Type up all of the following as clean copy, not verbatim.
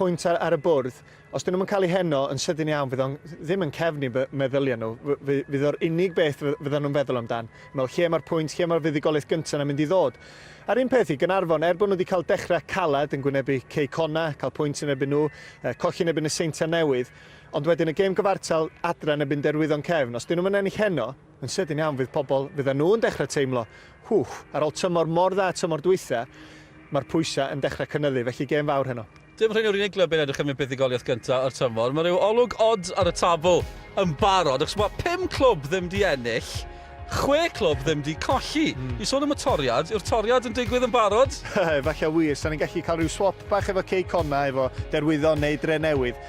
Pwynt ar, ar y bwrdd, os dyn nhw'n cael ei heno yn sydyn iawn, fydd o'n ddim yn cefnu meddyliau nhw, fydd o'r unig beth fyddan nhw'n feddwl amdan. Meddwl, lle mae'r pwynt, lle mae'r fuddugoliaeth gyntaf yna'n mynd i ddod? A'r un peth i Gaernarfon, er bod nhw wedi cael dechrau caled yn gwynebu Cei Connah, cael pwynt yn erbyn nhw, colli yn erbyn y Seintiau Newydd, ond wedyn y gêm gyfartal adra yn erbyn Derwyddon Cefn, os dyn nhw'n ennill heno, yn sydyn iawn fydd pobl, fyddan nhw'n dechrau teimlo, hwff, ar ôl tymor mor dda tymor dwytha, mae'r pwysau yn dechrau cynyddu, felly gêm fawr heno. Dim rhain yw'r unig glybiau'n edrych am eu buddugoliaeth gyntaf o'r tymor. Mae rhyw olwg od ar y tabl yn barod, achos mae pum clwb ddim di ennill, chwe clwb ddim di colli. Mm. I sôn am y toriad, yw'r toriad yn digwydd yn barod? Falle wir, sa'n ni'n gallu cael rhyw swap bach efo Cei Connah, efo Derwyddon neu Drenewydd.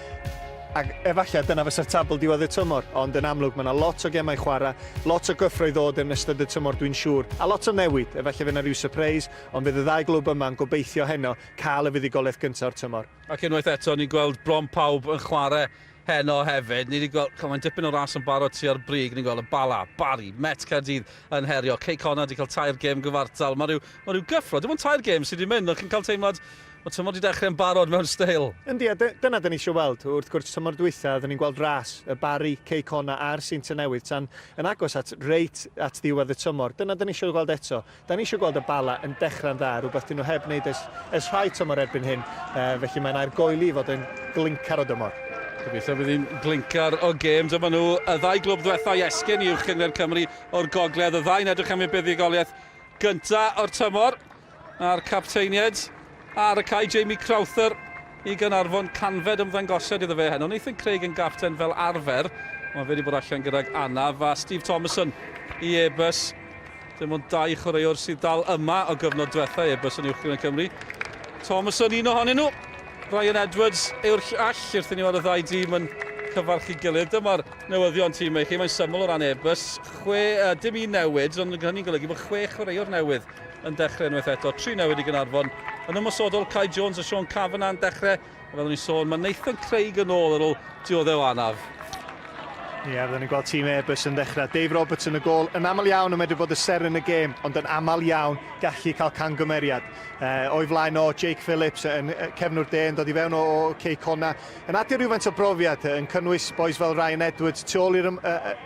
Ac efallai dyna fysa'r tabl diwedd y tymor, ond yn amlwg mae yna lot o gemau chwarae, lot o gyffro i ddod yn ystod y tymor dwi'n siŵr, a lot o newid, efallai fydd yna rhyw surprise, ond fydd y ddau glwb yma'n gobeithio heno cael y fuddugoliaeth gyntaf o'r tymor. Ac unwaith eto, ni'n gweld bron pawb yn chwarae heno hefyd. Ni wedi gweld, mae'n dipyn o ras yn barod tua'r brig, ni'n gweld y Bala, Barry, Met Caerdydd yn herio, Cei Connah wedi cael tair gêm gyfartal. Mae rhyw, mae rhyw gyffro, dim ond tair gêm sydd wedi mynd, ond chi'n cael teimlad Mae tymor 'di dechrau yn barod mewn steil. Yndi, a dyna 'da ni eisiau weld. Wrth gwrs, tymor dwytha, oedden ni'n gweld ras y Barri, Cei Connah a'r Seintiau Newydd tan yn agos at reit at ddiwedd y tymor. Dyna 'da ni eisiau gweld eto. Da ni eisiau gweld y Bala yn dechrau'n dda, rhywbeth 'dyn nhw heb wneud ers, ers rhai tymor erbyn hyn. Felly mae'n aergoeli i fod yn glincar o dymor. Gobeithio bydd hi'n glincar o gêm. Dyma nhw, y ddau glwb ddiwetha i esgyn i Uwch Gynghrair Cymru o'r gogledd. Y ddau'n edrych am eu buddugoliaeth gynta o'r tymor. A'r capteiniaid ar y cae, Jamie Crowther i Gaernarfon, canfed ymddangosiad iddo fe heno. Nathan Craig yn gapten fel arfer, mae fe wedi bod allan gydag anaf, a Steve Thomason i Airbus. Dim ond dau chwaraewr sydd dal yma o gyfnod diwetha Airbus yn Uwch Gynghrair Cymru. Thomason un ohonyn nhw. Ryan Edwards yw'r llall wrth i ni weld y ddau dîm yn cyfarch i gilydd. Dyma'r newyddion tîm i chi. Mae'n syml o ran Airbus. Chwe, uh, dim un newid, ond hynny'n golygu bod chwe chwaraewr newydd yn dechrau unwaith eto. Tri newid i Gaernarfon. Yn ymosodol, Kai Jones a Sean Kavanagh yn dechrau. A fel o'n i'n sôn, mae Nathan Craig yn ôl ar ôl dioddef o anaf. Ie, yeah, byddwn ni'n gweld tîm Airbus yn dechrau. Dave Roberts yn y gôl, yn aml iawn yn medru bod y ser yn y gêm, ond yn aml iawn gallu cael cangymeriad. E, o'i flaen o, Jake Phillips yn cefnwr de yn dod i fewn o, o Cei Connah. Yn adio rhywfaint o brofiad, yn cynnwys bois fel Ryan Edwards tu ôl i'r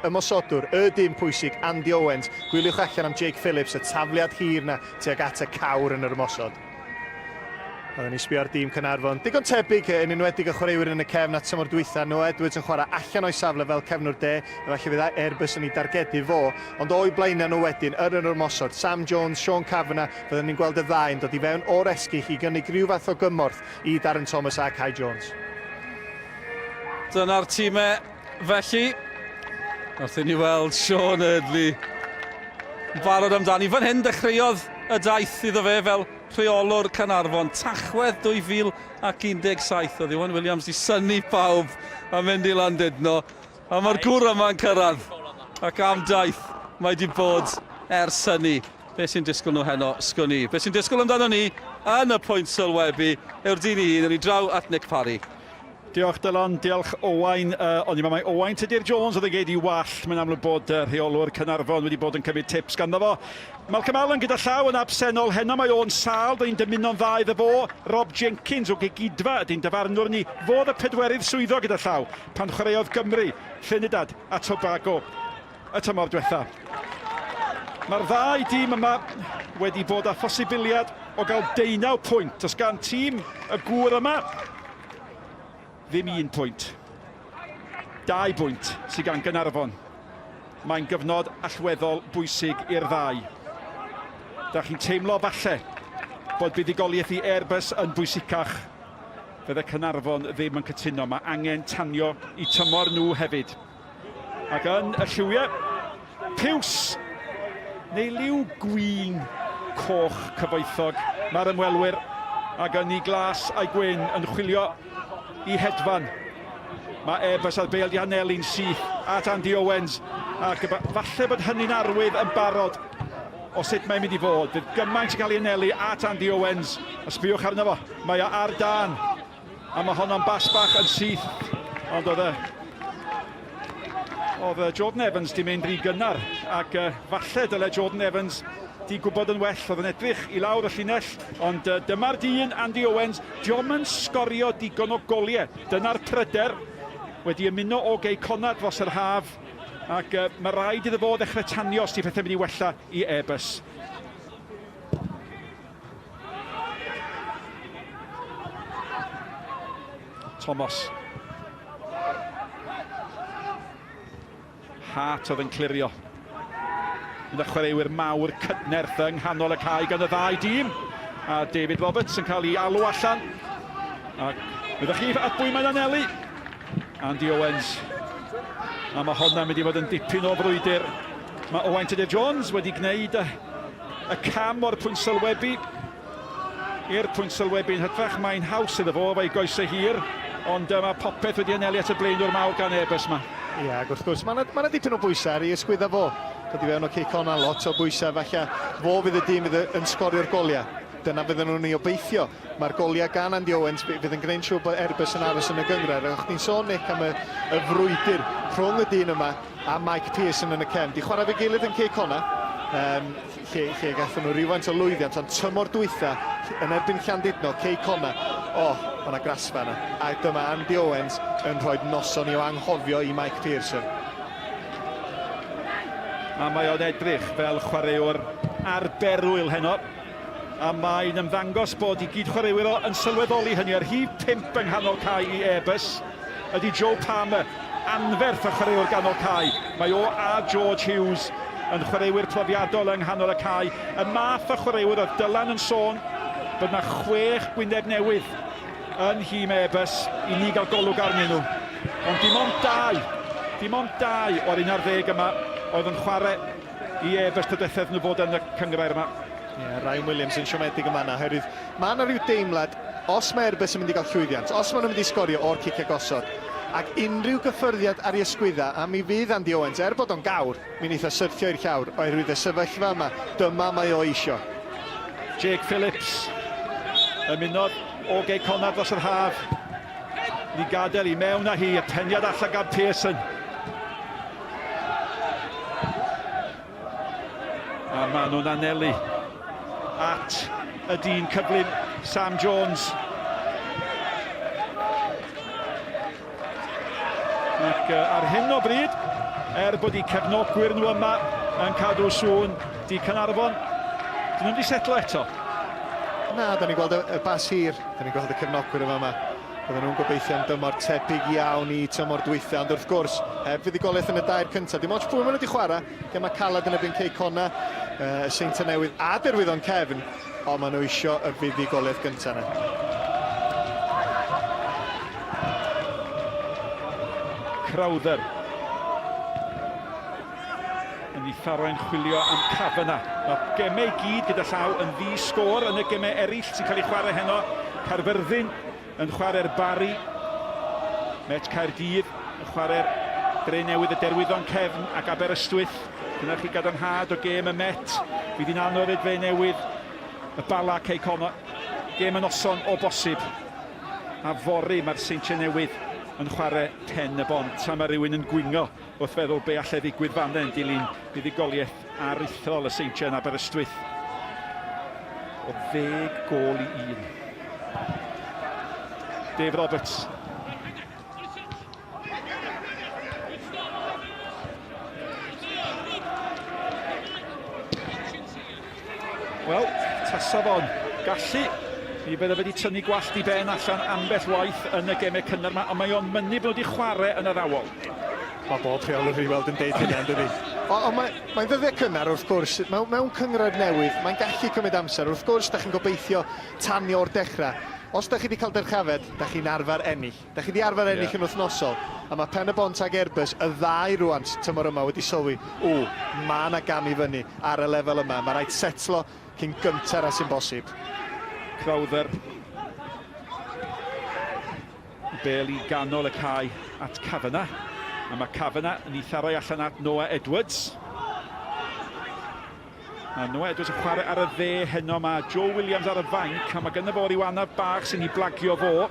ymosodwr, y dyn pwysig, Andy Owens. Gwyliwch allan am Jake Phillips, y tafliad hir 'na tuag at y cawr yn yr ymosod. Oedden ni'n sbio ar dîm Caernarfon. Digon tebyg, yn enwedig y chwaraewyr yn y cefn a tymor dwytha, Noah Edwards yn chwarae allan o'i safle fel cefnwr de, efallai fydd Airbus yn ei dargedu fo, ond o'u blaenau nhw wedyn, yr yn yr ymosod, Sam Jones, Sean Kavanagh, fyddwn ni'n gweld y ddau yn dod i fewn o'r esgyll i gynnig rhyw fath o gymorth i Darren Thomas a Kai Jones. Dyna'r tîmau felly. Wrth i ni weld Sean Eardley yn barod amdani. Fan hyn dechreuodd y daith iddo fe fel rheolwr Caernarfon. Tachwedd 2017 oedd Iwan Williams di synnu pawb a mynd i Landudno. A mae'r gŵr yma'n cyrraedd. Ac am daith mae di bod ers hynny. Be sy'n disgwyl nhw heno, sgwn i. Be sy'n disgwyl amdano ni yn y pwynt sylwebu yw'r dyn ei hun, ewn ni draw at Nick Parry. Diolch Dylan, diolch Owain. Uh, o'n i'n meddwl mai Owain Tudur Jones oedd yn geid i wallt. Mae'n amlwg bod uh, rheolwr Caernarfon wedi bod yn cymryd tips ganddo fo. Malcolm Allen gyda llaw yn absennol heno, mae o'n sâl, da ni'n dymuno'n dda iddo fo. Rob Jenkins o Gegidfa ydy'n dyfarnwr ni, fo oedd y pedwerydd swyddog gyda llaw pan chwaraeodd Gymru, Trinidad a Tobago y tymor diwetha. Mae'r ddau dîm yma wedi bod â phosibiliad o gael deunaw pwynt. Does gan tîm y gŵr yma ddim un pwynt. Dau bwynt sydd gan Gaernarfon. Mae'n gyfnod allweddol bwysig i'r ddau. Da chi'n teimlo falle bod buddugoliaeth i Airbus yn bwysicach. Fydde Caernarfon ddim yn cytuno. Mae angen tanio i tymor nhw hefyd. Ac yn y lliwiau, piws neu liw gwin coch cyfoethog, mae'r ymwelwyr ag ynni glas a'i gwyn yn chwilio i hedfan. Mae Airbus a'r bêl 'di hanelu'n syth at Andy Owens, ac falle bod hynny'n arwydd yn barod o sut mae'n mynd i fod. Fydd gymaint yn cael ei anelu at Andy Owens, a sbïwch arno fo, mae o ar dân. A mae honno'n bas bach yn syth, ond oedd y oedd Jordan Evans di mynd rhy gynnar ac uh, falle dyle Jordan Evans di gwybod yn well, oedd yn edrych i lawr y llinell, ond dyma'r dyn, Andy Owens, dio'm yn sgorio digon o goliau, dyna'r pryder, wedi ymuno o Gei Connah dros yr haf, ac mae rhaid iddo fo ddechrau tanio os di pethau'n mynd i wella i Airbus. Thomas. Hart oedd yn clirio. Un o'r chwaraewyr mawr cydnerth yng nghanol y cae gan y ddau dîm. A David Roberts yn cael ei alw allan. Ac wyddoch chi at bwy mae'n anelu? Andy Owens. A mae hwnna'n mynd i fod yn dipyn o frwydr. Mae Owain Tudur Jones wedi gwneud y, y cam o'r pwynt sylwebu i'r pwynt sylwebu yn hytrach. Mae'n haws iddo fo efo'i goesau hir, ond mae popeth wedi anelu at y blaenwr mawr gan Airbus yma. Ie, ac wrth gwrs, mae yna ma dipyn o bwysau ar ei ysgwydda fo. Dod i fewn o Cei Connah, lot o bwysau, falle fo fydd y dyn fydd yn sgorio'r goliau. Dyna fydden nhw'n ei obeithio. Mae'r goliau gan Andy Owens fydd yn gwneud siŵr bod Airbus yn aros yn y gynghrair. O'ch chdi'n sôn, Nick, am y, y frwydr rhwng y dyn yma a Mike Pearson yn y cefn. Di chwarae fe gilydd yn Cei Connah, um, lle, lle gathon nhw rhywfaint o lwyddiant, ond tymor dwytha yn erbyn Llandudno, Cei Connah, o, oh, mae yna grasfa yna. A dyma Andy Owens yn rhoi noson i'w anghofio i Mike Pearson. A mae o'n edrych fel chwaraewr arberwyl heno. A mae'n ymddangos bod i gyd-chwaraewyr o yn sylweddoli hynny. Ar rhif 5 yng nghanol cae i Airbus ydy Joe Palmer, anferth o chwaraewr ganol cae. Mae o a George Hughes yn chwaraewyr profiadol yng nghanol y cae. Y math o chwaraewyr oedd Dylan yn sôn bod yna chwech gwyneb newydd yn nhîm Airbus i ni gael golwg arnyn nhw. Ond dim ond dau, dim ond dau o'r 11 yma oedd yn chwarae i Airbus tro diwethaf nhw fod yn y cynghrair yma. Ie, yeah, Ryan Williams yn siomedig yma yna, oherwydd mae yna rhyw deimlad, os mae Airbus yn mynd i gael llwyddiant, os maen nhw'n mynd i sgorio o'r ciciau gosod, ac unrhyw gyffyrddiad ar ei ysgwydda, a mi fydd Andy Owens, er bod o'n gawr, mi'n eitha syrthio i'r llawr, oherwydd y sefyllfa yma, dyma mae o eisio. Jake Phillips ymunodd o Gei Connah dros yr haf. Ni gadael i mewn â hi, y peniad allan gan Pearson. A maen nhw'n anelu at y dyn cyflym, Sam Jones. Ac ar hyn o bryd, er bod eu cefnogwyr nhw yma yn cadw sŵn, di Caernarfon, dyn nhw'n di setlo eto. Na, da ni'n gweld y, y bas hir, da ni'n gweld y cefnogwyr yma yma. Bydden nhw'n gobeithio am dymor tebyg iawn i tymor dwytha, ond wrth gwrs, heb fuddugoliaeth yn y dair cyntaf. Dim ots pwy maen nhw wedi chwarae, gemau caled yn erbyn Cei Connah, y Seintiau Newydd a Derwyddon Cefn, ond maen nhw isio y fuddugoliaeth gyntaf yna. Crowther yn ei tharo'n chwilio am Kavanagh. Mae gemau i gyd gyda llaw yn ddi-sgôr yn y gemau eraill sy'n cael eu chwarae heno. Caerfyrddin yn chwarae'r Barri. Met Caerdydd yn chwarae'r Dre Newydd, y Derwyddon Cefn ac Aberystwyth. Dyna chi gadarnhad o gêm y Met. Fydd hi'n anodd i'r Dre Newydd, y Bala, Cei Connah. Gêm y noson o bosib. A fory mae'r Seintiau Newydd yn chwarae Pen y Bont. A mae rhywun yn gwingo wrth feddwl be allai ddigwydd fan yn dilyn buddugoliaeth aruthrol y Seintiau yn Aberystwyth o ddeg gôl i un. Dave Roberts. Wel, tasa fo'n gallu, mi fydde wedi tynnu gwallt i ben allan ambell waith yn y gemau cynnar yma, ond mae o'n mynnu bod wedi chwarae yn addawol. Mae bob rheolwr i weld yn deud hynna, yn dydi? Ond mae, mae'n ddyddiau cynnar, wrth gwrs, mewn, mewn cynghrair newydd, mae'n gallu cymryd amser. Wrth gwrs, da chi'n gobeithio tanio o'r dechrau. Os da chi wedi cael dyrchafiad, da chi'n arfer ennill. Da chi 'di arfer ennill yn wythnosol, a mae Pen-y-bont ag Airbus, y ddau rŵan tymor yma wedi sylwi, ww, ma' 'na gam i fyny ar y lefel yma, ma' raid setlo cyn gynted â sy'n bosib. Crowther. Y bêl i ganol y cae at Kavanagh. A mae Kavanagh yn ei tharoi allan at Noah Edwards. Mae Noah Edwards yn chwarae ar y dde heno. Mae Joe Williams ar y fainc, a mae gynno fo ryw anaf bach sy'n ei blagio fo.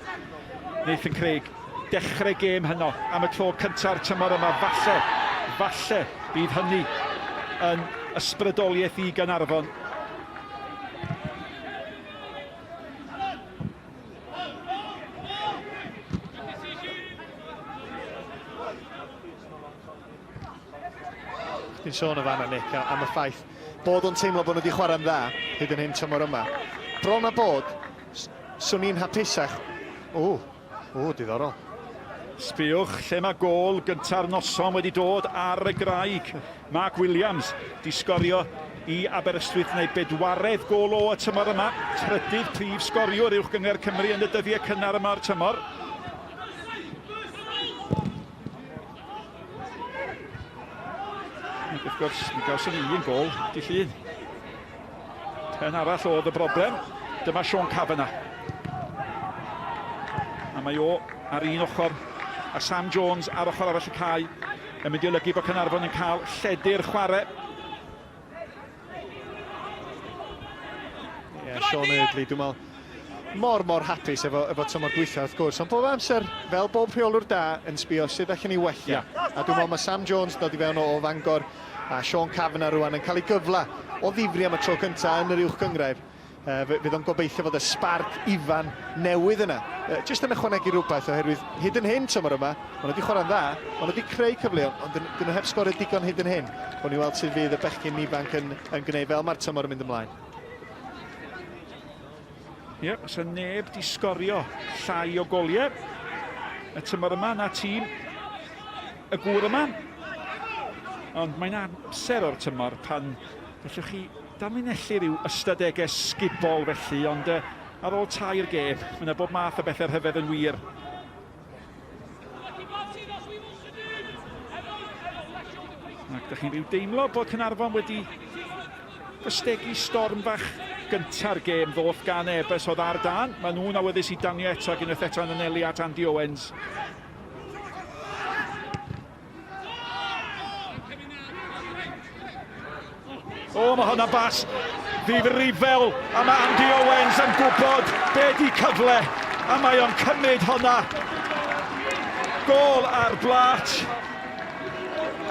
Nathan Craig, dechrau gêm heno am y tro cynta'r tymor yma. Falle, falle bydd hynny yn ysbrydoliaeth i Gaernarfon. Chdi'n sôn o fanna, Nick, am y ffaith bod o'n teimlo bod nhw wedi chwarae'n dda hyd yn hyn tymor yma. Bron a bod, swn i'n hapusach. O, o, diddorol. Sbiwch lle mae gôl gynta'r noson wedi dod ar y graig. Mark Williams di sgorio i Aberystwyth neu bedwaredd gôl o y tymor yma. Trydydd prif sgoriwr Uwch Gynghrair Cymru yn y dyddiau cynnar yma o'r tymor. Ac wrth gwrs, mi gawson ni un gôl di llun. Pen arall oedd y broblem. Dyma Sean Kavanagh. A mae o ar un ochr a Sam Jones ar ochr arall y cae yn mynd i olygu bod Caernarfon yn cael lledu'r chwarae. Ie, yeah, Sean Eardley, dwi'n meddwl, mor, mor hapus efo, efo tymor dwytha, wrth gwrs. Ond bob amser, fel bob rheolwr da, yn sbio sut allan ni wella. Yeah. A dwi'n meddwl mae Sam Jones dod i fewn o, o Fangor a Sean Kavanagh rwan yn cael ei gyfle o ddifri am y tro cyntaf yn yr uwch gynghrair. Fydd o'n gobeithio fod y sbarc Ifan newydd yna jyst yn ychwanegu rhywbeth oherwydd hyd yn hyn tymor yma, maen nhw wedi chwarae'n dda, maen nhw wedi creu cyfleon, ond dyn nhw heb sgorio digon hyd yn hyn. Gawn ni weld sut fydd y bechgyn ifanc yn, yn gwneud fel mae'r tymor yn mynd ymlaen. Ie, yeah, os neb di sgorio llai o goliau y tymor yma na tîm y gŵr yma. Ond mae'n amser o'r tymor pan gallwch chi Danlinellu rhyw ystadegau sgubol felly, ond uh, ar ôl tair gêm, mae yna bob math o bethau rhyfedd yn wir. Ac ydych chi'n rhyw deimlo bod Caernarfon wedi ystegu storm fach gynta'r gêm ddoth gan Airbus oedd ar dan. Maen nhw'n awyddus i danio eto ac unwaith eto yn anelu at Andy Owens. O, mae hwnna bas ddifrifel, a mae Andy Owens yn gwybod be di cyfle, a mae o'n cymryd hwnna. Gôl ar blat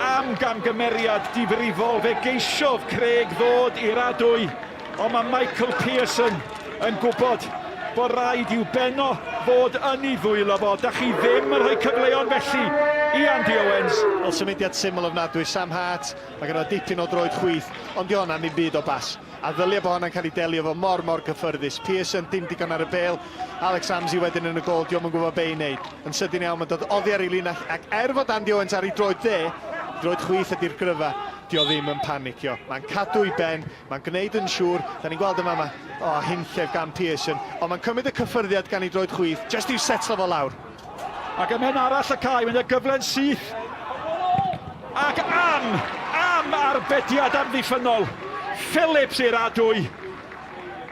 am gamgymeriad difrifol. Fe geisiodd Craig ddod i'r adwy, ond mae Michael Pearson yn gwybod bod rhaid i'w benno fod yn ei ddwylo fo. Da chi ddim yn rhoi cyfleon felly i Andy Owens. Wel, symudiad syml ofnadwy. Sam Hart, mae gynno dipyn o droed chwith, ond di hwnna'n ddim byd o bas. A ddylia bod hwnna'n cael ei delio fo mor, mor gyffyrddus. Pearson, dim digon ar y bêl. Alex Ramsey wedyn yn y gôl, dio'm yn gwybod be i wneud. Yn sydyn iawn, mae'n dod oddi ar ei linell, ac er fod Andy Owens ar ei droed dde, droed chwith ydy'r gryfa, dio ddim yn panicio. Mae'n cadw ei ben, Mae'n gwneud yn siŵr, da ni'n gweld yma, mae, o, hunllef gan Pearson, ond mae'n cymryd y cyffyrddiad gan ei droed chwith, jyst i'w setlo fo lawr. Ac ym mhen arall y cae, mae'n gyfle'n syth. Ac am, am arbediad amddiffynnol. Phillips i'r adwy.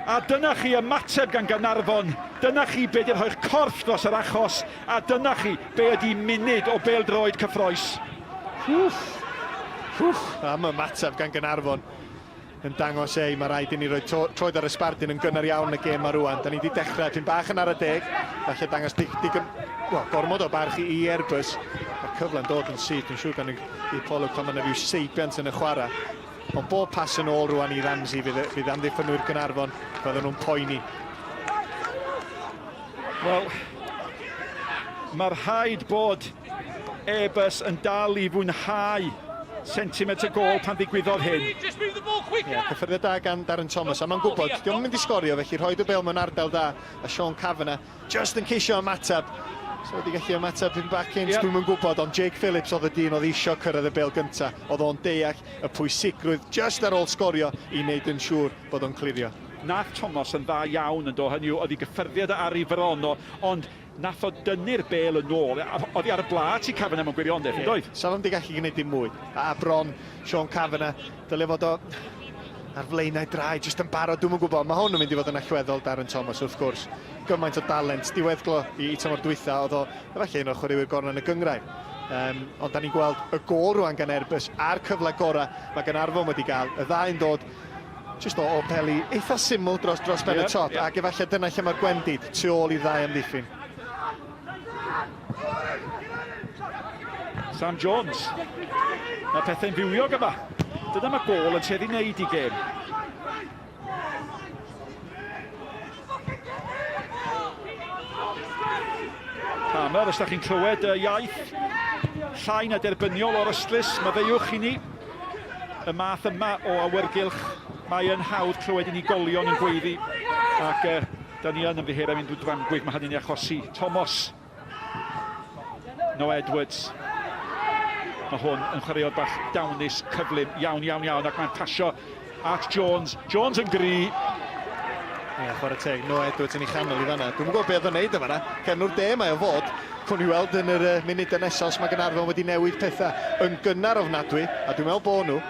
A dyna chi ymateb gan Gaernarfon, dyna chi be di rhoi'ch corff dros yr achos, a dyna chi be ydi munud o bêl-droed cyffroes. Wff! Wff! Am ymateb gan Gaernarfon yn dangos ei, mae rhaid i ni roi troed ar y sbardun yn gynnar iawn yn y gêm ma rwan. Da ni wedi dechrau tipyn bach yn ara deg, falle dangos digon, well, gormod o barch i Airbus. Mae'r cyfle'n dod yn syth, dwi'n siŵr gan i Paul pan mae yna rhyw seibiant yn y chwarae. Ond bob pas yn ôl rwan i Ramsey, fydd, fydd amddiffynwyr Gaernarfon, fydden nhw'n poeni. Wel, mae rhaid bod Airbus yn dal i fwynhau sentiment y gôl pan ddigwyddodd hyn. Ie, yeah, cyffyrddiad da gan Darren Thomas, a mae'n gwybod, diolch yn mynd i sgorio, felly rhoi y bêl mewn ardal da, a Sean Kavanagh just yn ceisio ymateb. So wedi gallu ymateb yn back in, yep. Dwi'm yn gwybod, ond Jake Phillips oedd y dyn oedd eisiau cyrraedd y bêl gyntaf. Oedd o'n deall y pwysigrwydd just ar ôl sgorio i wneud yn siŵr bod o'n clirio. Nath Thomas yn dda iawn yn do, hynny yw, oedd ei gyffyrddiad ar ei fron o, ond Nath o dynnu'r bêl yn ôl oddi ar y blât i Kavanagh mewn gwirionedd, yn doedd? Sa fo'm 'di gallu gwneud dim mwy. A bron Sean Kavanagh, dyle fod o ar flaenau draed, jyst yn barod, dwi'm yn gwybod. Mae hwn yn mynd i fod yn allweddol, Darren Thomas, wrth gwrs. Gymaint o dalent, diweddglo i, i tymor dwytha, oedd o efallai un o'r chwaraewyr gorau yn y gynghrair. Um, ond da ni'n gweld y gôl rwan gan Airbus a'r cyfle gorau mae Gaernarfon wedi gael. Y ddau'n dod Jyst o, o peli eitha syml dros, dros ben y top, yeah. Ac efallai dyna lle mae'r gwendid, tu ôl i'r ddau amddiffyn. Sam Jones. Mae pethau'n fywiog yma. Dyna mae gôl yn tueddu wneud i gêm. Palmer, os da chi'n clywed y iaith llai na derbyniol o'r ystlys, maddeuwch i ni. y math yma o awyrgylch, mae yn hawdd clywed unigolion yn gweiddi, ac uh, da ni yn ymddiheuro am unrhyw dramgwydd mae hynny'n ei achosi. Thomas, Noah Edwards, mae hwn yn chwaraewr bach dawnus, cyflym, iawn, iawn, iawn, ac mae'n pasio at Jones. Jones yn gry. Ie, yeah, chwarae teg, Noah Edwards yn ei chanol i fanna. Dwi'm yn gwybod beth o'n neud yn fanna. Cefnwr de mae o fod. Cwn i weld yn yr uh, munudau nesaf os mae Gaernarfon wedi newid pethau yn gynnar ofnadwy, a dwi'n meddwl bod nhw.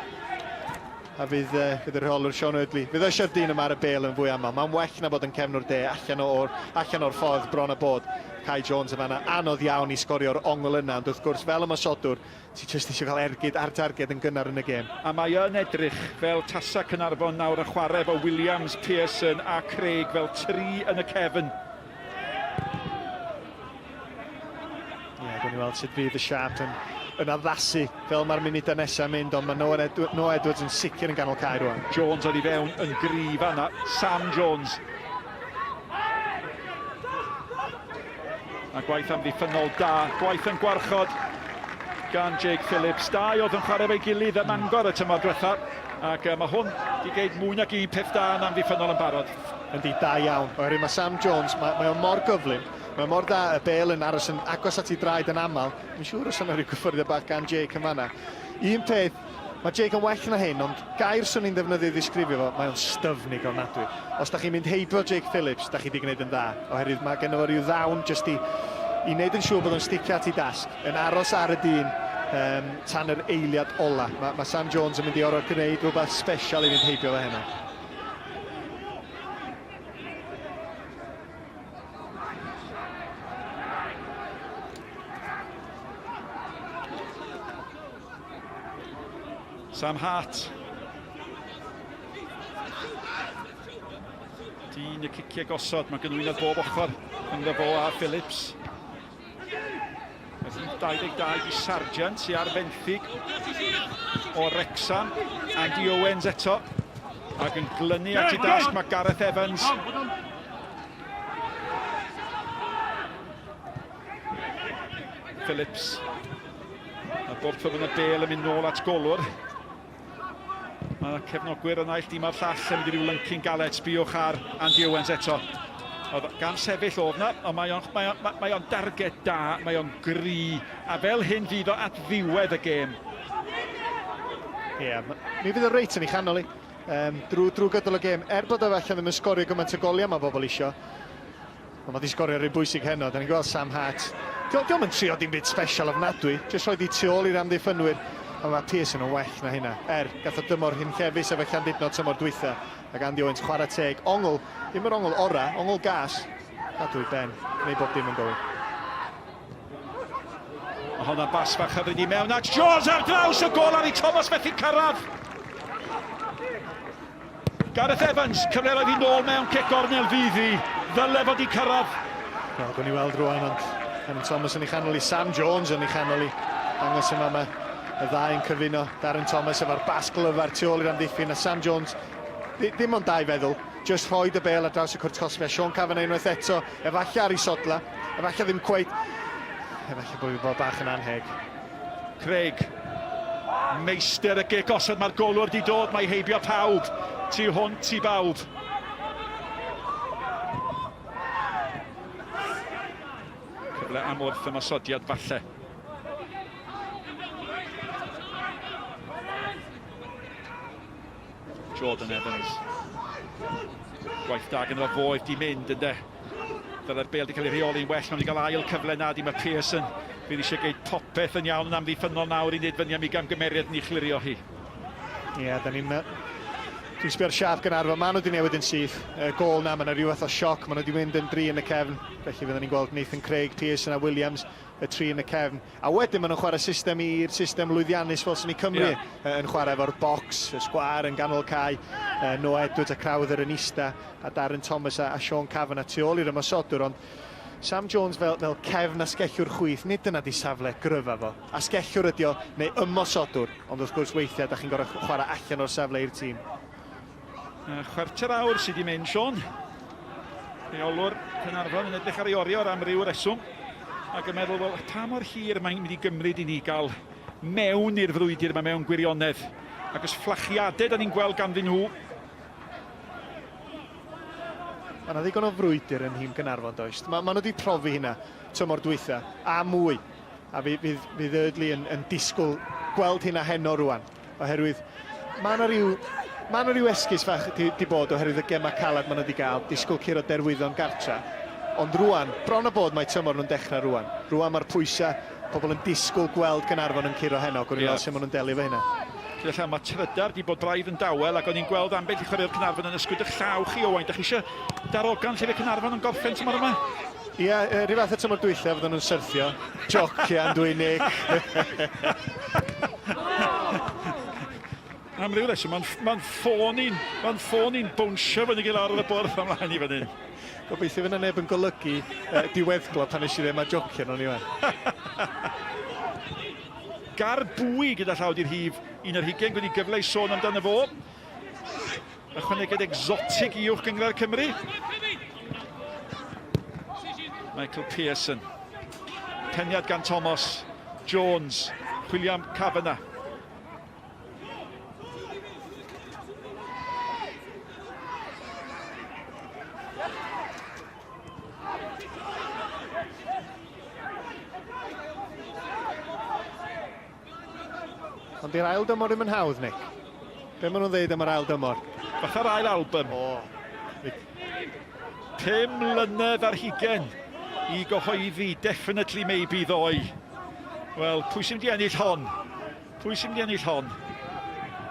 A fydd, uh, fydd y rheolwr Sean Eardley, fydd eisiau'r dyn yma ar y bel yn fwy aml. Mae'n well na bod yn cefnwr de allan o'r, allan o'r ffordd bron a bod. Kai Jones yn fanna, anodd iawn i sgorio'r ongl yna, ond wrth gwrs fel ymosodwr, Ti jyst eisiau cael ergyd ar darged yn gynnar yn y gêm. A mae yn edrych fel tasa Caernarfon nawr yn chwarae efo Williams, Pearson a Craig fel tri yn y cefn. Ie, yeah, gwni weld sut fydd y siap yn, yn addasu fel mae'r munudau nesaf yn mynd, ond mae Noah, Edw Noah Edwards yn sicr yn ganol cae rwan. Jones oedd i fewn yn gryf fanna, Sam Jones. A gwaith amddiffynnol da, gwaith yn gwarchod gan Jake Phillips. Dau oedd yn chwarae efo'i gilydd ym Mangor y tymor diwetha, ac mae hwn di geud mwy nag un peth da yn amddiffynnol yn barod. Yndi, da iawn. Oherwydd mae Sam Jones, mae, mae o mor gyflym, mae mor da, y bel yn aros yn agos at ei draed yn aml. Dwi'n siŵr os yna rhyw gyffyrddiad bach gan Jake yn fanna. Un peth, Mae Jake yn well na hyn, ond gair swn i'n ddefnyddio i ddisgrifio fo, mae o'n styfnig ofnadwy. Os da chi'n mynd heibio Jake Phillips, da chi wedi gwneud yn dda, oherwydd mae genno fo rhyw ddawn jyst i, i wneud yn siŵr bod o'n sticio at ei dasg, yn aros ar y dyn um, tan yr eiliad ola. Mae, mae Sam Jones yn mynd i orfod gwneud rhywbeth special i fynd heibio fo heno. Sam Hart. Dyn y ciciau gosod, mae gynnu un ar bob ochr ynddo fo a Phillips. Mae rhif 22 i Sargent sy'n ar fenthyg o Wrexham. Andy Owens eto. Ac yn glynu at ei dasg mae Gareth Evans. Phillips. A bob tro bod yna bel yn mynd nôl at golwr. Mae cefnogwyr y naill dîm a'r llall yn mynd i ryw lyncyn galed. Sbiwch ar Andy Owens eto. Oedd gan sefyll oedd na, ond mae o'n, mae o'n, mae o'n darged da, mae o'n gry, a fel hyn fydd o at ddiwedd y gêm. Ie, yeah, mi fydd o reit yn ei chanol i. Um, drwy, drwy gydol y gêm, er bod o falle ddim yn sgorio gymaint o goliau mae bobl isio, Ond mae 'di sgorio rei bwysig heno. Da ni'n gweld Sam Hart. Dio'm yn trio dim byd special ofnadwy. Jyst rhoid i tu ôl i'r amddiffynwyr. Ond mae Pearson yn well na hynna. Er, gath o dymor hunllefus efo Llandudno tymor dwytha. Ac Andy Owens chwarae teg. Ongl, ddim yr ongl ora, ongl gas. Cadw i ben, gwneud bob dim yn gywir. Mae hwnna'n bas fach hyfryd i mewn at Jones ar draws y gol ar i Thomas methu cyrraedd. Gareth Evans, cyfle roedd hi nôl mewn cic gornel fydd hi. Ddyle fod i cyrraedd. Wel, gwn i weld rwan, ond Darren Thomas yn ei chanol i, Sam Jones yn ei chanol i. Dangos yma mae y ddau yn cyfuno. Darren Thomas efo'r bas glyfar tu ôl i'r amddiffyn a Sam Jones, ddim ond dau feddwl, just rhoi y bel ar draws y cwrt cosbi a Sean Kavanagh unwaith eto, efallai ar ei sodla, efallai ddim cweit, efallai bod fi bod bach yn anheg. Craig. Meistr y gic osod, mae'r golwr di dod, mae heibio pawb, tu hwnt i bawb. Cyfle am wrth ymosodiad falle. Jordan Evans. Gwaith da gyda fo oedd di mynd, ynde. Dyle'r bel di cael ei rheoli'n well, mae'n wedi cael ail cyfle na di mae Pearson. Fydd eisiau gwneud popeth yn iawn yn amddiffynnol nawr i wneud fyny am ei gamgymeriad ni chlirio hi. Ie, yeah, da ni'n... Dwi'n sbio ar siap Gaernarfon, maen nhw wedi newid yn syth. Y gol na, mae yna rhyw fath o sioc, maen nhw wedi mynd yn dri yn y cefn. Felly fyddwn ni'n gweld Nathan Craig, Pearson a Williams y tri yn y cefn. A wedyn maen nhw'n chwarae system i'r system lwyddiannus fel sy'n ni Cymru yeah. yn chwarae efo'r bocs, y sgwâr yn ganol cae, Noah Edwards a Crowther yn ista, a Darren Thomas a, a Sean Kavanagh tu ôl i'r ymosodwr, ond Sam Jones fel, fel cefn asgellwr chwith, nid dyna di safle gryfa fo. Asgellwr ydi o, neu ymosodwr, ond wrth gwrs weithiau da chi'n gorfod chwarae allan o'r safle i'r tîm. Chwarter awr sydd wedi mynd, Sean. Rheolwr Caernarfon yn edrych ar ei oriawr am ryw reswm ac yn meddwl, wel, pa mor hir mae'n mynd i gymryd i ni gael mewn i'r frwydr yma mewn gwirionedd. Ac os fflachiadau da ni'n gweld ganddyn nhw. Mae yna ddigon o frwydr yn nhîm Gaernarfon, does? Mae ma nhw wedi profi hynna tymor dwytha, a mwy. A fydd, fydd, fydd Eardley yn, yn disgwyl gweld hynna heno rwan, oherwydd mae yna rhyw, mae yna rhyw esgus fach di, di bod oherwydd y gemau caled maen nhw wedi gael, disgwyl curo Derwyddon gartra. Ond rwan, bron a bod mae tymor nhw'n dechrau rwan. Rwan mae'r pwysau, pobl yn disgwyl gweld Gaernarfon yn curo heno, gwrwn ni yeah. weld sut maen nhw'n delio efo hynna. Gyda llaw, mae Trydar wedi bod braidd yn dawel ac o'n i'n gweld ambell i chwaraewr Caernarfon yn ysgwyd eich llaw chi, Owain. Da chi eisiau darogan lle fe Caernarfon yn gorffen tymor yma? Ie, rhyw fath o tymor dwytha fydden nhw'n syrthio. Jocian dwi, Nick. Am ryw reswm, mae'n ma ffôn i'n ma ffôn i'n bownsio fyny i lawr ar y bwrdd ymlaen i fan hyn. Gobeithio fydd 'na neb yn golygu uh, diweddglo pan nes i ddim a jocian o'n i fan. Garbwy gyda llaw di'r rhif 21, gwni gyfle i sôn amdano fo. Ychwanegiad egsotig i Uwch Gynghrair Cymru. Michael Pearson. Peniad gan Thomas. Jones. William Kavanagh. Ond di'r ail dymor ddim yn hawdd, Nick. Be maen nhw'n ddeud am yr ail dymor? Fatha'r ail album. O. 5 mlynedd ar hugen i gyhoeddi Definitely Maybe ddoe. Wel, pwy sy'n mynd i ennill hon? Pwy sy'n mynd i ennill hon?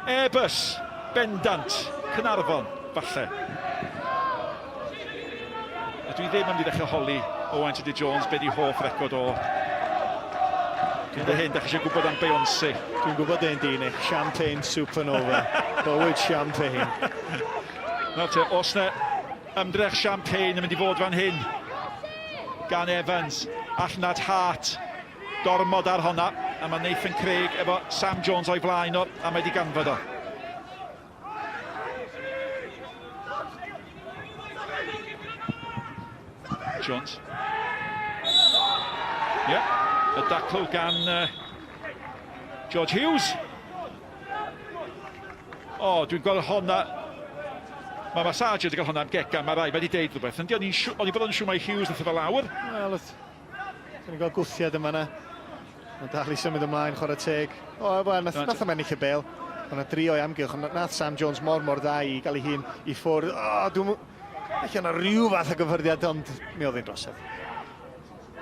Airbus, bendant, Caernarfon, falle. A dwi ddim am i ddechrau holi Owain Tudur Jones be di hoff record o. Dwi'n dweud hyn, da chi eisiau gwybod am Beyoncé. Dwi'n gwybod un di, Nick. Champagne Supernova. Bywyd champagne. Nawr te, os na ymdrech champagne yn mynd i fod fan hyn gan Evans, allan at Hart, gormod ar honna, a mae Nathan Craig efo Sam Jones o'i flaen o, a mae wedi ganfod o. Jones. Ie, yeah, y dacl gan George Hughes. O, oh, dwi'n gweld honna. Mae massage wedi cael honna am gegan, mae rai, mae wedi deud rhywbeth. Yndi, o'n i'n bod yn siŵr mai Hughes nath o fel lawr. Wel, Dyn ni'n gweld gwthiad yma na. Mae'n dal i symud ymlaen, chwarae teg. O, wel, nath, nath o'm ennill y bel. Mae yna dri o'i amgylch, ond nath Sam Jones mor mor dda i gael ei hun i ffwrdd. O, dwi'n... Allan yna rhyw fath o gyffyrddiad, ond mi oedd hi'n drosedd.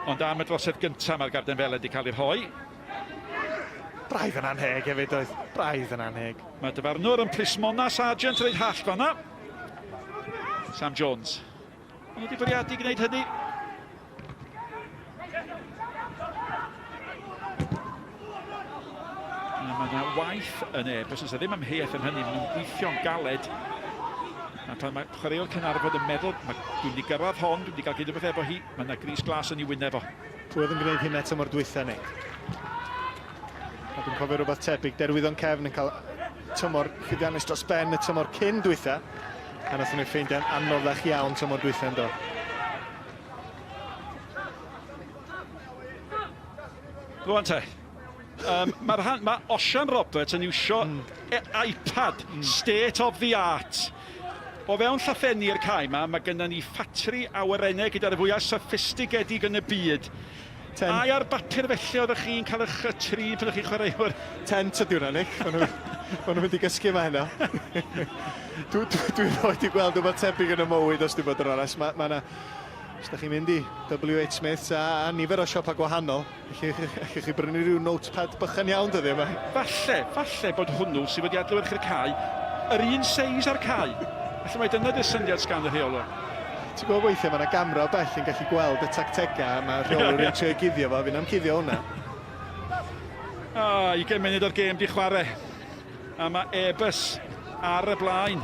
Ond am y drosedd gyntaf mae'r Garden Felen wedi cael ei rhoi. Braidd yn anheg hefyd oedd. Braidd yn anheg. Mae dyfarnwr yn plismona Sargent reit hallt fanna. Sam Jones. Ond wedi bwriadu gwneud hynny. Mae yna waith yn e, bys ddim amheuaeth yn hynny, maen nhw'n gweithio'n galed. A pan mae chwaraewr Caernarfon yn meddwl, mae, dwi'n mynd i gyrraedd hon, dwi'n mynd i gael gwneud rhywbeth efo hi, mae yna gris glas yn ei wyneb o. Pwy oedd yn gwneud hynna tymor dwytha, Nick? A dwi'n cofio rhywbeth tebyg, Derwyddon Cefn yn cael tymor llwyddiannus dros ben y tymor cyn dwytha, a nath nhw ffeindio'n anoddach iawn tymor dwytha yn do. Rwan te, um, mae'r rhan, mae Osian Roberts yn iwsio iPad, state of the art. O fewn llathenni'r cae yma, mae gennym ni ffatri awyrennau gyda'r fwyaf soffistigedig yn y byd. Ten... Ai ar bapur felly oeddech chi'n cael eich trin pan o'ch chi'n chwaraewr? Tent ydy hwnna, Nick. Maen nhw'n ma nhw mynd i gysgu yma heno. Dwi, dwi, dwi roed i gweld rhywbeth tebyg yn y mywyd, os dwi'n bod yn onest. Mae ma 'na, os da chi'n mynd i WH Smiths a, a nifer o siopa gwahanol, allwch chi brynu rhyw notepad bychan iawn dyddiau yma. Falle, falle bod hwnnw sydd wedi adlewyrchu'r cae, yr un seis â'r cae. Falle mai dyna 'di'r syniad sgan y rheolwr. Ti'n gwybod weithiau mae yna gamera o bell yn gallu gweld y tactegau a mae'r rheolwr yn trio guddio fo, fi'n am cuddio hwnna. Ah, 20 munud o'r gêm di chwarae. A mae Airbus ar y blaen.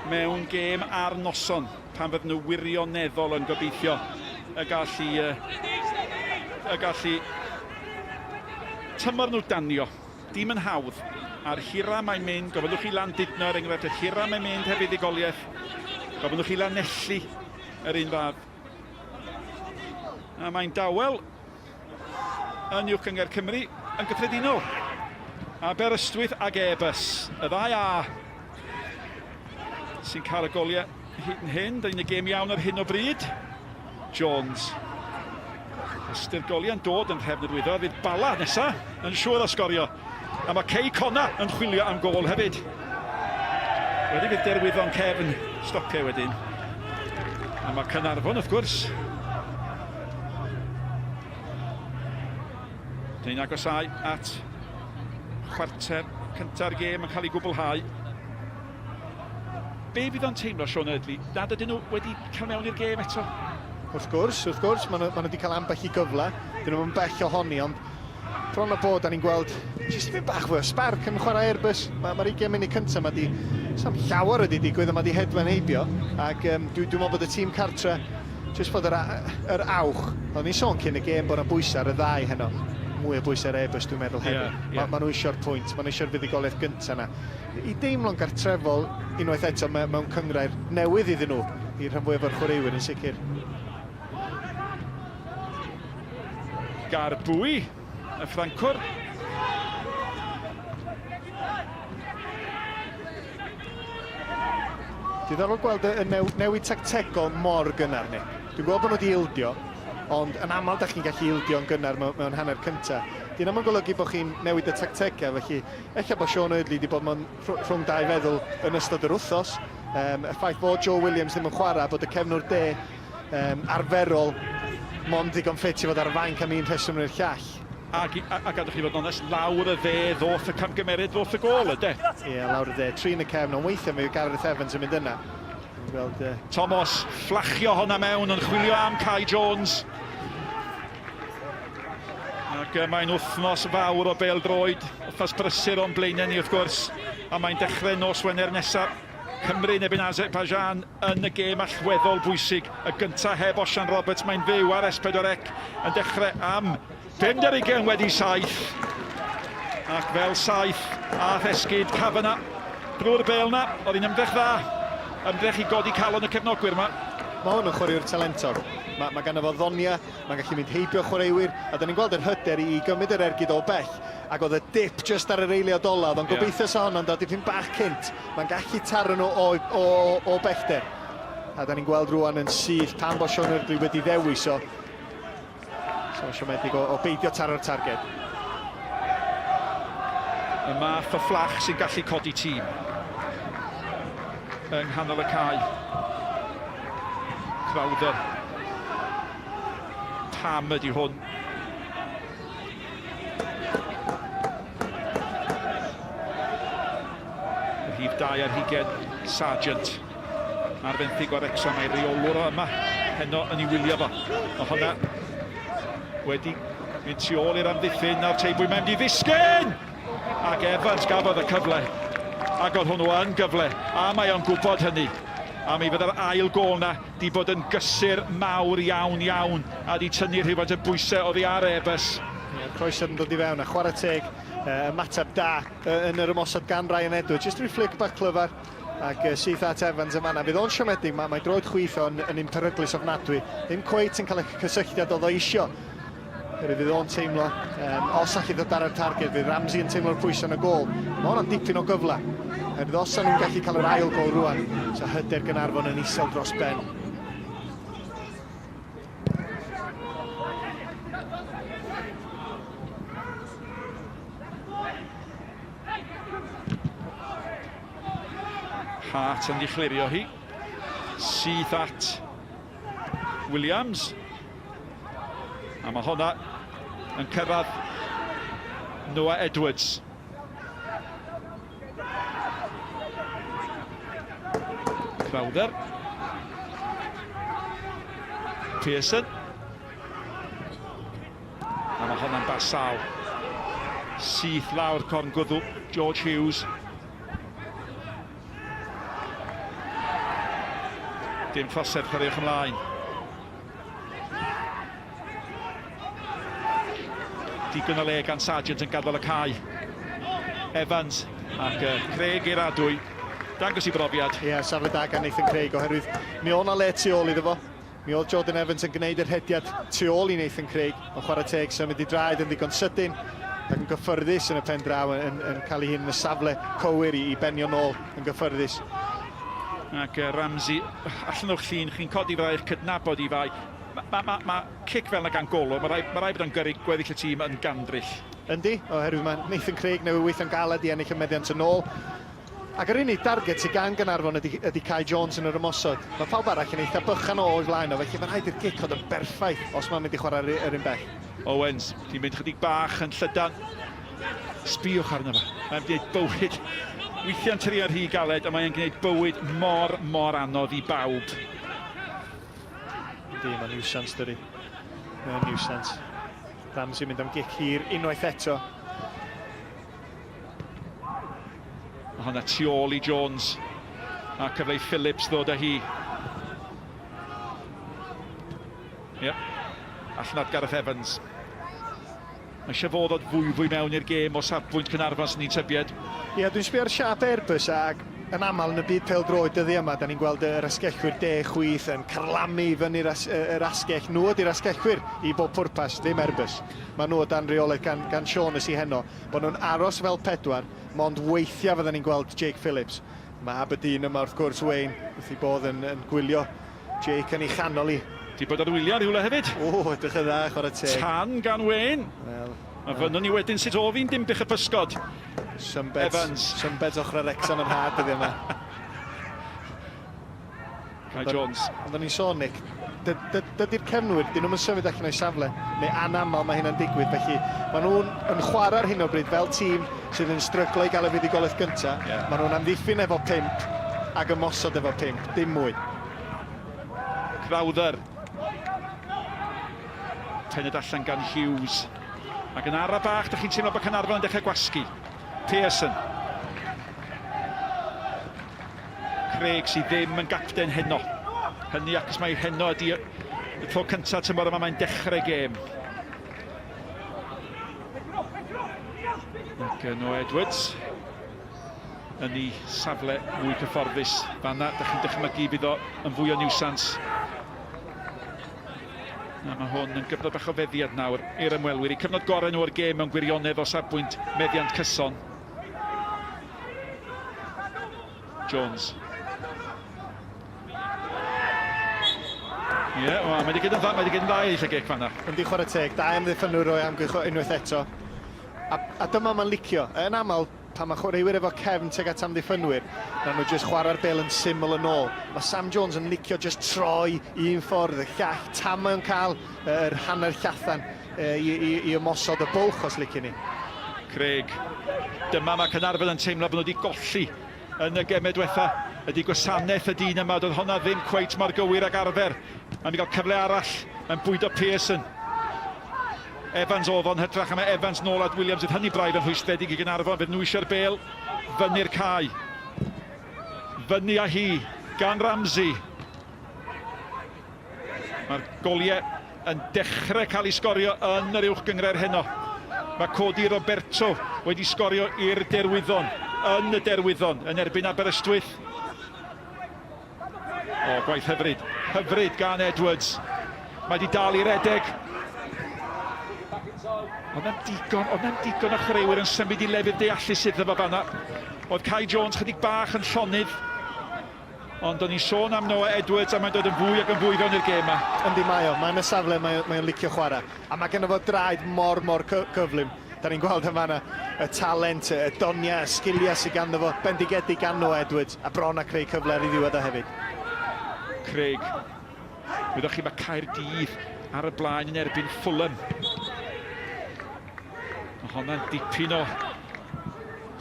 Mewn gêm ar noson, pan fydden nhw wirioneddol yn gobeithio y gallu, y gallu tymor nhw danio. Dim yn hawdd. A'r hira mae'n mynd, gofynnwch i Landudno er enghraifft, yr hira mae'n mynd heb fuddugoliaeth, gofynnwch i Lanelli yr un fath. A mae'n dawel yn Uwch Gynghrair Cymru yn gyffredinol. Aberystwyth ag Airbus, y ddau A sy'n cael y goliau hyd yn hyn. Dyn ni'n y gêm iawn ar hyn o bryd. Jones. Ystyr goliau'n dod yn rhefn yr wyddor. Fydd Bala nesa yn siŵr o sgorio. A mae Cei Conna yn chwilio am gôl hefyd. Wedi bydd Derwyddon cefn stopio wedyn. A mae Caernarfon wrth gwrs. Dyn ni'n agosáu at chwarter cynta'r gêm yn cael ei gwblhau. Be fydd o'n teimlo, Sean Eardley, nad ydyn nhw wedi cael mewn i'r gêm eto? Wrth gwrs, wrth gwrs, maen nhw, maen nhw wedi cael ambell i gyfle. Dyn nhw'n bell ohoni, ond bron o bod, da ni'n gweld jyst tipyn bach fwy o sbarc yn chwarae Airbus. Mae'r ma 20 munud cyntaf mae di, sam llawer wedi digwydd, ond mae di hedfan heibio. Ac um, dwi'n dwi meddwl bod y tîm cartre, jyst bod yr, yr awch, o'n i'n sôn cyn y gêm bod yna bwysau ar y ddau heno. Mwy o bwysau ar Airbus dwi'n meddwl hefyd. Yeah, yeah. Mae ma nhw eisiau'r pwynt, maen nhw eisiau'r fuddugoliaeth gyntaf yna. I deimlo'n gartrefol unwaith eto mewn cynghrair newydd iddyn nhw, i'r rhan fwyaf o'r chwaraewyr yn sicr. Garbwy, y Ffrancwr. Diddorol gweld y new, newid tactegol mor gynnar ni. Dwi'n gweld bod nhw wedi ildio, ond yn aml da chi'n gallu ildio yn gynnar mewn, mewn hanner cyntaf. Dyna mae'n golygu bod chi'n newid y tactegau, felly ella bod Sean Eardley wedi bod mewn rhwng dau feddwl yn ystod yr wythnos. Um, y ffaith bod Joe Williams ddim yn chwarae, bod y cefnwr de um, arferol mond ddigon ffit i fod ar y fainc am un rheswm neu'r llall. Ac, a, a gadwch chi fod yn onest, lawr y dde ddoth y camgymeriad, ddoth y gôl, yde? Ie, yeah, lawr y dde. Trin y cefn, ond weithiau mae Gareth Evans yn mynd yna. Gweld, uh... Thomas, fflachio honna mewn, yn chwilio am Kai Jones. Ac uh, mae'n wythnos fawr o bêl-droed, wythnos brysur o'n blaenau ni wrth gwrs, a mae'n dechrau nos Wener nesaf. Cymru yn erbyn Azerbaijan yn y gêm allweddol bwysig, y gyntaf heb Osian Roberts, mae'n fyw ar S4C yn dechrau am 50 wedi 7. Ac fel saith ath esgid Kavanagh drwy'r bêl na, oedd hi'n ymdrech dda, ymdrech i godi calon y cefnogwyr yma. Mae hwn yn chwaraewr talentog. Mae, mae ganddo fo ddoniau, mae'n gallu mynd heibio chwaraewyr, a da ni'n gweld yr hyder i gymryd yr ergyd o bell. Ac oedd y dip jyst ar yr eiliad olaf, ond gobeithio sa honno'n dod dipyn bach cynt. Mae'n gallu taro nhw o, o, o bellter. A da ni'n gweld rwan yn syth pan bo Sean Eardley wedi ddewis o. So siomedig o, o beidio taro'r targed. Y math o fflach sy'n gallu codi tîm yng nghanol y cae. Crowther. Pam ydy hwn? Rhif 2 ar hugen, Sargent. Ar fenthyg o'r Wrexham, mae reolwr o yma heno yn ei wylio fo. Mae hwnna wedi mynd tu ôl i'r amddiffyn, nawr Teibwy mewn i ddisgyn! Ac Evans gafodd y cyfle. Ac oedd hwnnw yn gyfle, a mae o'n gwybod hynny. A mi fydda'r ail gôl na 'di bod yn gysur mawr iawn iawn a 'di tynnu rhywfaint o bwysau oddi ar Airbus. Ie, croesiad yn dod i fewn a chwarae teg, ymateb da yn yr ymosod gan Ryan Edwards. Jyst rhyw fflic bach clyfar ac syth at Evans yn fanna. Fydd o'n siomedig, mae, mae droed chwith o'n yn un peryglus ofnadwy. Ddim cweit yn cael y cysylltiad oedd o isio. Fe fydd o'n teimlo, um, os all i ddod ar y targed, fydd Ramsey yn teimlo'r pwysau yn y gôl. Mae hwnna'n dipyn o gyfle. Herwydd os nhw'n gallu cael yr ail gôl rwan, sa hyder Gaernarfon yn isel dros ben. Hart yn ddichleurio hi. Syth at Williams. A mae honna yn cyrraedd Noah Edwards. Crowther. Pearson. A mae honna'n basal. Syth lawr corn gwddw George Hughes. Dim trosedd, chwaraewch ymlaen. Digon o le gan Sargent yn gadael y cae. Evans ac uh, Craig i'r adwy. Dangos i brofiad. Ie, yeah, safle da gan Nathan Craig oherwydd mi o'na le tu ôl iddo fo. Mi oedd Jordan Evans yn gwneud yr hediad tu ôl i Nathan Craig, ond chwarae teg symud i draed yn ddigon sydyn. Ac yn gyffyrddus yn y pen draw yn, yn, yn cael ei hun yn y safle cywir i, i benio nôl yn gyffyrddus. Ac Ramsey, allan o'ch llun, chi'n codi fraich, cydnabod i fai. Mae ma, ma, ma cic fel yna gan golwr, mae rhaid, ma rhaid bod o'n gyrru gweddill y tîm yn gandryll. Yndi, oherwydd mae Nathan Craig newydd weithio'n galed i ennill y meddiant yn ôl. Ac yr unig darged sydd gan Gaernarfon ydy, ydy Kai Jones yn yr ymosod. Mae pawb arall yn eitha bychan o o'i flaen o, felly mae'n rhaid i'r gic fod yn berffaith os mae'n mynd i chwarae'r yr un bell. Owens, ti'n mynd chydig bach yn llydan. Sbïwch arno fo. Mae'n gwneud bywyd. Weithiau'n trio rhy galed, a mae'n gwneud bywyd mor, mor anodd i bawb. Yndi, mae'n niwsans dydi. Mae'n niwsans. Ramsey mynd am gic hir unwaith eto. Mae hwnna tu ôl i Jones. A cyfle i Phillips ddod â hi. Ie. Yep. Allan at Gareth Evans. Mae eisiau fo ddod fwyfwy mewn i'r gêm o safbwynt Caernarfon, sy'n ni'n tybied. Ie, dwi'n sbio ar siâp Airbus ac yn aml yn y byd pêl-droed dyddiau yma, da ni'n gweld yr asgellwyr de chwith yn carlamu i fyny'r as, yr asgell. Nhw ydy'r asgellwyr i bob pwrpas, ddim Airbus. Maen nhw o dan reolaeth gan, gan Shaughnessy heno. Bod nhw'n aros fel pedwar, mond weithiau fydden ni'n gweld Jake Phillips. Mae Aberdeen yma wrth gwrs, Wayne, wrth ei bodd yn, yn gwylio Jake yn ei chanol hi. Di bod ar wyliau rhywle hefyd. O, edrych yn dda, chwarae teg. Tan gan Wayne. Wel, A fynnwn ni wedyn sut o fi'n Dinbych y Pysgod. Sunbeds, Evans. Sunbeds ochr Wrecsam yn rhad dyddiau yma. Kai Jones. Ond o'n i'n sôn, Nick, dydy'r cefnwyr, dyn nhw'n symud allan o'i safle, neu anaml mae hynna'n digwydd, felly maen nhw'n yn chwarae ar hyn o bryd fel tîm sydd yn stryglo i gael y fuddugoliaeth gyntaf. Yeah. Maen nhw'n amddiffyn efo pump ac ymosod efo pump, dim mwy. Crowther. Pened allan gan Hughes. Ac yn ara bach, da chi'n teimlo bod Caernarfon yn dechrau gwasgu. Pearson. Craig sydd ddim yn gapten heno. Hynny acos mae heno ydi y tro cyntaf tymor yma mae'n dechrau gêm. Ac Noah Edwards yn ei safle mwy cyfforddus. Fanna, da chi'n dychmygu fydd o yn fwy o niwsans. Na, mae hwn yn gyfnod bach o feddiad nawr i'r ymwelwyr. Eu cyfnod gorau nhw o'r gêm mewn gwirionedd o safbwynt meddiant cyson. Jones. Ie, yeah, well, mae wedi gyda'n dda, mae wedi gyda'n dda i ennill y gic fanna. Yndi, chwarae teg, da amddiffynwr o'i amgylch o unwaith eto. A, a dyma mae'n licio. Yn aml, pan mae chwaraewyr efo cefn tuag at amddiffynwyr, na nhw jyst chwarae'r bel yn syml yn ôl. Mae Sam Jones yn licio jyst troi un ffordd, y llall, tam mae'n cael yr hanner llathan i, i, i ymosod y bwlch os licen ni. Craig, dyma mae Caernarfon yn teimlo bod nhw wedi golli yn y gemau diwetha. Ydy gwasanaeth y dyn yma, doedd honna ddim cweit mor gywir ag arfer. Mae'n mynd i gael cyfle arall, mae'n bwydo Pearson. Evans oedd o'n hytrach, a mae Evans nôl at Williams, fydd hynny braidd yn rhwystredig i Gaernarfon, fydd nhw eisiau'r bel fyny'r cae. Fyny â hi gan Ramsey. Mae'r goliau yn dechrau cael eu sgorio yn yr uwch gynghrair heno. Mae Cody Roberto wedi sgorio i'r Derwyddon, yn y Derwyddon, yn erbyn Aberystwyth. O, gwaith hyfryd. Hyfryd gan Edwards. Mae wedi dal i redeg. Oedd na'n digon, oedd na'n digon o chwaraewyr yn symud i lefydd deallus iddo fo fanna. Oedd Kai Jones chydig bach yn llonydd. Ond o'n i'n sôn am Noah Edwards a mae'n dod yn fwy ac yn fwy fewn i'r gêm 'ma. Yndi mae o, mae'n y safle mae o'n, mae o'n licio chwarae. A mae gynno fo draed mor, mor cyflym. Da ni'n gweld yn fanna y talent, y doniau, y sgiliau sydd ganddo fo. Bendigedig gan Noah Edwards, a bron a creu cyfle ar ei ddiwedd o hefyd. Craig. Wyddoch chi, mae Caerdydd ar y blaen yn erbyn Fulham. Mae honna'n dipyn o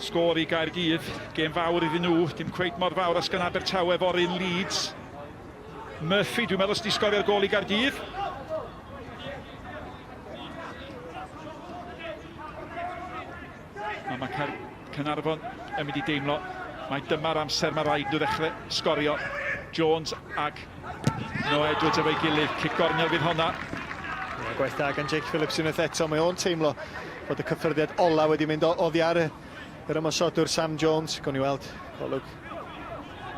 sgôr i Gaerdydd. Gêm fawr iddyn nhw, dim cweit mor fawr as gan Abertawe fory'n Leeds. Murphy, dwi'n meddwl sydd wedi sgorio'r gôl i Gaerdydd. A mae Car Caernarfon yn mynd i deimlo mai dyma'r amser mae rhaid nhw ddechrau sgorio. Jones ac Noah Edwards efo'i gilydd. Cic gornel fydd honna. Gwaith da gan Jake Phillips unwaith eto. Mae o'n teimlo bod y cyffyrddiad ola wedi mynd oddi ar y, yr ymosodwr Sam Jones. Gawn ni weld. Golwg.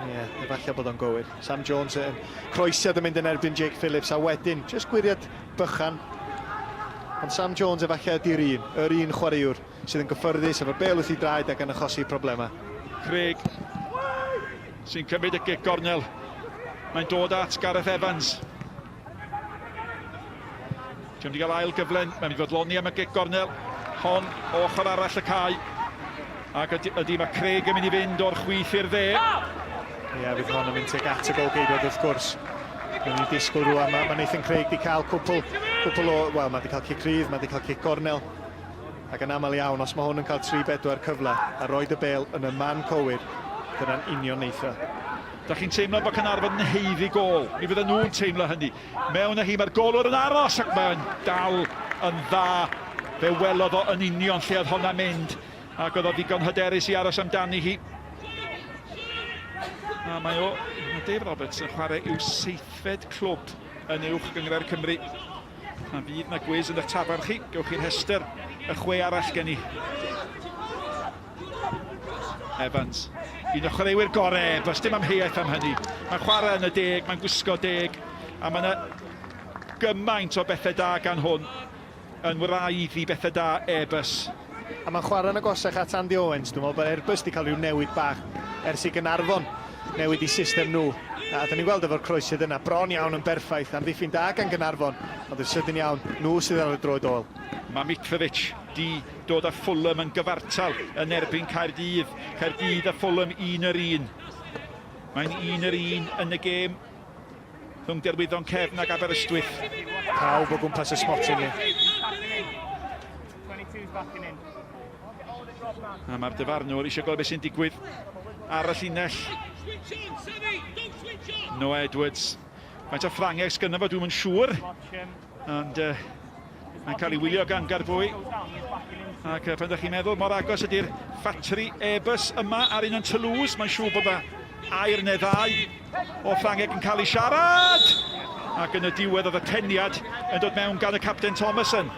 Ie, yeah, efallai bod o'n gywir. Sam Jones yn croesiad yn mynd yn erbyn Jake Phillips a wedyn, jyst gwiriad bychan. Ond Sam Jones efallai ydy'r un, yr un chwaraewr sydd yn gyffyrddus efo'r bêl wrth ei draed ac yn achosi problemau. Craig sy'n cymryd y gic gornel. Mae'n dod at Gareth Evans. Dwi'n wedi cael ail gyfle, mae'n mynd i fodloni am y gic gornel hon o ochr arall y cae. Ac ydy, ydy mae Craig yn mynd i fynd o'r chwith i'r dde. Ie, yeah, fydd hon yn mynd tuag at y golgeidwad wrth gwrs. Dwi'n ni'n disgwyl rwan, mae, mae Nathan Craig wedi cael cwpl, cwpl o, wel, mae wedi cael cic rhydd, mae wedi cael cic gornel. Ac yn aml iawn, os mae hwn yn cael 3-4 cyfle a roed y bêl yn y man cywir, dyna'n union neith o. Da chi'n teimlo bod Caernarfon yn haeddu gôl. Mi fydden nhw'n teimlo hynny. Mewn â hi, mae'r golwr yn aros ac mae'n dal yn dda. Fe welodd o yn union lle oedd honna'n mynd ac oedd o ddigon hyderus i aros amdani hi. A mae o, mae Dave Roberts yn chwarae i'w seithfed clwb yn uwch gynghrair Cymru. Pan fydd na gwis yn eich tafarn chi, gewch chi'r rhestr y chwe arall gen i. Evans, un o chwaraewyr gorau, does dim amheuaeth am hynny. Mae'n chwarae yn y deg, mae'n gwisgo deg, a mae yna gymaint o bethau da gan hwn yn wraidd i bethau da Airbus. A mae'n chwarae'n agosach at Andy Owens, dwi'n meddwl bod Airbus wedi cael rhyw newid bach ers i Gaernarfon newid i system nhw. A dyn ni'n gweld efo'r croesiad yna, bron iawn yn berffaith, amddiffyn da gan Gaernarfon, ond yn sydyn iawn, nhw sydd ar y droed ôl. Mae Mitrovic 'di dod â Fulham yn gyfartal yn erbyn Caerdydd. Caerdydd a Fulham un yr un. Mae'n un yr un yn y gêm rhwng Derwyddon Cefn ac Aberystwyth. Pawb o gwmpas y smotyn ni. A mae'r dyfarnwr eisiau gweld beth sy'n digwydd ar y llinell. Noah Edwards. Faint o Ffrangeg sgynno fo, dwi'm yn siŵr. Ond uh, mae'n cael ei wylio gan Garbwy. Ac uh, pan ydych chi'n meddwl mor agos ydy'r ffatri Airbus yma ar un yn Toulouse, mae'n siŵr bod yna air neu ddau o Ffrangeg yn cael ei siarad! Ac yn y diwedd oedd y peniad yn dod mewn gan y capten Thomason.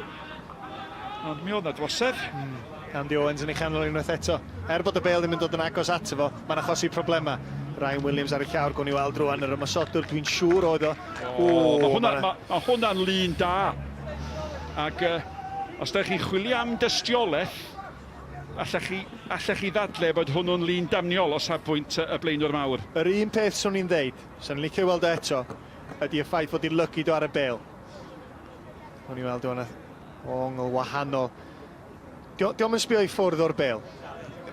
Ond mi oedd yna drosedd. Mm. Andy Owens yn ei chanol unwaith eto. Er bod y bêl ddim yn dod yn agos ato fo, mae'n achosi problemau. Ryan Williams ar y llawr, gwn i weld rwan yr ymosodwr, dwi'n siŵr oedd o. O, mae hwnna, ma, ma hwnna'n lun da. Ac uh, os da chi'n chwilio am dystiolaeth, allech chi, allech chi ddadle bod hwnnw'n lun damniol o safbwynt y blaenwr mawr. Yr un peth swn i'n ddeud, swn i'n licio weld o eto, ydy y ffaith fod i lygid o ar y bêl. O'n i weld o'n ongl wahanol. Dio'm yn sbio i ffwrdd o'r bêl.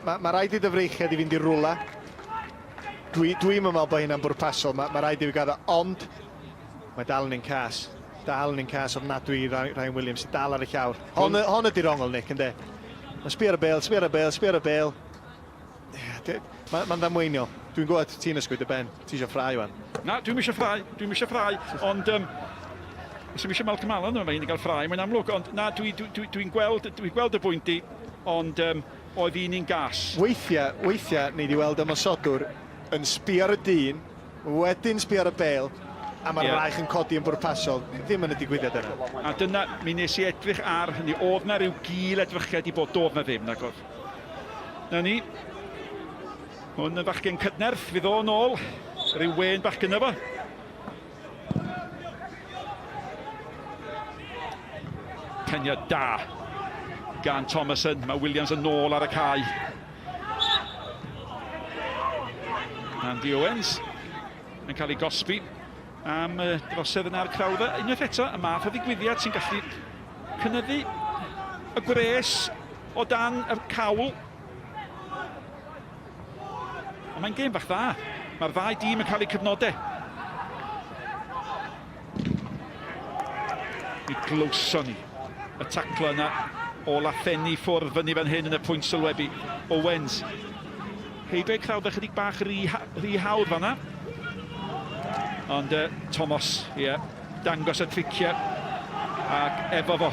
Mae ma rhaid i dy freichiad i fynd i rwla. Dwi, dwi'n meddwl bod hynna'n bwrpasol, mae ma rhaid i fi gadw, ond mae dal yn un cas. Dal yn un cas ofnadwy i Ryan Williams, sy'n dal ar y llawr. Hon, hon ydy'r ongl, Nick, ynddo? Mae'n sbio ar y bêl, sbio ar y bêl, sbio ar y bêl. Mae'n ma ddamweiniol. Dwi'n gwybod ti'n ysgwyd y ben. Ti eisiau ffrau, wan? Na, dwi'n eisiau ffrau. Dwi'n eisiau ffrau, ond um, os yw'n eisiau Malcolm Allen, mae hi'n cael ffrau, mae'n amlwg. Ond na, dwi'n dwi, dwi, dwi gweld, dwi gweld y bwynt i, ond um, oedd un un gas. Weithiau, weithiau, nei di weld ymosodwr yn sbio ar y dyn, wedyn sbio ar y bêl, a mae'r yeah. fraich yn codi yn bwrpasol. Ddim yn y digwyddiad yna. A dyna, mi nes i edrych ar hynny. Oedd na rhyw gil edrychiad i bod, doedd na ddim, nag oedd. Na ni. Hwn yn fachgen cydnerth, fydd o'n ôl. Rhyw wen bach gynno fo. Peniad da gan Thomason. Mae Williams yn ôl ar y cae. Andy Owens yn cael ei gosbi am y drosedd yna ar Crowther. Unwaith eto, y math o ddigwyddiad sy'n gallu cynyddu y gwres o dan y cawl. Ond mae'n gêm bach dda. Mae'r ddau dîm yn cael eu cyfnodau. Mi glywson ni y taclo yna o Latheni ffwrdd fyny fan hyn yn y pwynt sylwebu. Owens. Heibio Crowther chydig bach rhy, rhy hawdd fanna. Ond uh, Thomas, ie, yeah, dangos y triciau ac efo fo.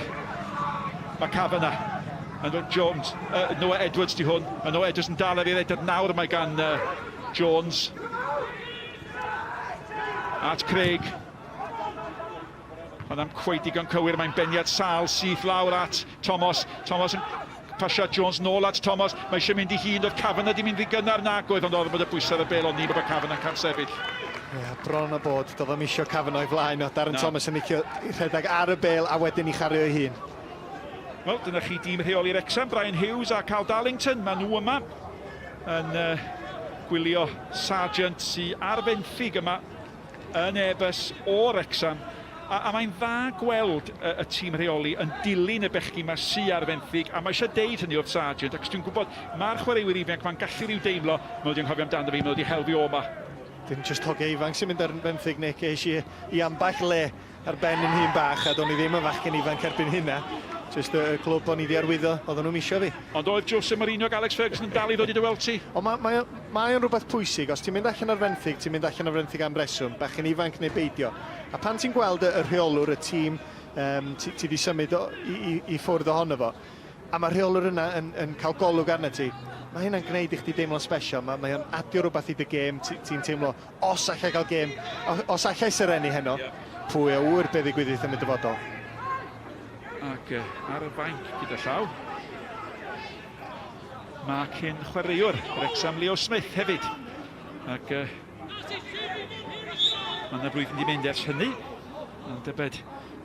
Mae Kavanagh yn Jones, uh, Noah Edwards di hwn. Mae Noah Edwards yn dal ar ei redeg nawr mae gan uh, Jones. At Craig. Ond am cweit digon cywir, mae'n beniad sal syth lawr at Thomas. Thomas yn pasio Jones nôl at Thomas. Mae eisiau mynd i hun, oedd Kavanagh di mynd rhy gynnar nag oedd, ond oedd bod y bwysau ar y bel, ond ni bod Kavanagh yn cael sefyll. Ie, bron a bod, doedd o'm isio Kavanagh o'i flaen o. Darren na. Thomas yn licio rhedeg ar y bel a wedyn i chario ei hun. Wel, dyna chi dîm rheoli Wrecsam, Brian Hughes a Carl Darlington. Maen nhw yma yn uh, gwylio Sargent sy ar fenthyg yma yn Airbus o Wrecsam. A, a mae'n dda gweld y, y tîm rheoli yn dilyn y bechgyn yma sy ar fenthyg, a mae eisiau deud hynny wrth Sargent, ac dwi'n gwybod mae'r chwaraewyr ifanc ma'n gallu rhyw deimlo, maen nhw wedi anghofio amdano fi, maen nhw wedi hel fi o yma. Dim jyst hogiau ifanc sy'n mynd ar fenthyg, Nick, es i i ambell le ar ben yn hun bach, a do'n i ddim yn fachgen ifanc erbyn hynna. Jyst y, y clwb o'n i 'di arwyddo, oedden nhw'm isio fi. Ond oedd Jose Mourinho ac Alex Ferguson yn dal i ddod i dy weld ti? Ond mae, mae, mae o'n rhywbeth pwysig, os ti'n mynd allan ar fenthyg, ti'n mynd allan ar fenthyg am reswm, bachgen ifanc neu beidio. A pan ti'n gweld y, y rheolwr, y tîm um, ti, ti 'di symud o, i, i, i ffwrdd ohono fo, a mae'r rheolwr yna yn, yn cael golwg arna ti, mae hynna'n gwneud i chdi deimlo'n special, mae, mae o'n adio rhywbeth i dy gêm, ti'n ti teimlo, os allai gael gêm, os allai serennu heno, yeah. pwy a ŵyr be ddigwyddith yn y dyfodol. Ac ar y fainc gyda llaw, mae cyn chwaraewr Wrexham Leo Smith hefyd. Ac uh, mae yna flwyddyn di mynd ers hynny. Ond dybed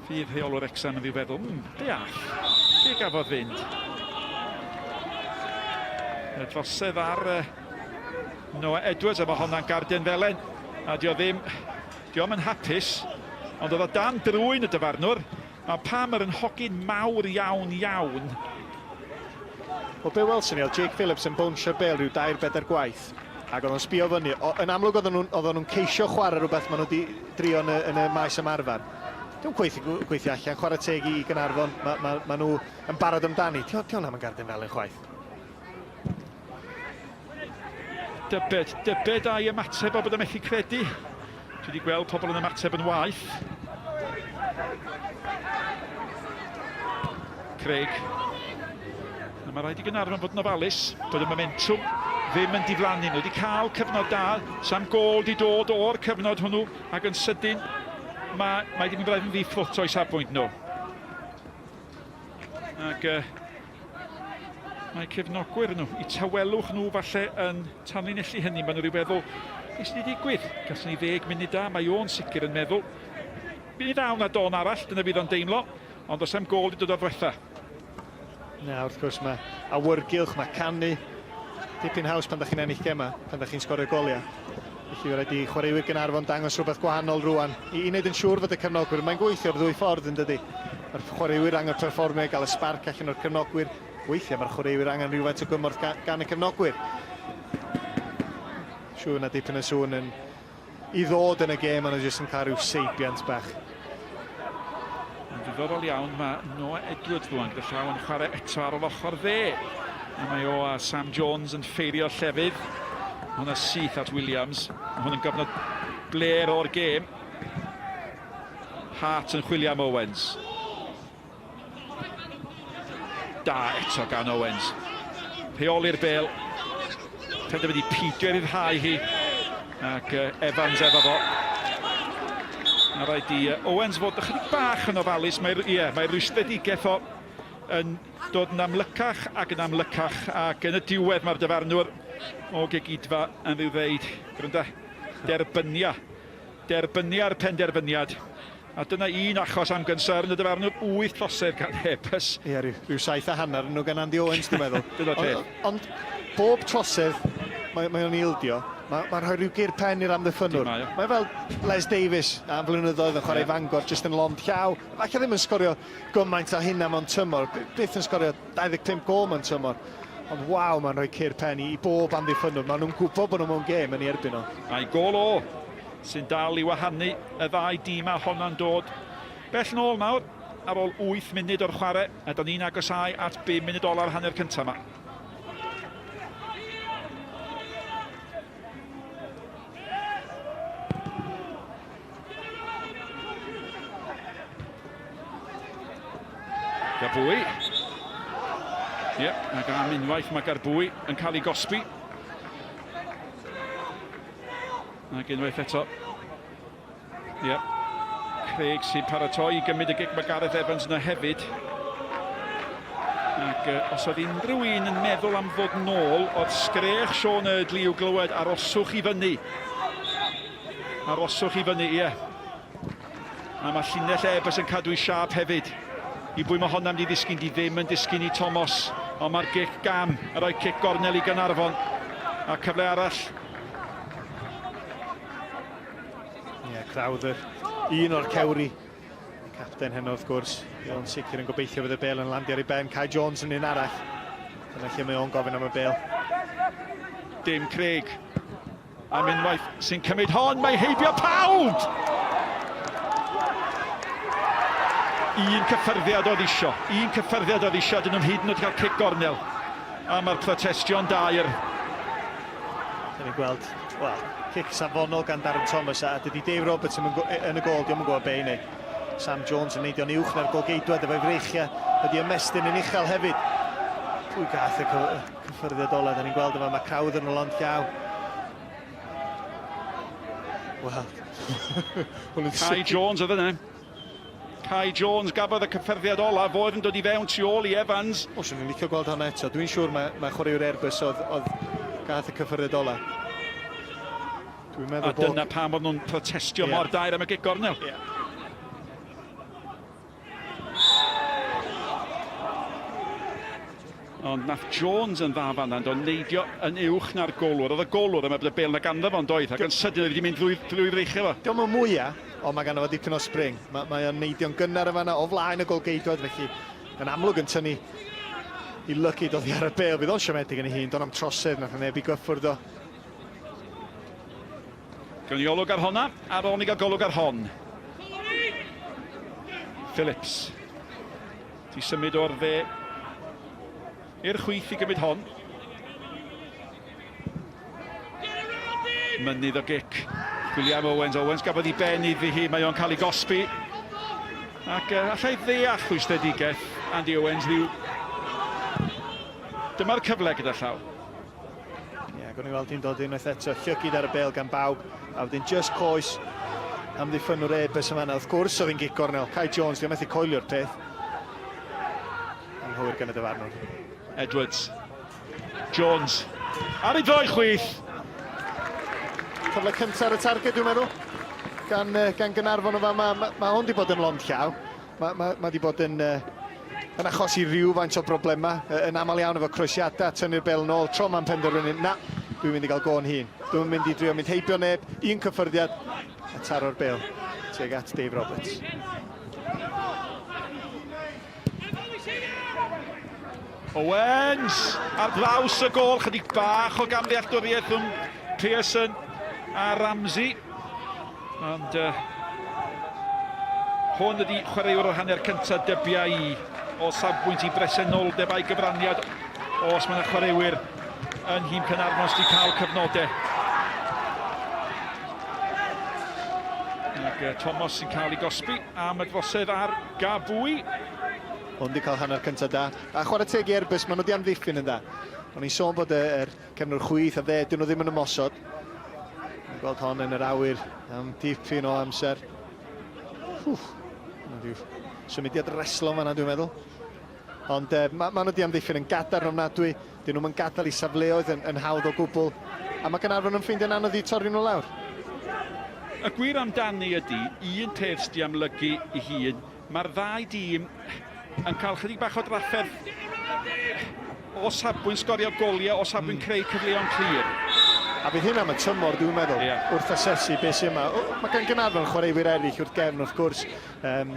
fydd rheolwr Wrexham yn rhyw feddwl, mm, be all? Be gafodd fynd? Y drosedd ar uh, Noah Edwards, a mae honna'n garden felen, a dio ddim, dio yn hapus, ond oedd o dan drwyn y dyfarnwr. Mae Palmer yn hogyn mawr iawn iawn. Wel, be welson ni oedd Jake Phillips yn bownsio'r bêl rhyw dair bedair gwaith, ac oedd o'n sbio fyny. O, yn amlwg oedden nhw'n oedden nhw'n ceisio chwarae rhywbeth maen nhw wedi drio yn y, yn y maes ymarfer. Dwi'n gweithio, gweithio allan, chwarae teg i Gaernarfon, mae ma, ma nhw yn barod amdani. Di hwnna am yn garden felyn chwaith. Dybed, dybed a'i ymateb o bod yn methu credu. Dwi wedi gweld pobl yn ymateb yn waeth. Craig. A mae rhaid i Gaernarfon fod yn ofalus bod y momentwm ddim yn diflannu. Nhw wedi cael cyfnod da, sam gôl di dod o'r cyfnod hwnnw ac yn sydyn mae, mae wedi mynd braidd yn ddi-ffrwt o'i safbwynt nhw. Ac uh, mae cefnogwyr nhw, i tawelwch nhw falle yn tanlinellu hynny. Maen nhw rhyw feddwl, beth sydd wedi digwydd? Gallwn ni ddeg munud da, mae o'n sicr yn meddwl. Bydd ddaw na don arall, dyna fydd o'n deimlo, ond os am gol wedi dod o'r ddiwetha. Na, wrth gwrs mae awyrgylch, mae canu. Dipyn haws pan da chi'n ennill gemau, pan da chi'n sgorio goliau. Felly fe raid i chwaraewyr Gaernarfon dangos rhywbeth gwahanol rwan i, i wneud yn siŵr fod y cefnogwyr, mae'n gweithio'r ddwy ffordd yn dydy. Mae'r chwaraewyr angen perfformio i gael y sbarc allan o'r cefnogwyr. Weithiau mae'r chwaraewyr angen rhywfaint o gymorth gan, gan y cefnogwyr. Siŵr na dipyn o sŵn yn i ddod yn y gêm, ond nhw jyst yn cael rhyw seibiant bach. Yn ddiddorol iawn, mae Noah Edwards rwan gyda llaw yn chwarae eto ar ôl ochr dde. A mae o a Sam Jones yn ffeirio llefydd. Mae hwnna syth at Williams. Mae hwn yn gyfnod bler o'r gêm. Hart yn chwilio am Owens. Da eto gan Owens. Rheoli'r bel. Penderfynu peidio ryddhau hi. Ac uh, Evans efo fo. A rhaid i uh, Owens fod ychydig bach yn ofalus. Mae'r yeah, mae rwystredigaeth o yn dod yn amlycach ac yn amlycach ac yn y diwedd mae'r dyfarnwr o Gegidfa yn rhyw ddeud, gwranda, derbynia, derbynia'r penderfyniad. A dyna un achos am gynsyrn y dyfarnwr, wyth trosedd gan Airbus. Ie, rhyw, rhyw 7.5 yn nhw gan Andy Owens, dwi'n meddwl. Dyna'r peth. Ond, ond bob trosedd mae, mae o'n ildio, mae'n mae rhoi rhyw gur pen i'r amddiffynnwr. Mae, mae fel Les Davies am flynyddoedd yn chwarae yeah. Fangor, jyst yn lond llaw. Falle ddim yn sgorio gymaint o hynna mewn tymor, byth yn sgorio 25 gol mewn tymor. Ond waw, mae'n rhoi cur pen i, i bob amddiffynnwr. Maen nhw'n gwybod bod nhw mewn gêm yn ei erbyn o. A'i gol o sy'n dal i wahanu y ddau dîm a honna'n dod bell nôl nawr ar ôl 8 munud o'r chwarae a da ni'n agosáu at 5 munud ola'r hanner cyntaf yma. Garbwy. Ie, yeah, ac am unwaith mae Garbwy yn cael ei gosbi. Ac unwaith eto. Ie. Yeah. Craig sy'n paratoi i gymryd y gic. Mae Gareth Evans yna hefyd. Ac uh, os oedd unrhyw un yn meddwl am ddod nôl, oedd sgrech Sean Erdley i'w glywed, aroswch i fyny. Aroswch i fyny, ie. Yeah. A mae llinell Airbus yn cadw'i siâp hefyd. I bwy mae honna'n mynd i ddisgyn? Di ddim yn disgyn i Thomas, ond mae'r gic gam yn rhoi cic gornel i Gaernarfon. A cyfle arall. Ie, yeah, Crowther, un o'r cewri. Y capten heno wrth gwrs. O'n sicr yn gobeithio fydd y bel yn landio ar ei ben. Kai Jones yn un arall. Dyna lle mae o'n gofyn am y bel. Dim Craig. Am unwaith sy'n cymryd hon, mae heibio pawb! Un cyffyrddiad oedd isio, un cyffyrddiad oedd isio, dyn nhw'n hyd yn oed cael cic gornel. A mae'r protestio'n daer. Dyn ni'n gweld, wel, cic safonol gan Darren Thomas, a dydy Dave Roberts yn, yn y gol, diolch yn gwybod be i wneud. Sam Jones yn neidio'n uwch na'r golgeidwad efo'i freichiau, ydy ymestyn yn uchel hefyd. Pwy gath y Cyffyrddiad ola, da ni'n gweld yma, mae Crowther yn y lond llaw. Wel, Kai Jones oedd yna. Kai Jones gafodd y cyffyrddiad ola, fo oedd yn dod i fewn tu ôl i Evans. O, swn i'n licio gweld hwnna eto. Dwi'n siŵr mae, mae chwaraewr Airbus oedd, oedd gath y cyffyrddiad ola. Dwi'n meddwl a dyna pam oedd nhw'n protestio yeah. mor daer am y gic gornel. Yeah. Ond nath Jones yn dda fan'na, yn do, neidio yn uwch na'r golwr. Oedd y golwr yn meddwl bod y bêl 'na ganddo fo, yn doedd? Ac yn sydyn oedd wedi mynd drwy, drwy freichiau fo. Dio'm yn mwya, ond mae ganddo fo dipyn o spring. Mae, mae o'n neidio'n gynnar yn fan'na, o flaen y golgeidwad, felly yn amlwg yn tynnu i lygid oddi ar y bêl. Fydd o'n siomedig yn ei hun, do'n am trosedd, nath neb i gyffwrdd o. Gawn ni olwg ar honna, ar ôl ni gael golwg ar hon. Phillips. Di symud o'r dde i'r chwith i gymryd hon. Mynydd o gic. William Owens. Owens gafodd ei ben iddi hi. Mae o'n cael ei gosbi. Ac uh, allai ddeall rhwystredigaeth Andy Owens ddiw. Dyma'r cyfle gyda llaw. Ie, yeah, gwni weld hi'n dod unwaith eto. Llygid ar y bel gan bawb. A wedyn just coes amddiffynnwr Airbus yma. Wrth gwrs oedd hi'n gic gornel. Kai Jones, diolch methu coelio'r peth. Anghywir gan y dyfarnwr. Edwards. Jones. Ar ei droi chwith. Cyfle cyntaf ar y targed, dwi'n meddwl. Gan, gan Gaernarfon o fama. Mae ma hwn wedi bod yn lond llaw. Mae ma, ma wedi bod yn, uh, yn achosi rhywfaint o broblemau, yn aml iawn efo croesiadau, tynnu'r bel yn ôl, tro ma'n penderfynu, na, dwi'n mynd i gael go'n hun. Dwi'n mynd i drio mynd heibio neb, un cyffyrddiad, a taro'r bel tuag at Dave Roberts. Owens ar draws y gôl, chydig bach o gamddealltwriaeth rhwng Pearson a Ramsey. Ond uh, hwn ydy chwaraewr o'r hanner cyntaf dybia i o safbwynt i bresenoldeb a'i gyfraniad os mae yna chwaraewyr yn nhîm Caernarfon sydd wedi cael cyfnodau. Ac uh, Thomas sy'n cael ei gosbi am y drosedd ar Gabwy. Hwn wedi cael hanner cyntaf da. A chwarae teg i Airbus, maen nhw wedi amddiffyn yn dda. O'n i'n sôn bod yr cefnwr chwith a dde, dyn nhw ddim yn ymosod. Yn gweld hon yn yr awyr am dipyn o amser. Wff, symudiad reslo fanna dwi'n meddwl. Ond eh, ma, ma nhw wedi amddiffyn yn gadarn ofnadwy. Dyn nhw'n gadael i safleoedd yn, yn hawdd o gwbl. A mae Gaernarfon yn ffeindio'n anodd i torri nhw lawr. Y gwir amdani ydy, un peth sydd wedi amlygu i hun, mae'r ddau dîm yn cael chydig bach o drafferth o safbwynt sgorio goliau, o safbwynt mm. creu cyfleon clir. A bydd hyn am y tymor, dwi'n meddwl, yeah. wrth asesu beth sy'n yma. Mae gan Gaernarfon chwaraewyr eraill wrth gefn, wrth gwrs. Um,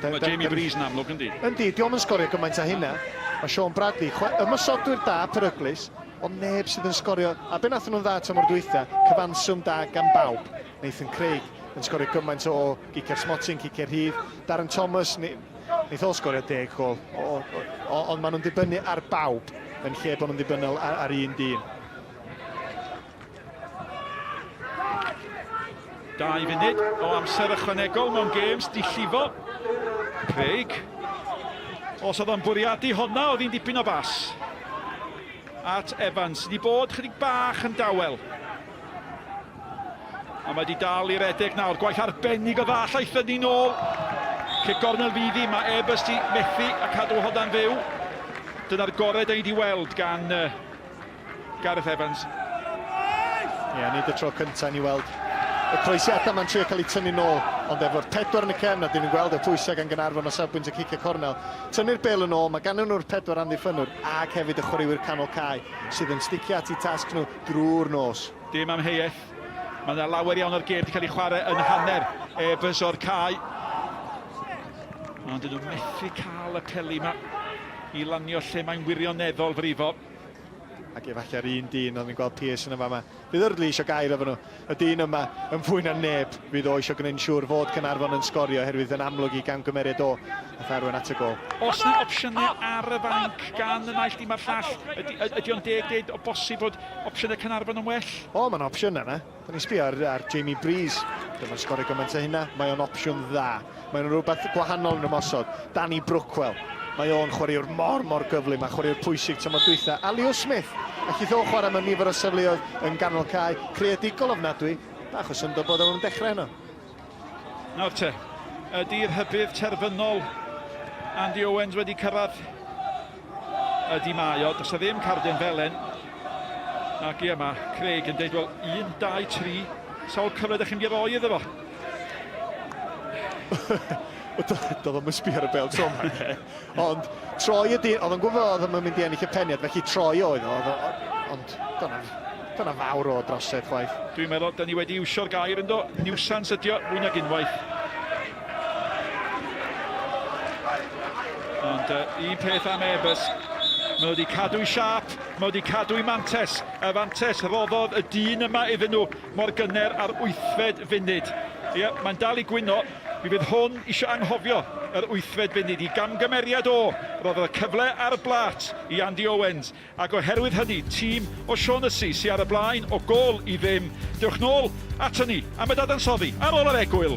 Mae Jamie Breeze yn amlwg, yndi? Yndi, diolch yn sgorio gymaint â hynna. Mae Sean Bradley, ymosodwyr da, peryglus, ond neb sydd yn sgorio. A be nath nhw'n dda tymor dwytha, cyfanswm da gan bawb. Nathan Craig yn sgorio gymaint o giciau'r smotyn, ciciau'r rhydd. Darren Thomas, wneith o sgorio 10 gol, ond maen nhw'n dibynnu ar bawb yn lle bod nhw'n ddibynnol ar, ar un dyn. 2 funud o amser ychwanegol mewn gêm di llifo. Craig. Os oedd o'n bwriadu honna, oedd hi'n dipyn o bas. At Evans, sydd wedi bod chydig bach yn dawel. A mae wedi dal i redeg nawr. Gwaith arbennig o dda, allai thynnu nôl. Cic gornel fydd hi, mae Airbus di methu a cadw honna'n fyw. Dyna'r gorau da ni wedi weld gan uh, Gareth Evans. Ie, yeah, nid y tro cyntaf ni weld y croesiadau mae'n trio cael eu tynnu nôl, Ond efo'r pedwar yn y cefn, a dyn nhw'n gweld y pwysau gan Gaernarfon o safbwynt y cicio cornel, tynnu'r bêl yn ôl, mae ganddyn nhw'r pedwar amddiffynnwr ac hefyd y chwaraewyr canol cae sydd yn sticio at eu tasg nhw drwy'r nos. Dim amheuaeth, mae yna lawer iawn o'r gêm wedi cael ei chwarae yn hanner Airbus o'r cae. Ond dyn nhw'n methu cael y peli yma i lanio lle mae'n wirioneddol frifo. Ac efallai'r un dyn oedd yn gweld Pearce yn y fama. Fydd Eardley eisiau gair efo nhw. Y dyn yma yn fwy na neb. Fydd o eisiau gwneud yn siŵr fod Caernarfon yn sgorio oherwydd yn amlwg i gamgymeriad o nath arwain at y gôl. Oes 'na opsiynau ar y fainc gan y naill dîm a'r llall? Ydy, ydy o'n deg deud o bosib fod opsiynau Caernarfon yn well? O, mae 'na opsiynau yna. Da ni'n sbio ar, ar Jamie Breeze. Dyma'n sgorio gymaint o hynna. Mae o'n opsiwn dda. Mae'n rhywbeth gwahanol yn ymosod. Danny Brookwell. Mae o'n chwaraewr mor, mor gyflym a chwaraewr pwysig tymor dwytha. A Leo Smith. Allith o chwarae mewn nifer o safleoedd yn ganol cae. Creadigol ofnadwy. Bach o syndod bod o'n dechrau heno. Nawr te, ydy'r rhybudd terfynol Andy Owens wedi cyrraedd? Ydy mae o, does 'na ddim cardyn felen. Ac ie, mae Craig yn deud, wel, 1, 2, 3, sawl cyfle ydych chi'n mynd i roi iddo fo? Doedd o'm yn sbio ar y bêl tro 'ma de. Ond troi ydi, oedd o'n gwybod oedd o'n mynd i ennill y peniad, felly troi oedd o, ond dyna, dyna fawr o drosedd chwaith. Dwi'n meddwl, da ni wedi iwsio'r gair ynddo, niwsans ydi o, fwy nag unwaith. Ond un peth am Airbus, mae nhw wedi cadw'i siâp, mae wedi cadw'i mantes. Y fantes roddodd y dyn yma iddyn nhw mor gynner ar wythfed funud. Ie, mae'n dal i gwyno. Mi fydd hwn eisiau anghofio yr wythfed funud i gamgymeriad o. Roddodd y cyfle ar y blat i Andy Owens. Ac oherwydd hynny, tîm O'Shaughnessy sy ar y blaen o gôl i ddim. Dewch nôl aton ni am y dadansoddi ar ôl yr egwyl.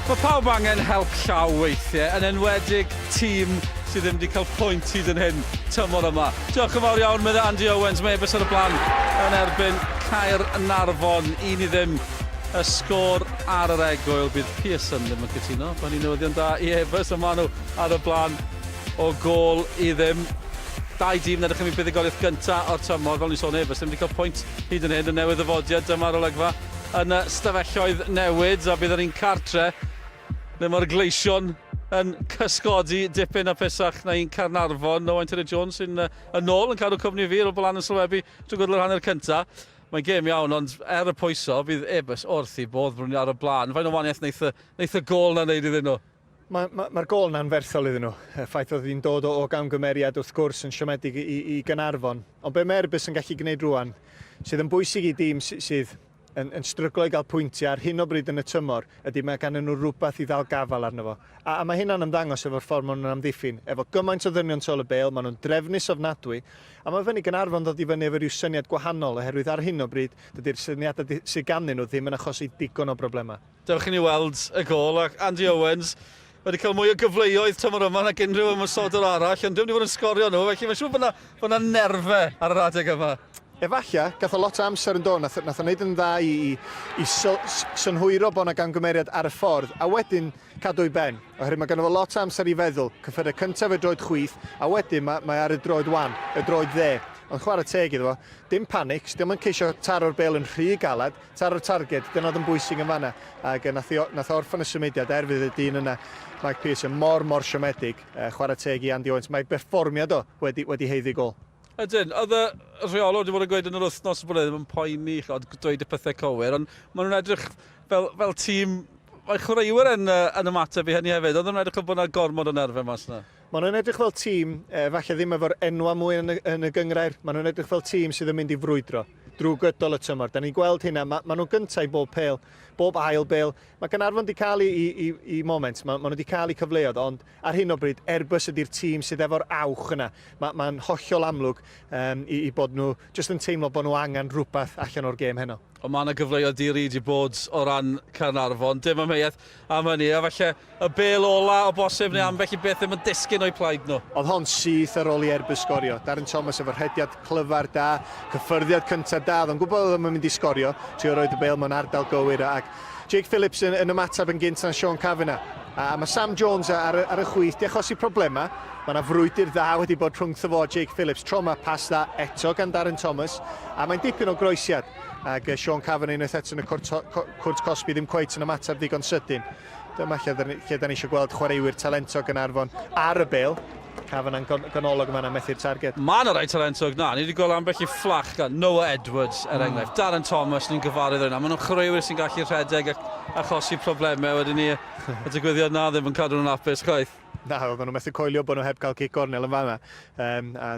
Mae pawb angen help llaw weithiau, yn enwedig tîm sydd ddim wedi cael pwynt hyd yn hyn tymor yma. Diolch yn fawr iawn, meddai Andy Owens. Mae Airbus ar y blaen yn erbyn Caernarfon. 1-0 y sgôr ar yr egwyl. Bydd Pearson ddim yn cytuno. Mae hynny'n newyddion da i Airbus, ond maen nhw ar y blaen o gôl i ddim. Dau dîm yn edrych am eu buddugoliaeth gyntaf o'r tymor. Fel ni'n sôn, Airbus ddim wedi cael pwynt hyd yn hyn yn newydd ddyfodiad. Dyma'r olygfa yn y stafelloedd newid a bydd yr un cartre le mae'r Gleision yn cysgodi dipyn a pesach na un Caernarfon. Owain Tudur Jones sy'n yn ôl yn cadw cwmni fi ar ôl bod lan yn sylwebu trwy gydol yr hanner cynta. Mae'n gêm iawn, ond er y pwyso, bydd Airbus wrth i bodd bod nhw ar y blaen. Faint o wahaniaeth wneith y, wneith y gôl na wneud iddyn nhw? Mae'r ma, ma gôl na'n ferthol iddyn nhw. Y ffaith oedd hi'n dod o, o gamgymeriad wrth gwrs yn siomedig i, i, i Gaernarfon. Ond be mae Airbus yn gallu gwneud rwan, sydd yn bwysig i dîm sydd yn, yn stryglo i gael pwyntiau ar hyn o bryd yn y tymor, ydy mae ganddyn nhw rhywbeth i ddal gafael arno fo. A, a mae hynna'n ymddangos efo'r ffordd maen nhw'n amddiffyn. Efo gymaint o ddynion tu ôl y bêl, maen nhw'n drefnus ofnadwy, a mae fyny Gaernarfon ddod i fyny efo rhyw syniad gwahanol, oherwydd ar hyn o bryd, dydy'r syniadau sydd ganddyn nhw ddim yn achosi digon o broblemau. Dewch i ni weld y gôl, ac Andy Owens wedi cael mwy o gyfleoedd tymor yma nag unrhyw ymosodwr arall, ond dim wedi bod yn sgorio nhw, felly mae'n siŵr bod yna, bod yna nerfau ar yr adeg yma. Efallai, gath o lot o amser yn do, nath, nath o wneud yn dda i, i, i synhwyro bod yna gamgymeriad ar y ffordd, a wedyn cadw ei ben, oherwydd mae ganddo fo lot o amser i feddwl, cyffyrdd cyntaf y droed chwith, a wedyn mae, mae ar y droed wan, y droed dde. Ond chwarae teg iddo fo, dim panic, dim yn ceisio taro'r bêl yn rhy galed, Taro'r targed, dyna oedd yn bwysig yn fanna. Ac nath, i, nath orffen y symudiad er fydd y dyn yna, Mike Pearson, mor, mor siomedig. Chwarae teg i Andy Owens. Mae berfformiad o wedi, wedi haeddu gôl. Ydyn, oedd y rheolwr wedi bod yn gweud yn yr wythnos bod e ddim yn poeni, chod, dweud y pethau cywir, ond maen nhw'n edrych fel, fel tîm, mae chwaraewyr yn, yn ymateb i hynny hefyd, oedd nhw'n edrych fel bod yna gormod o nerfau mas yna. Maen nhw'n edrych fel tîm, efallai ddim efo'r enwau mwy yn y, yn y gynghrair, maen nhw'n edrych fel tîm sydd yn mynd i frwydro drwy gydol y tymor. Da ni'n gweld hynna, ma, maen nhw'n gyntaf i bob pêl, bob ail bêl. Mae Gaernarfon wedi cael ei, i, i, i moment, ma, maen nhw wedi cael eu cyfleoedd, ond ar hyn o bryd, Airbus ydy'r tîm sydd efo'r awch yna. Mae'n ma hollol amlwg um, i, i bod nhw jyst yn teimlo bod nhw angen rhywbeth allan o'r gêm heno. Ond mae yna gyfleoedd di-ri 'di bod o ran Caernarfon, dim amheuaeth am hynny, a falle y bêl ola o bosib neu ambell i beth ddim yn disgyn o'u plaid nhw. Oedd hon syth ar ôl i Airbus sgorio. Darren Thomas efo rhediad clyfar da, cyffyrddiad cyntaf da, oedd o'n gwybod oedd o'n mynd i sgorio, trio roed y bêl mewn ardal gywir ac Jake Phillips yn, yn ymateb yn gynt na Sean Kavanagh. A, a mae Sam Jones ar, ar y chwith di achosi problemau. Mae yna frwydr dda wedi bod rhwngtho fo a Jake Phillips. Tro yma pas dda eto gan Darren Thomas. A mae'n dipyn o groesiad. Ac Sean Kavanagh unwaith eto yn y cwrt, cwrt cosbi ddim cweit yn ymateb ddigon sydyn. Dyma lle, lle da ni eisiau gweld chwaraewyr talentog yn Arfon ar y bêl. Kavanagh'n ganolog yma na methu'r targed. Mae yna rai talentog na. Ni wedi gweld ambell i fflach gan Noah Edwards, er mm. enghraifft. Darren Thomas, ni'n gyfarwydd yna. Maen nhw'n chwaraewyr sy'n gallu rhedeg ac achosi problemau. Wedyn ni, y digwyddiad na ddim yn cadw nhw'n hapus chwaith. Na, oedden nhw'n methu coelio bod nhw heb gael cic gornel yn fanna. Um, a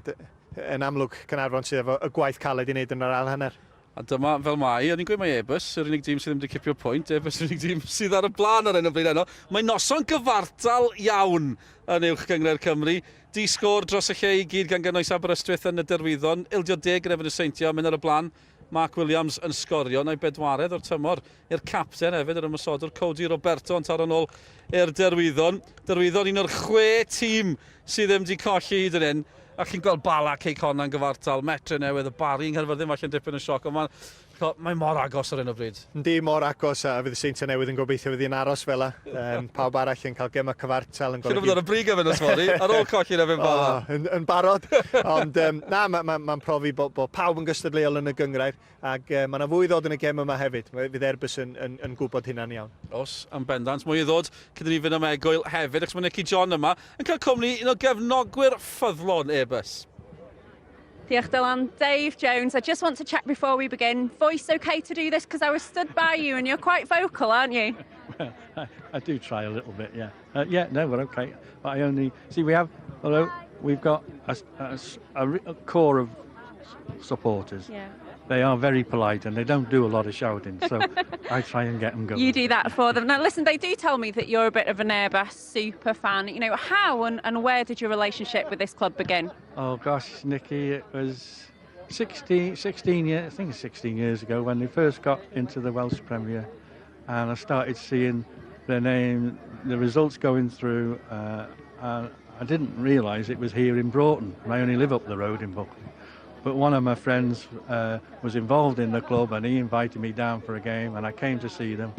yn amlwg, Caernarfon sydd efo y gwaith caled i wneud yn yr ail hanner. A dyma fel mae, o'n i'n gweud mai Airbus yw'r unig dîm sydd ddim wedi cipio pwynt, Airbus yw'r unig dîm sydd ar y blaen ar hyn o bryd heno. Mae noson gyfartal iawn yn Uwch Gynghrair Cymru. Di sgôr dros y lle i gyd gan gynnwys Aberystwyth yn y Derwyddon. Ildio deg yn erbyn y Seintiau, mynd ar y blaen. Mark Williams yn sgorio, na'i bedwaredd o'r tymor i'r capten hefyd, yr ymosodwr Cody Roberto yn taro nôl i'r Derwyddon. Derwyddon un o'r chwe tîm sydd ddim wedi colli hyd yn hyn. A chi'n gweld Bala, Cei Connah yn gyfartal, Metre Newydd, y Barri yng Nghaerfyrddin falle'n dipyn o sioc, ond mae'n mae mor agos ar hyn o bryd. Yndi, mor agos, a fydd y Seintiau Newydd yn gobeithio fydd hi'n aros fel 'a. Um, pawb arall yn cael gemau cyfartal yn golygu... Siŵr o fod ar y brig efo nos fory, ar ôl colli'n erbyn Bala. Oh, yn, yn barod, ond um, na, mae'n ma, ma, ma profi bod, bod pawb yn gystadleuol yn y gynghrair. Ac mae 'na fwy i ddod yn y gem yma hefyd. Fydd Airbus yn, yn, yn gwybod hynna'n iawn. Os, yn bendant. Mwy i ddod cyn i ni fynd am egwyl hefyd, achos mae Nicky John yma yn cael cwmni un o gefnogwyr ffyddlon Airbus. Diolch Dylan. Dave Jones, I just want to check before we begin. Voice okay to do this? Because I was stood by you and you're quite vocal, aren't you? Well, I, I do try a little bit, yeah. Yeah, no, we're okay. But I only... See, we have... Although we've got a, a, a, a core of supporters. Yeah. They are very polite and they don't do a lot of shouting, so I try and get them going. You do that for them. Now, listen, they do tell me that you're a bit of an Airbus super fan. You know, how and, and where did your relationship with this club begin? Oh, gosh, Nicky, it was 16, 16 years, I think 16 years ago when they first got into the Welsh Premier and I started seeing their name, the results going through, and I didn't realise it was here in Broughton. I only live up the road in Buckley. But one of my friends was involved in the club and he invited me down for a game and I came to see them.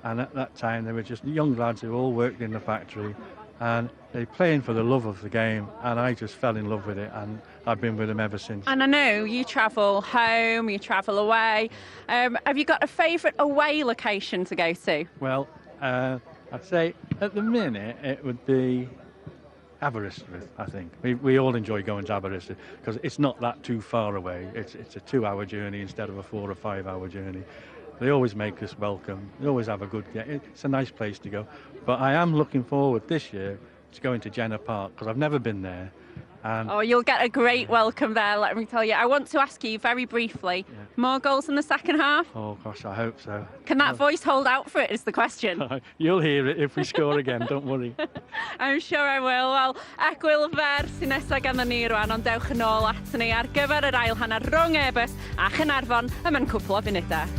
And at that time they were just young lads who all worked in the factory and they playing for the love of the game and I just fell in love with it and I've been with them ever since. And I know you travel home, you travel away. Have you got a favourite away location to go to? Well, I'd say at the minute it would be Aberystwyth, I think. We all enjoy going to Aberystwyth because it's not that too far away. It's a 2-hour journey instead of a 4 or 5-hour journey. They always make us welcome. They always have a good game. It's a nice place to go. But I am looking forward this year to going to Jenner Park because I've never been there. And oh, you'll get a great welcome there, let me tell you. I want to ask you very briefly, more goals in the second half? Oh, gosh, I hope so. Can that voice hold out for it is the question. You'll hear it if we score again, don't worry. I'm sure I will. Wel, egwyl fer sy'n nesaf ganddo ni rwan, ond dewch yn ôl at ni ar gyfer yr ail hanner rhwng Airbus a Chaernarfon ymhen cwpl o funudau.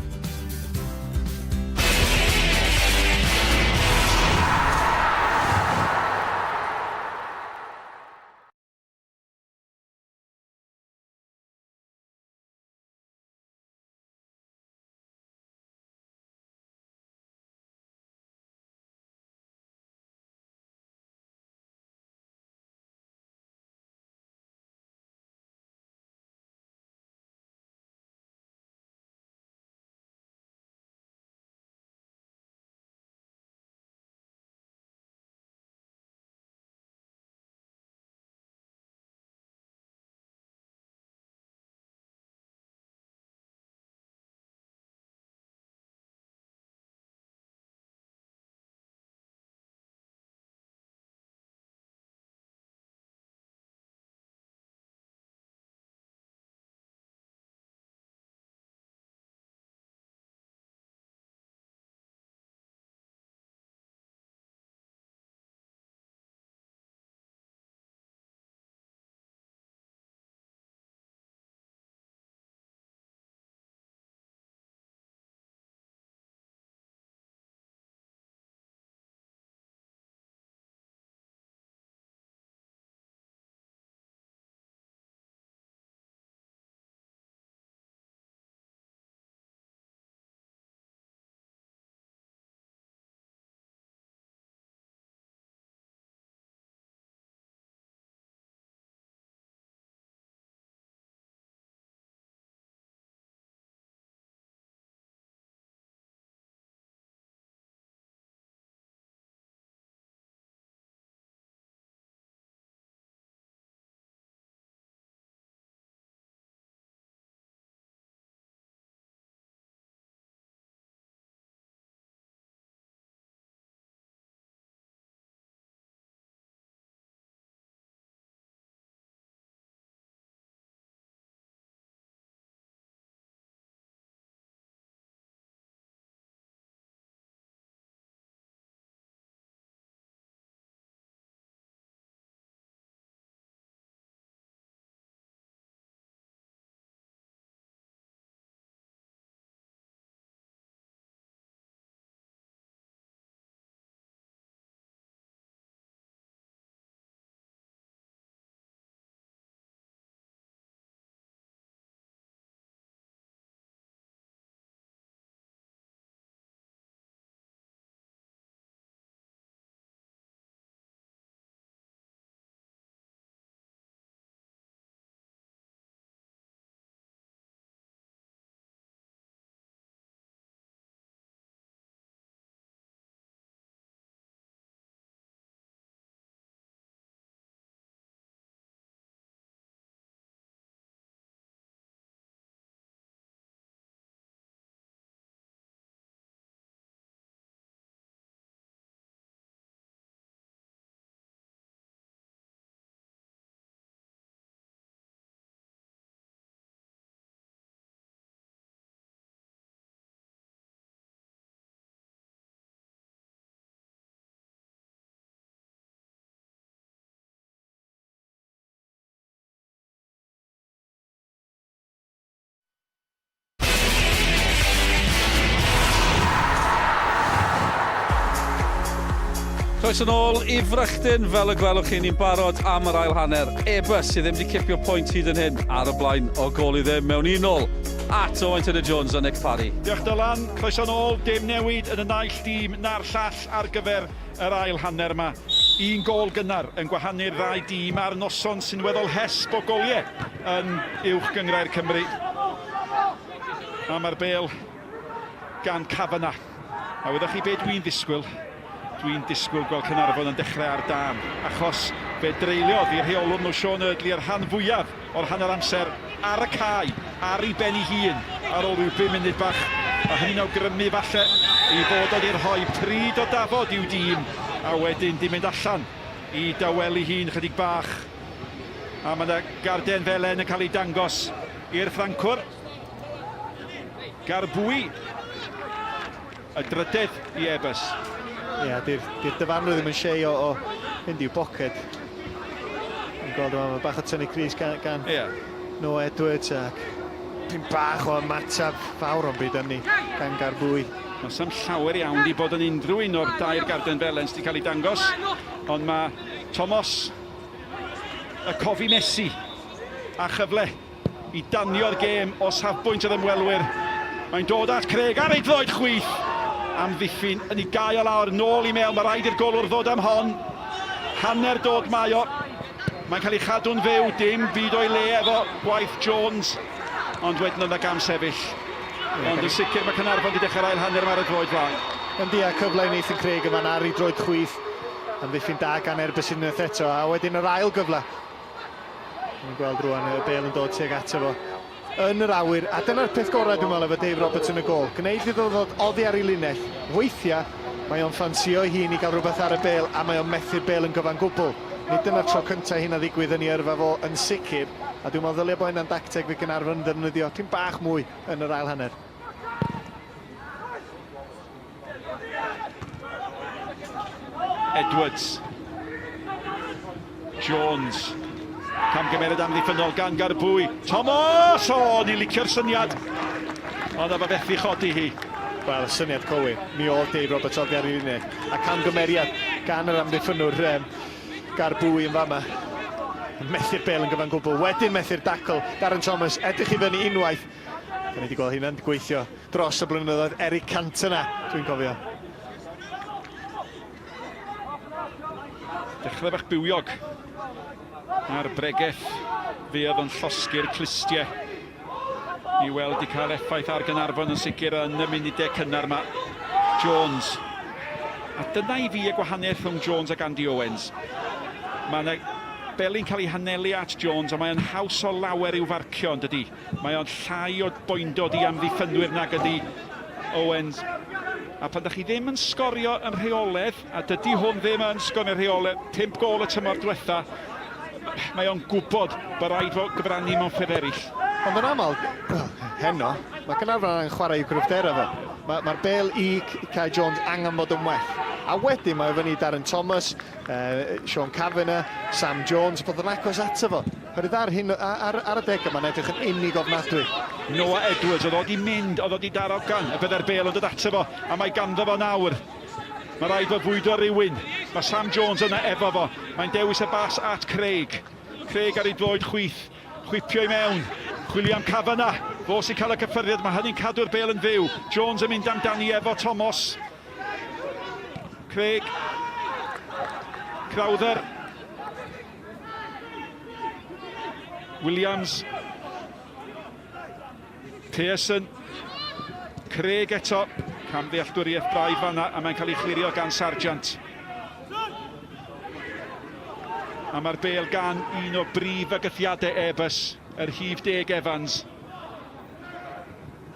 Croeso nôl i Frychdyn, fel y gwelwch chi, ni'n barod am yr ail hanner. Airbus sydd ddim wedi cipio pwynt hyd yn hyn ar y blaen o gôl i ddim mewn un ôl at Owain Tudur Jones a Nick Parry. Diolch Dylan, croeso nôl, dim newid yn y naill dîm na'r llall ar gyfer yr ail hanner yma. Un gôl gynnar yn gwahanu'r ddau dîm ar noson sy'n weddol hesb o goliau yn Uwch Gynghrair Cymru. A mae'r bêl gan Kavanagh. A wyddoch chi be dwi'n ddisgwyl? Dwi'n disgwyl gweld Caernarfon yn dechrau ar dân, achos fe dreuliodd eu rheolwr nhw Sean Eardley y rhan fwyaf o'r hanner amser ar y cae, ar ei ben ei hun, ar ôl rhyw bum munud bach, a hynny'n awgrymu falle ei fod o 'di rhoi pryd o dafod i'w dîm, a wedyn 'di mynd allan i dawelu hun chydig bach. A mae 'na garden felen yn cael ei dangos i'r Ffrancwr. Garboui, y drydedd i Airbus. Ie, yeah, di'r di dyfarnwr ddim yn siei o, o fynd i'w boced. Yn gweld yma, mae bach o tynnu crys gan, gan yeah. Noah Edwards ac pyn bach o ymateb fawr o'n byd ynni gan Garboui. Mae sam llawer iawn di bod yn unrhyw un o'r dair garden felen sydd wedi cael ei dangos, ond mae Thomas y cofi Messi a chyfle i danio'r gêm o safbwynt yr ymwelwyr. Mae'n dod at Craig ar ei droed chwith. Amddiffyn yn ei gau o lawr, nôl i mewn, mae rhaid i'r golwr ddod am hon. Hanner dod mae o. Mae'n cael ei chadw'n fyw, dim byd o'i le efo gwaith Jones. Ond wedyn oedd 'na gam sefyll. Ond yn sicr mae Caernarfon wedi dechrau'r ail hanner yma ar y droed flaen. Yndi, a cyfle i Nathan Craig yma'n ar ei droed chwith. Amddiffyn da gan Airbus unwaith eto, a wedyn yr ail gyfle. Ni'n gweld rwan y bêl yn dod tuag ato fo yn yr awyr, a dyna'r peth gorau dwi'n meddwl efo Dave Roberts yn y gôl. Gwneud iddo ddod oddi ar ei linell. Weithiau mae o'n ffansio ei hun i gael rhywbeth ar y bêl a mae o'n methu'r bêl yn gyfan gwbl. Nid dyna'r tro cyntaf i hynna ddigwydd yn ei yrfa fo yn sicr, a dwi'n meddwl ddylia bod hynna'n dacteg fydd Gaernarfon yn ddefnyddio tipyn bach mwy yn yr ail hanner. Edwards. Jones. Camgymeriad amddiffynnol gan Garbwy. Thomas! O, ni licio'r syniad. Ond efo fethu chodi hi. Wel, syniad cywir. Mi oedd Dave Roberts oddi ar ei unig. A camgymeriad gan yr amddiffynnwr um, Garbwy yn fama. Methu'r bel yn gyfan gwbl. Wedyn methu'r dacl. Darren Thomas, edrych i fyny unwaith. Da ni wedi gweld hynna'n gweithio dros y blynyddoedd. Eric Cantona, dwi'n cofio. Dechrau bach bywiog ar bregeth fuodd yn llosgi'r clustiau i weld i cael effaith ar Gaernarfon yn sicr yn y munudau cynnar yma. Jones. A dyna i fi y gwahaniaeth rhwng Jones ac Andy Owens. Mae yna beli'n cael ei hanelu at Jones, ond mae o'n haws o lawer i'w farcio, yn dydy? Mae o'n llai o boendod i amddiffynwyr nag ydy Owens. A pan da chi ddim yn sgorio yn rheoledd, a dydy hwn ddim yn sgorio rheoledd, 5 gôl y tymor diwetha, mae o'n gwybod bod rhaid fo gyfrannu mewn ffyrdd eraill. Ond yn aml, wel, heno, mae Caernarfon angen chwarae i'w gryfderau fo. Mae'r ma bel i Kai Jones angen bod yn well. A wedyn mae o fyny i Darren Thomas, Sean Kavanagh, Sam Jones, bod yn agos ato fo. Oherwydd ar, hyn, ar, ar y deg yma'n edrych yn unig ofnadwy. Noah Edwards, oedd o wedi mynd, oedd o wedi darogan y byddai'r bel yn dod ato fo, a mae ganddo fo nawr. Mae rhaid fo fwydo rhywun. Mae Sam Jones yna efo fo. Mae'n dewis y bas at Craig. Craig ar ei droed chwith. Chwipio i mewn. Chwilio am Kavanagh. Fo sy'n cael y cyffyrddiad. Mae hynny'n cadw'r bel yn fyw. Jones yn mynd amdani efo Thomas. Craig. Crowther. Williams. Pearson. Craig eto. Camddealltwriaeth braidd fanna a mae'n cael ei chlirio gan Sargeant. A mae'r bel gan un o brif fygythiadau Airbus, yr rhif deg Evans.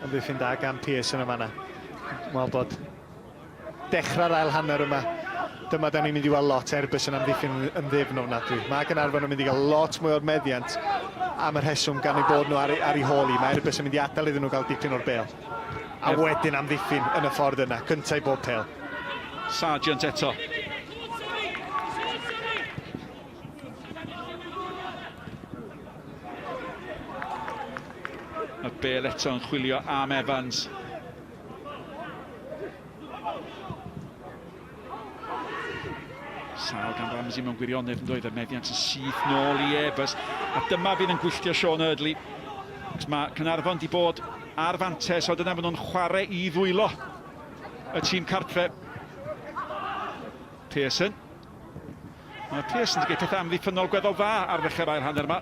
Amddiffyn da gan Pearson yma na. Wel bod dechrau'r ail hanner yma, dyma da ni'n mynd i weld lot Airbus yn amddiffyn yn ddyfn ofnadwy. Mae Gaernarfon yn mynd i gael lot mwy o'r meddiant am y rheswm gan eu bod nhw ar, ar ei hôl i. Mae Airbus yn mynd i adael iddyn nhw gael dipyn o'r bel. A wedyn amddiffyn yn y ffordd yna, cyntaf i bob pel. Sargent eto. Y bel eto yn chwilio am Evans. Sâl gan Ramsey mewn gwirionedd yn doedd, y meddiant yn syth nôl i Airbus. A dyma fydd yn gwylltio Sean Eardley. Cos mae Caernarfon di bod ar fantes, ond yna maen nhw'n chwarae i ddwylo y tîm cartre. Pearson. Mae Pearson wedi gwneud pethau amddiffynnol gweddol dda ar ddechrau'r ail hanner yma.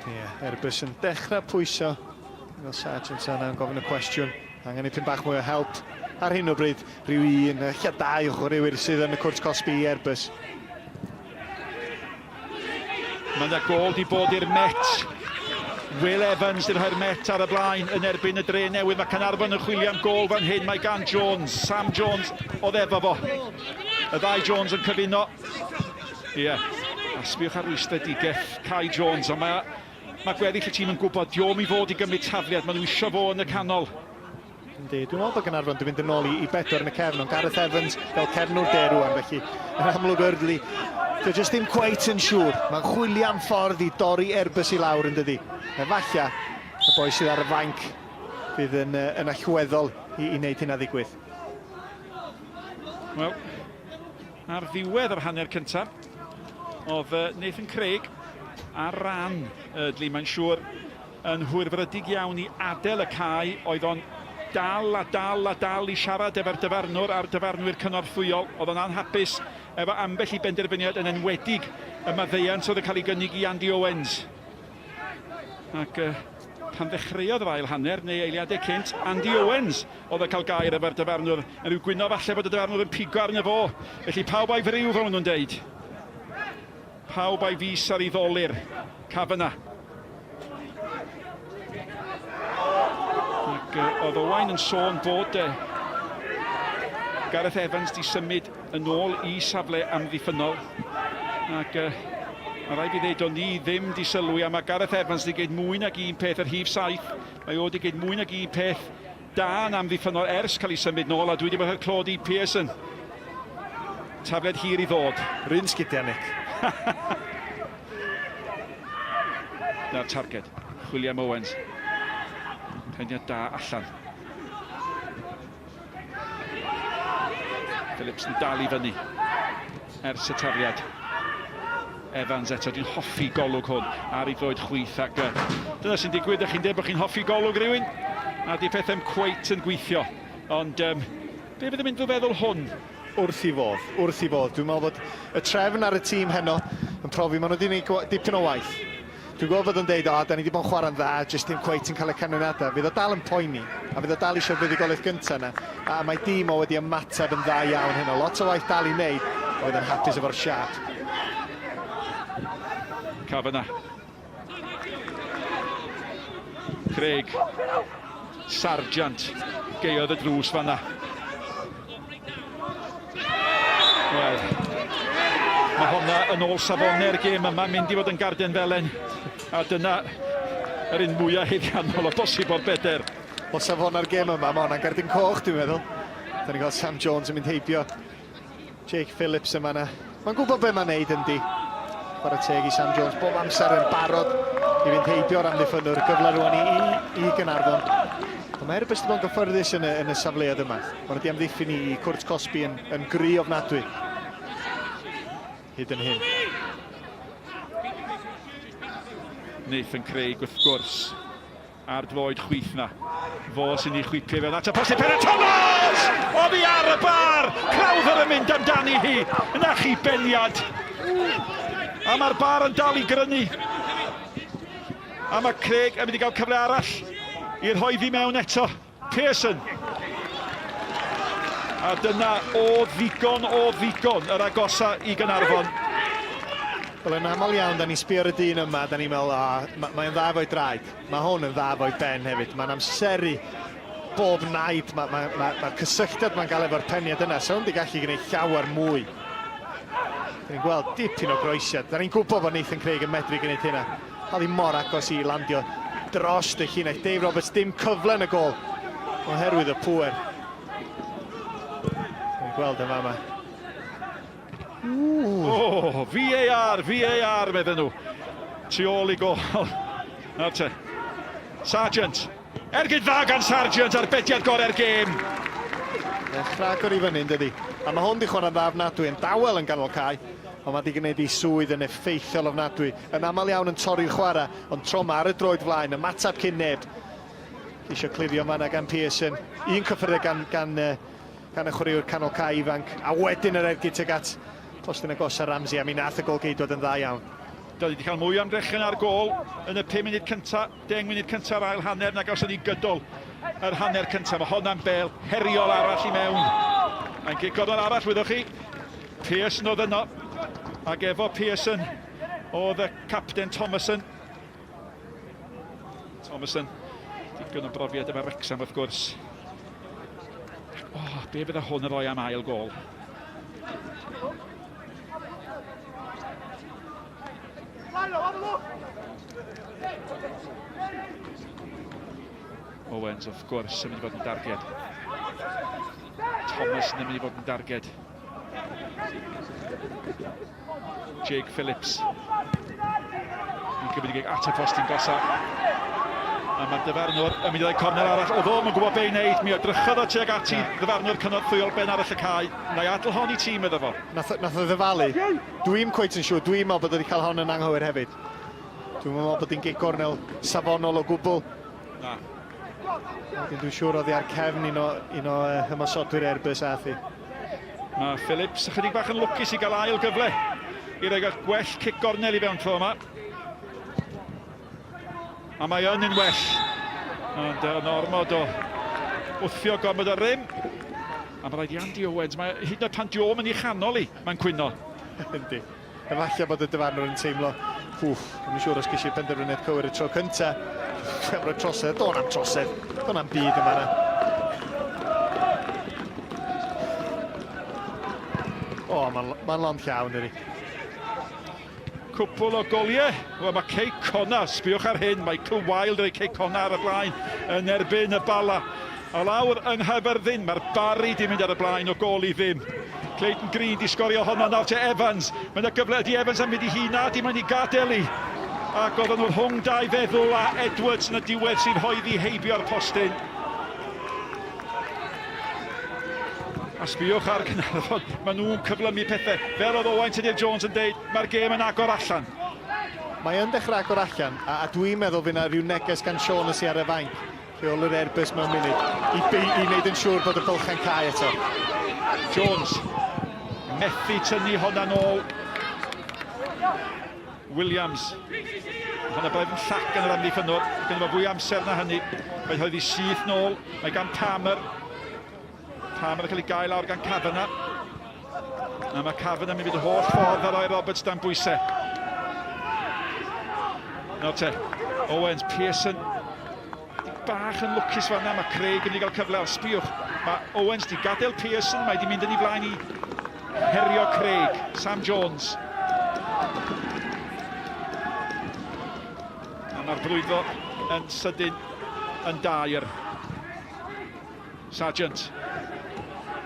Ie, yeah, Airbus yn dechrau pwyso. Fel Sargent yna yn gofyn y cwestiwn. Angen ipyn bach mwy o help. Ar hyn o bryd, rhyw un, ella dau o chwaraewyr sydd yn y cwrt cosbi i Airbus. Mae yna gol di bod i'r Met. Will Evans yn rhoi'r Met ar y blaen yn erbyn y dre newydd. Mae Caernarfon yn chwilio am gol fan hyn. Mae gan Jones, Sam Jones oedd efo fo. Y ddau Jones yn cyfuno. Ie, yeah. A sbiwch ar rwystredigaeth Kai Jones, ond mae, mae gweddill y tîm yn gwybod, diom i fod i gymryd tafliad, maen nhw eisiau fo yn y canol. Yndi, dwi'n meddwl bod Gaernarfon wedi mynd yn ôl i, i bedwar yn y cefn, ond Gareth Evans fel cefnwr de rwan, felly yn amlwg Eardley, dio jyst ddim cweit yn siŵr. Mae'n chwilio am ffordd i dorri Airbus i lawr yn dydi. Efalla, y boi sydd ar y fainc fydd yn, yn allweddol i, i wneud hynna ddigwydd. Wel, ar ddiwedd yr hanner cyntaf, oedd Nathan Craig ar ran Eardley, mae'n siŵr, yn hwyrfrydig iawn i adael y cae, oedd o'n dal a dal a dal i siarad efo'r dyfarnwr a'r dyfarnwyr cynorthwyol. Oedd o'n anhapus efo ambell i benderfyniad, yn enwedig y maddeuant oedd yn cael ei gynnig i Andy Owens. Ac uh, pan ddechreuodd yr ail hanner, neu eiliadau cynt, Andy Owens oedd yn cael gair efo'r dyfarnwr, yn rhyw gwyno falle bod y dyfarnwr yn pigo arno fo. Felly pawb a'i friw, fel maen nhw'n deud. Pawb a'i fys ar ei ddolur. Kavanagh. Ac uh, oedd Owain yn sôn bod uh, Gareth Evans di symud yn ôl i safle amddiffynnol. Ac uh, mae rhaid fi ddeud, o'n i ddim di sylwi, a mae Gareth Evans di gwneud mwy nag un peth ar rhif saith. Mae o di gwneud mwy nag un peth da yn amddiffynnol ers cael ei symud nôl, a dwi wedi bod rhoi'r clod i Pearson. Tafliad hir i ddod. Run sgidiau, Nick. Na'r targed. William Owens. Peniad da allan. Phillips yn dal i fyny ers y tafliad. Evans eto, dwi'n hoffi golwg hwn ar ei droed chwith ac uh, dyna sy'n digwydd, ydych chi'n dweud bod chi'n hoffi golwg rhywun a di pethau'n cweit yn gweithio. Ond um, be fydd yn mynd drwy feddwl hwn? Wrth i fodd, wrth i fodd. Dwi'n meddwl bod y trefn ar y tîm heno yn profi maen nhw wedi gwneud dipyn o waith. Dwi'n gwybod bod o'n deud, o, da ni wedi bod yn chwarae'n dda, jyst dim cweit yn cael y canlyniadau. Fydd o dal yn poeni, a fydd o dal eisiau'r fuddugoliaeth gyntaf yna. A mae dîm o wedi ymateb yn dda iawn heno. Lot o waith dal i wneud, oedd yn hapus efo'r siâp. Kavanagh. Craig. Sargent. Geiodd y drws fanna. Wel, mae honna yn ôl safonau'r gêm yma, mynd i fod yn garden felen. A dyna yr un mwyaf haeddiannol o bosib o'r beder. O safonau'r gêm yma, mae hwnna'n gardyn coch, dwi'n meddwl. Da ni'n gweld Sam Jones yn mynd heibio Jake Phillips yma na. Mae'n gwybod beth mae'n neud yndi. Chwarae teg i Sam Jones, bob amser yn barod i fynd heibio'r amddiffynnwr. Gyfle rwan i, i, i Gaernarfon. Ond mae Airbus wedi bod yn gyffyrddus yn y, yn y safleoedd yma. Mae wedi amddiffyn i, i Cwrt Cosby yn, yn gry ofnadwy. Hyd yn hyn. Nathan Craig wrth gwrs A'r droed chwith 'na. Fo sy'n ei chwipio fewn at y postyn. Pera Thomas! Oddi ar y bar! Crowther yn mynd amdani hi. Na chi beniad. A mae'r bar yn dal i grynu. A mae Craig yn mynd i gael cyfle arall i rhoi ddi mewn eto. Pearson. A dyna o ddigon o ddigon yr agosa i Gaernarfon. Wel, yn aml iawn, da ni'n sbio ar y dyn yma, da ni'n meddwl, o, ma, mae'n dda efo'i draed. Mae hwn yn dda efo'i ben hefyd. Mae'n amseru bob naid, mae'r ma, ma, ma, ma cysylltiad mae'n gael efo'r peniad yna. So, wedi gallu gwneud llawer mwy. Da ni'n gweld dipyn o groesiad. Da ni'n gwybod bod Nathan Craig yn medru gwneud hynna. Oedd hi mor agos i landio dros y llinell. Dave Roberts dim cyfle yn y gol oherwydd y pŵer. Ni'n gweld yn fama. Oh, VAR, VAR, medden nhw. Tu ôl i gol. Nawr te. Sargent. Ergyd dda gan Sargeant, arbediad gorau'r gêm. Dechrau agor i fyny, yn dydi? A mae hwn di chwarae'n dda ofnadwy, yn dawel yn ganol cae, ond mae di gwneud ei swydd yn effeithiol ofnadwy. Yn aml iawn yn torri'r chwarae, ond tro ma ar y droed flaen, ymateb cyn neb. Ceisio clirio fanna gan Pearson. Un cyffyrddiad gan, gan, gan y chwaraewr canol cae ifanc, a wedyn yr ergyd tuag at postyn agosa Ramsey, a mi nath y golgeidwad yn dda iawn. Da ni wedi cael mwy o ymdrechion ar gôl yn y 5 munud cyntaf, 10 munud cyntaf yr ail hanner nag gawson ni gydol yr hanner cyntaf. Mae honna'n bêl heriol arall i mewn. Mae'n gic gornel arall, wyddoch chi. Pearson oedd yno, ac efo Pearson oedd y capten Thomason. Thomason, digon o brofiad efo Wrexham wrth gwrs. O, oh, be fydda hwn yn rhoi am ail gol? Owens wrth gwrs yn mynd i fod yn darged. Thomas yn mynd i fod yn darged. Jake Phillips. Yn cymryd i at y postyn gosa. A mae'r dyfarnwr yn mynd i roi corner arall. Oedd o'm yn gwybod be i wneud. Mi edrychodd o tuag ati ddyfarnwr cynorthwyol ben arall y cae. Na i adl hon i ti, medda fo. Nath, nath o ddyfalu. Dwi'm cweit yn siŵr. Dwi'n meddwl bod o wedi cael hon yn anghywir hefyd. Dwi'n meddwl bod hi'n gic gornel safonol o gwbl. Na. Wedyn dwi'n siŵr oddi ar cefn un o, un o ymosodwyr Airbus ath hi. Mae Phillips ychydig bach yn lwcus i gael ail gyfle i roi gwell cic gornel i fewn tro yma. A mae yn un well. Ond yn ormod o wthio gormod o rym. A mae rhaid i Andy Owens, mae hyd yn oed pan di o'm yn ei chanol i, mae'n cwyno. Yndi. Efallai bod y dyfarnwr yn teimlo, wff, dwi'm yn siŵr os ges i'r penderfyniad cywir y tro cynta. Am roi trosedd, do'n am trosedd, do'n am byd yma na. O, mae'n ma lond llawn, ydy. Cwpl o goliau. Wel, mae Cei Connah, sbiwch ar hyn, Michael Wilde roi Cei Connah ar y blaen yn erbyn y Bala. A lawr yng Nghaerfyrddin, mae'r Barri 'di mynd ar y blaen o gôl i ddim. Clayton Green 'di sgorio honno, nawr te Evans. Mae yna gyfle, ydy Evans am mynd i hun? Na, di, mae'n ei gadael i. Ac oedden nhw rhwng dau feddwl a Edwards yn y diwedd sy'n rhoeddi heibio'r postyn. A sbïwch ar Gaernarfon, maen nhw'n cyflymu pethau. Fel oedd Owain Tudur Jones yn deud, mae'r gêm yn agor allan. Mae yn dechrau agor allan, a, a dwi'n meddwl fydd yna rhyw neges gan Shaughnessy ar y fainc. Rheolwr Airbus mewn munud i, i wneud yn siŵr bod y bylchau'n cau eto. Jones methu tynnu honna nôl. Williams. Honna braidd yn llac yn yr amddiffynnwr. Gynno fo fwy amser na hynny. Mae hoeddi syth nôl. Mae gan Palmer. Palmer yn cael ei gael lawr gan Kavanagh. A mae Kavanagh yn mynd y holl ffordd ar roi Roberts dan bwysau. Nawr te, Owens, Pearson, bach yn lwcus fanna, mae Craig yn mynd i gael cyfle, ond sbiwch, mae Owens di gadael Pearson, mae di mynd yn ei flaen i herio Craig, Sam Jones. A mae'r brwydro yn sydyn yn dair. Sargeant.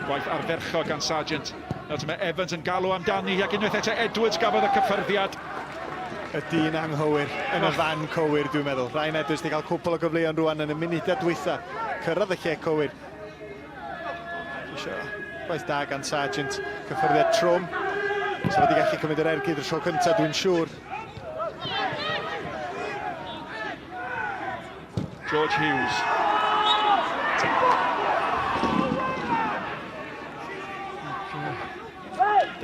Gwaith ardderchog gan Sargeant. Nawr mae Evans yn galw amdani ac unwaith eto Edwards gafodd y cyffyrddiad. Y dyn anghywir yn y fan cywir dwi'n meddwl. Ryan Edwards wedi cael cwpl o gyfleoedd rwan yn y munudau dwytha. Cyrraedd y lle cywir. Isio gwaith da gan Sargeant. Cyffyrddiad trwm. So wedi gallu cymryd yr ergyd y tro cyntaf dwi'n siŵr. George Hughes.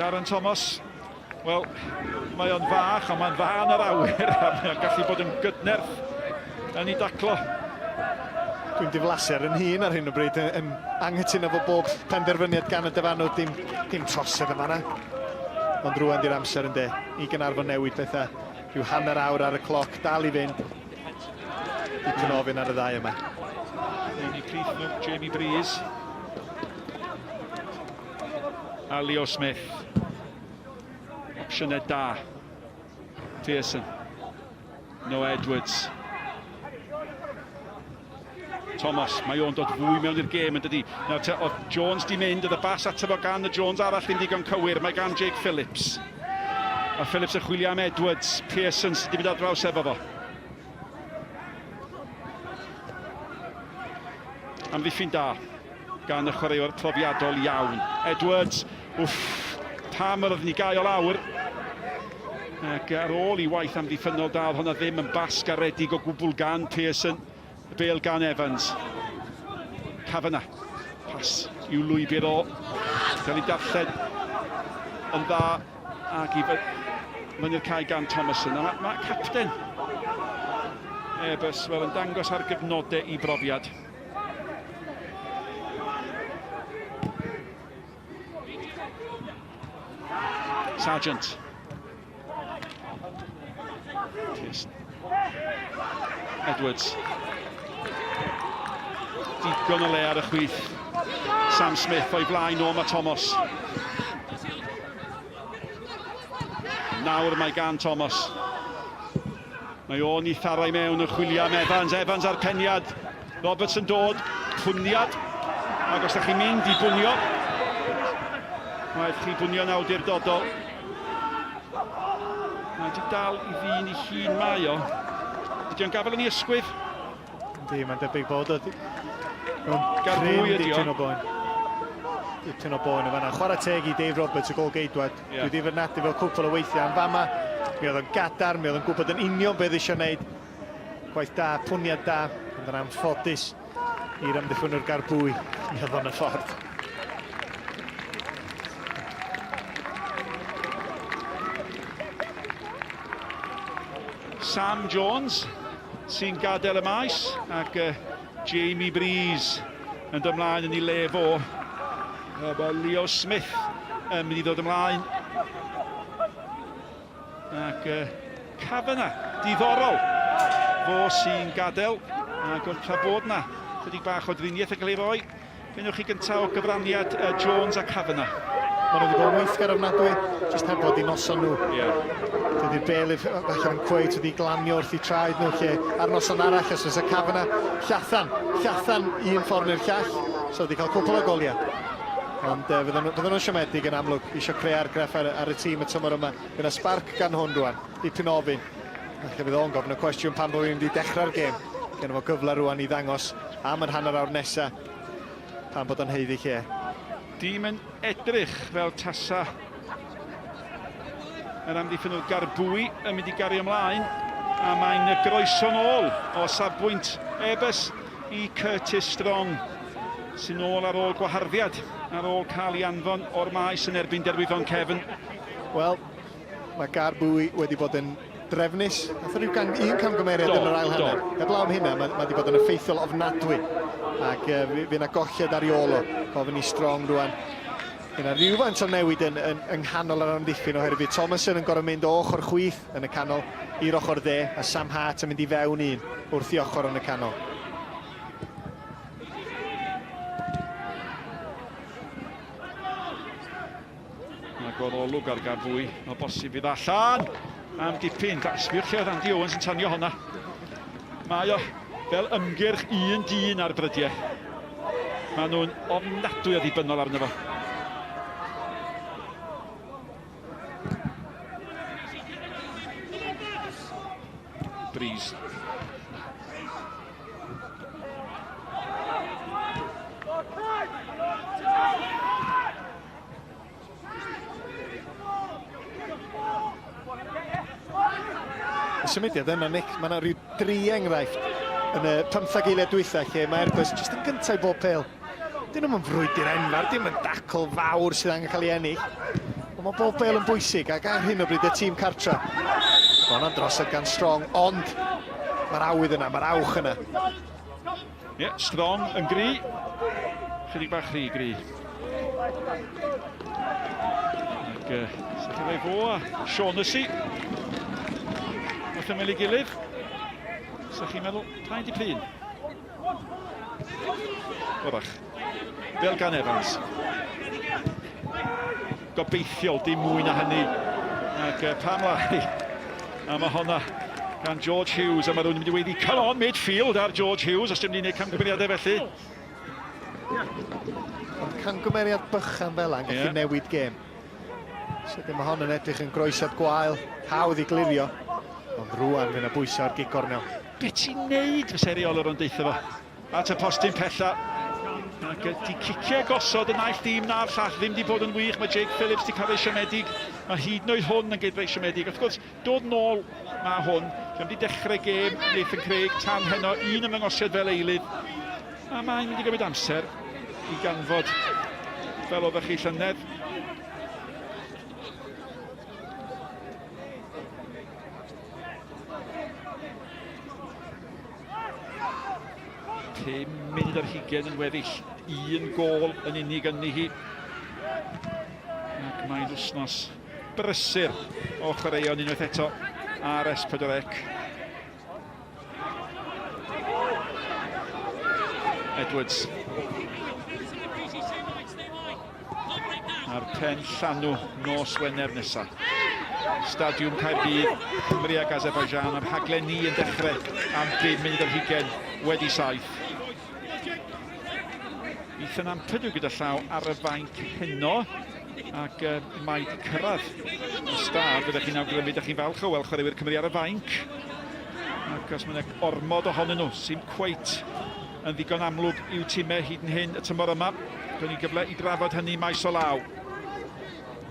Darren Thomas, wel, mae o'n fach, ond mae'n dda yn yr awyr, a mae o'n gallu bod yn gydnerth yn ei daclo. Dwi'n diflasu ar yn hun ar hyn o bryd, yn, yn anghytuno fo bob penderfyniad gan y dyfarnwr, dim, dim trosedd yma na. Ond rwan di'r amser yn de, i Gaernarfon newid pethau. Rhyw hanner awr ar y cloc, dal i fynd. Dipyn o ofyn ar y ddau yma. Un i plith nhw, Jamie Breeze. A Leo Smith. Opsiynau da. Pearson. Noah Edwards. Thomas, mae o'n dod fwy mewn i'r gêm yn dydi. Nawr te, oedd Jones di mynd, oedd y bas ato fo gan y Jones arall ddim digon cywir, mae gan Jake Phillips. A Phillips yn chwilio am Edwards, Pearson sydd wedi mynd ar draws efo fo. Amddiffyn da gan y chwaraewr profiadol iawn. Edwards, wff, pam yr oedd ni gau o lawr. Ac ar ôl i waith amddiffynnol da, oedd hwnna ddim yn bas garedig o gwbl gan Pearson. Y bêl gan Evans. Kavanagh. Pas i'w lwybr o. Gael ei darllen yn dda ac i fyny'r cae gan Thomason. A mae, mae capten Airbus wel yn dangos ar gyfnodau i brofiad. Sargent. Pearson. Edwards. Digon o le ar y chwith. Sam Smith o'i flaen o mae Thomas. Nawr mae gan Thomas. Mae o'n i tharau mewn yn chwilio am Evans. Evans ar peniad. Roberts yn dod. Pwniad. Ac os ydych chi'n mynd i bwnio, rhaid chi bwnio'n awdurdodol. Mae wedi dal i ddyn i hun mae o. Ydy o'n gafael yn ei ysgwydd? Yndi, mae'n debyg bod o. Garfwy ydy o. Dipyn o boen. Dipyn o boen o fanna. Chwarae teg i Dave Roberts, y gol geidwad. Yeah. Dwi wedi fyrnadu fel cwpl o weithiau am fama. Mi oedd o'n gadarn, mi oedd o'n gwybod yn union beth eisiau gwneud. Gwaith da, pwniad da, ond yn anffodus i'r amddiffynwr Garbwy, mi oedd o'n y ffordd. Sam Jones sy'n gadael y maes ac uh, Jamie Breeze yn dod ymlaen yn ei le fo. Uh, mae Leo Smith yn mynd i ddod ymlaen. Ac uh, Kavanagh, diddorol, fo sy'n gadael. Ac wrth tra bod na chydig bach o driniaeth yn cael ei roi, fe newch chi gyntaf o gyfraniad uh, Jones a Kavanagh. Maen nhw wedi bod yn weithgar ofnadwy, jyst heb fod i noson nhw. Yeah. Dydy'r bel falle yn cweit wedi glanio wrth i traed nhw lle ar noson arall os fysa Kavanagh llathan, llathan un ffordd neu'r llall, so wedi cael cwpl o goliau. Ond uh, fydden nhw'n siomedig yn amlwg, eisiau creu argraff ar, ar y tîm y tymor yma. Fydd 'na sbarc gan hwn rwan. Dipyn o ofyn. Falle fydd o'n gofyn y cwestiwn pam bod fi'n mynd i dechrau'r gêm. Gen fo gyfle rwan i ddangos am yr hanner awr nesa pam bod o'n haeddu lle. Dîm yn edrych fel tasa yr amddiffynnwr Garbwy yn mynd i gario ymlaen a mae'n groeso'n ôl o safbwynt Airbus i Curtis Strong sy'n ôl ar ôl gwaharddiad ar ôl cael ei anfon o'r maes yn erbyn Derwyddon Cefn. Wel, mae Garbwy wedi bod yn drefnus. Nath o ryw gang, un camgymeriad yn yr ail hanner. Heblaw am hynna, mae, mae wedi bod yn effeithiol ofnadwy. Ac uh, fydd yna golled ar ei ôl o. Gofyn i Strong rwan. Fydd yna rhywfaint o newid yn, yn, yng nghanol yr amddiffyn oherwydd bydd Thomason yn gorfod mynd o ochr chwith yn y canol i'r ochr dde a Sam Hart yn mynd i fewn un wrth i ochr yn y canol. Mae gorolwg ar gael fwy o bosib fydd allan am dipyn. Sbiwch lle oedd Andy Owens yn tanio honna. Mae o fel ymgyrch un dyn ar brydiau. Maen nhw'n ofnadwy o ddibynnol arno fo. Breeze. Y symudiad yna, Nick, mae yna rhyw dri enghraifft yn y 15 eiliad dwytha lle mae Airbus jyst yn gyntaf i bob pel. Dyn nhw'n frwydr enfawr, dim yn dacl fawr sydd angen cael ei ennill. Ond mae bob bel yn bwysig ac ar hyn o bryd y tîm cartra. Mae hwnna'n drosedd gan Strong, ond mae'r awydd yna, mae'r awch yna. Ie, yeah, Strong yn gry. Chydig bach rhy gry. Ac uh, sy'n chi fo a Shaughnessy. Wrth ymyl ei gilydd. Sa chi'n meddwl, pa'n di prin? Wrach. Fel gan Evans. Gobeithiol, dim mwy na hynny. Ac uh, pam lai? A mae honna gan George Hughes, a mae rhywun yn mynd i weiddi, come on midfield ar George Hughes, os dim ni'n gwneud camgymeriadau felly. Ond camgymeriad bychan fel yna'n gallu yeah. newid gêm. So dim hon yn edrych yn groesiad gwael, hawdd i glirio. Ond rwan fydd yna bwysau ar gig gornel. Be ti'n neud, fysa reolwr o'n deitha fo? At y postyn pella. Ac di ciciau gosod y naill dîm na'r llall ddim di bod yn wych. Mae Jake Phillips di cael ei siomedig. Mae hyd yn oed hwn yn gyd reit siomedig. Wrth gwrs, dod nôl mae hwn. Dwi wedi dechrau gêm Nathan Craig tan heno, un ymddangosiad fel eilydd. A mae'n mynd i gymryd amser i ganfod fel oeddech chi llynedd. Pum munud ar hugain yn weddill. Un gôl yn unig ynddi hi. Ac mae'n wythnos brysur o chwaraeon unwaith eto ar S4C. Edwards. A'r pen llanw nos Wener nesaf. Stadiwm Caerdydd, Cymru ac Azerbaijan, a'r rhaglen ni yn dechrau am 5 munud ar hugain wedi 7. Ethan Ampadu gyda llaw ar y fainc heno, ac uh, mae wedi cyrraedd y stad, fyddech chi'n awgrymu, ydych chi'n falch o weld chwaraewyr Cymru ar y fainc, ac os mae'n ormod ohonyn nhw sy'n cweit yn ddigon amlwg i'w timau hyd yn hyn y tymor yma. Gawn ni gyfle i drafod hynny maes o law.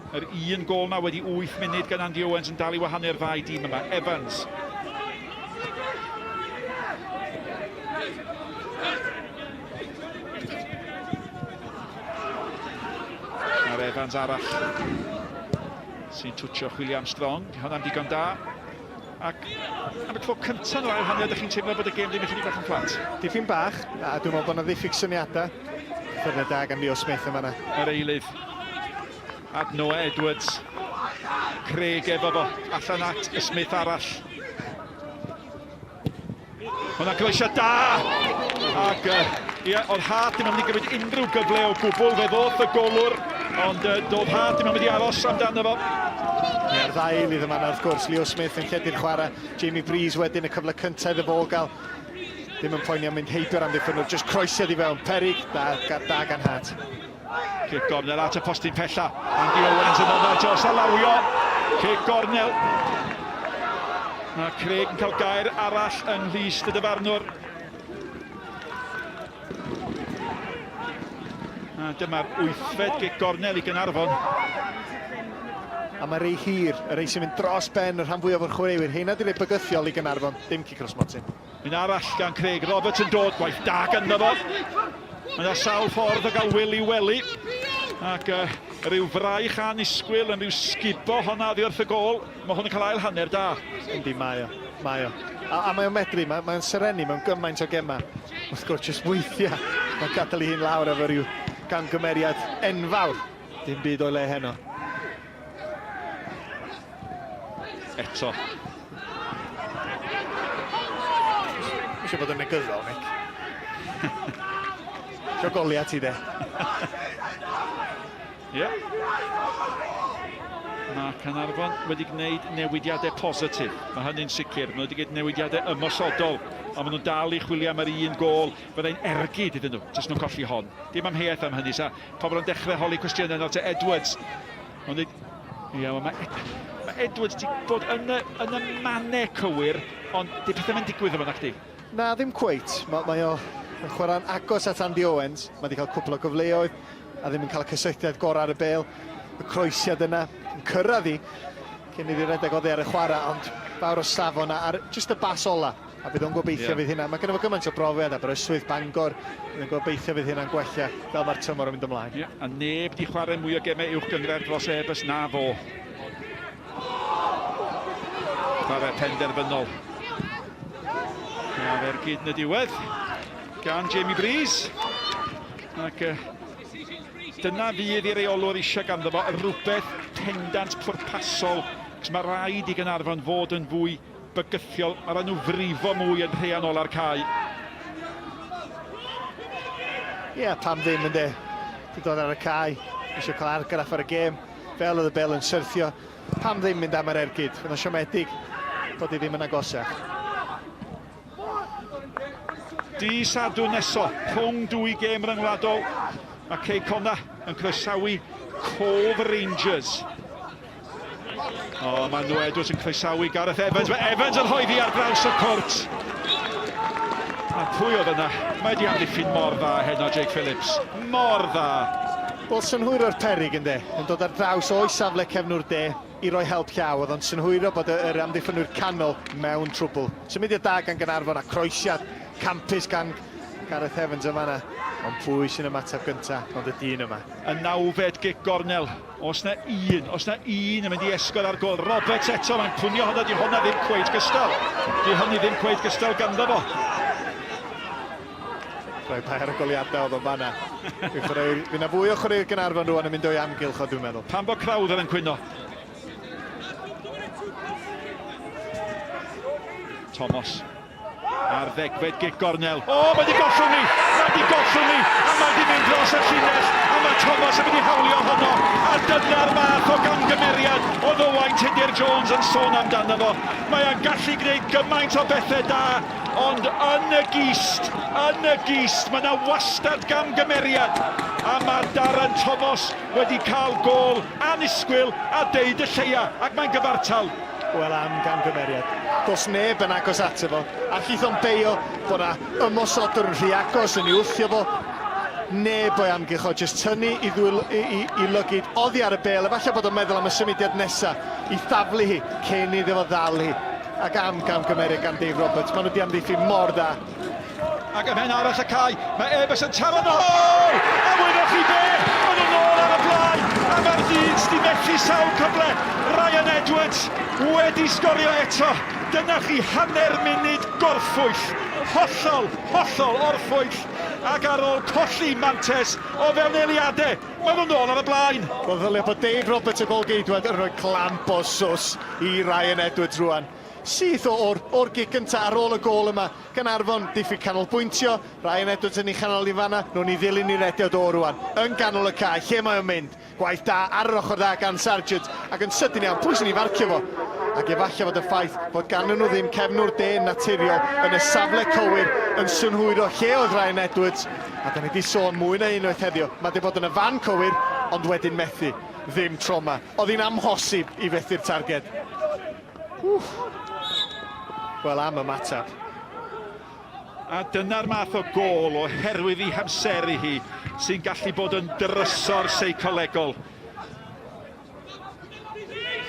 Yr un gôl na wedi 8 munud gan Andy Owens yn dal i wahanu'r ddau dîm yma. Evans. Mae'r Evans arall sy'n twtio chwilio am Strong. Hwnna'n digon da. Ac am y tro cyntaf yn yr ail hanner, ydych chi'n teimlo bod y gêm ddim ychydig bach yn fflat? Dipyn bach, a dwi'n meddwl bod yna ddiffyg syniadau. Ffyrnau da gan Leo Smith yn fanna. Yr eilydd at Noah Edwards. Craig efo fo, allan at y Smith arall. Hwna croesiad da! Ac uh, ie, oedd Hart ddim yn mynd i gymryd unrhyw gyfle o gwbl, fe ddoth y golwr, ond uh, doedd Hart ddim yn mynd i aros amdano fo. Mae'r ddau eilydd yma wrth gwrs, Leo Smith yn lledu'r chwarae, Jamie Breeze wedyn y cyfle cyntaf iddo fo gael. Ddim yn poeni am mynd heibio'r amddiffynwr, jyst croesiad i fewn, perig, da, da gan Hart. Cic gornel at y postyn pella. Andy Owens yn yna dros alawio. Cic gornel. Mae Craig yn cael gair arall yng nghlust y dyfarnwr. A dyma'r wythfed gic gornel i Gaernarfon. A mae rei hir, y rei sy'n mynd dros ben y rhan fwyaf o'r chwaraewyr. Heina di rei bygythiol i Gaernarfon, dim cic o'r smotyn. Un arall gan Craig Roberts yn dod, gwaith da ganddo fo. Mae yna sawl ffordd o gael Will i wely. Ac uh, rhyw fraich anisgwyl yn rhyw sgubo honna oddi wrth y gôl. Mae hwn yn cael ail hanner da. Yndi, mae o. Mae o. A, a mae o'n medru, mae, mae o'n serennu mewn gymaint o gemau. Wrth gwrs, jyst weithiau, mae'n gadael ei hun lawr efo rhyw gamgymeriad enfawr. Dim byd o'i le heno. Eto. Eisiau bod yn negyddol, Nick. Eisiau goliau ti, de. Ie. Yeah. Mae Caernarfon wedi gwneud newidiadau positif. Mae hynny'n sicr. Mae wedi gwneud newidiadau ymosodol, ond maen nhw'n dal i chwilio am yr un gôl. Fyddai'n ergyd iddyn nhw, jyst nhw'n colli hon. Dim amheuaeth am hynny, sa pobl yn dechrau holi cwestiynau nawr te Edwards. Ond ia, mae, mae Edwards di bod yn y, yn y mannau cywir, ond di pethau mae'n digwydd yma, nac di? Na, ddim cweit. Mae, mae o yn chwarae'n agos at Andy Owens. Mae wedi cael cwpl o gyfleoedd a ddim yn cael y cysylltiad gorau ar y bel. Y croesiad yna yn cyrraedd i cyn iddi redeg oddi ar y chwarae, ond fawr o safon ar jyst y bas ola. A bydd o'n gobeithio yeah. fydd hynna. Mae gennym fo gymaint o brofiad, Aberystwyth, Bangor, bydd o'n gobeithio fydd hynna'n gwella fel mae'r tymor yn mynd ymlaen. Yeah, a neb di chwarae mwy o gemau uwch gynghrair dros Airbus na fo. Chwarae penderfynol. A'r ergyd yn y diwedd gan Jamie Breeze. Ac uh, dyna fydd i reolwr eisiau ganddo fo, rhywbeth pendant pwrpasol. Cos mae rhaid i Gaernarfon fod yn fwy bygythiol, mae rhaid nhw frifo mwy yn rhean ola'r cae. Ie, yeah, pam ddim ynddo. Di dod ar y cae, eisiau cael argraff ar y gêm, fel oedd y bel yn syrthio. Pam ddim mynd am yr ergyd? Fydd o'n siomedig bod i ddim yn agosach. Di Sadwrn neso, rhwng dwy gêm ryngwladol, mae Cei Connah yn croesawu Cove Rangers. O, oh, mae Noah Edwards yn croesawu Gareth Evans. Mae Evans yn rhoi ddi ar draws y cwrt. A Pwy oedd yna? Mae di amddiffyn mor dda heno, Jake Phillips. Mor dda. Wel, synhwyro'r peryg, ynde, yn dod ar draws o'i safle cefnwr de i roi help llaw. Oedd o'n synhwyro bod yr amddiffynwyr canol mewn trwbl. Symudiad da gan Gaernarfon a croesiad campus gan Gareth Evans yn fanna. Ond pwy sy'n ymateb gynta ond y dyn yma? Y nawfed gic gornel. Oes 'na un, oes 'na un yn mynd i esgor ar gôl? Roberts eto, mae'n pwnio hwnna, di hwnna ddim cweit gystal. Di hynny ddim cweit gystal ganddo fo. Rhoi bai ar y goliadau oedd o'n fanna. Fydd 'na fwy o chwaraewyr Gaernarfon rwan yn mynd o'i amgylch o, dwi'n meddwl. Pam bod Crowther yn cwyno? Thomas. Ar ddegfed gic gornel. O, mae 'di gollwng ni! Mae 'di gollwng ni! A mae 'di mynd dros y llinell! A mae Thomas yn mynd i hawlio honno! A dyna'r math o gamgymeriad oedd Owain Tudur Jones yn sôn amdano fo. Mae e'n gallu gwneud gymaint o bethau da, ond yn y gist, yn y gist, mae 'na wastad gamgymeriad. A mae Darren Thomas wedi cael gôl annisgwyl a deud y lleia, ac mae'n gyfartal. Wel am gamgymeriad. Does neb yn agos ato fo. Allith o'm beio bod 'na ymosodwr yn rhy agos yn ei wthio fo. Neb o'i amgylch o, jyst tynnu i ddwyl, i, i, i lygid oddi ar y bêl. Efallai bod o'n meddwl am y symudiad nesa i thaflu hi cyn iddo fo ddal hi. Ac am gamgymeriad gan Dave Roberts. Maen nhw 'di amddiffyn mor dda. Ac ym mhen arall y cae, mae Airbus yn taro nôl! A wyddoch chi be? Maen nhw nôl ar y blaen! A mae'r dyn sydd wedi methu sawl cyfle, Ryan Edwards, wedi sgorio eto. Dyna chi hanner munud gorffwyll. Hollol, hollol orffwyll. Ac ar ôl colli mantes o fewn eiliadau, maen nhw nôl ar y blaen. Wel, ddylia bod Dave Roberts, y gôl-geidwad, yn rhoi clamp o sws i Ryan Edwards rwan. Syth o o'r, o'r gic gynta ar ôl y gôl yma. Gaernarfon, diffyg canolbwyntio, Ryan Edwards yn ei chanol i fanna, nhw'n ei ddilyn i rediad o rwan, yn ganol y cae, lle mae o'n mynd? Gwaith da ar yr ochr dda gan Sargeant, ac yn sydyn iawn, pwy sy'n ei farcio fo? Ac efallai fod y ffaith fod ganddyn nhw ddim cefnwr de naturiol yn y safle cywir yn synhwyro lle oedd Ryan Edwards, a da ni di sôn mwy na unwaith heddiw, mae di bod yn y fan cywir, ond wedyn methu. Ddim tro 'ma. Oedd hi'n amhosib i fethu'r targed. Wff. Wel, am ymateb. A dyna'r math o gôl, oherwydd ei hamseru hi, sy'n gallu bod yn drysor seicolegol.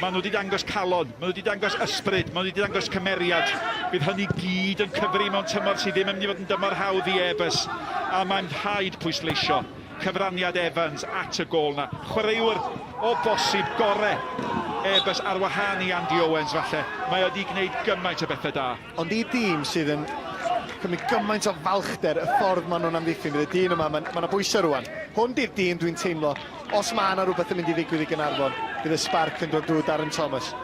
Maen nhw wedi dangos calon, maen nhw wedi dangos ysbryd, maen nhw wedi dangos cymeriad. Bydd hynny gyd yn cyfri mewn tymor sydd ddim yn mynd i fod yn dymor hawdd i Airbus. A mae'n rhaid pwysleisio cyfraniad Evans at y gôl 'na. Chwaraewr o bosib gore Airbus ar wahân i Andy Owens falle. Mae o 'di gwneud gymaint o bethau da. Ond i dîm sydd yn cymryd gymaint o falchder y ffordd maen nhw'n amddiffyn, bydd y dyn yma, mae 'na bwysau rwan. Hwn di'r dyn dwi'n teimlo, os mae 'na rhywbeth yn mynd i ddigwydd i Gaernarfon, bydd y sbarc yn dod drwy Darren Thomas.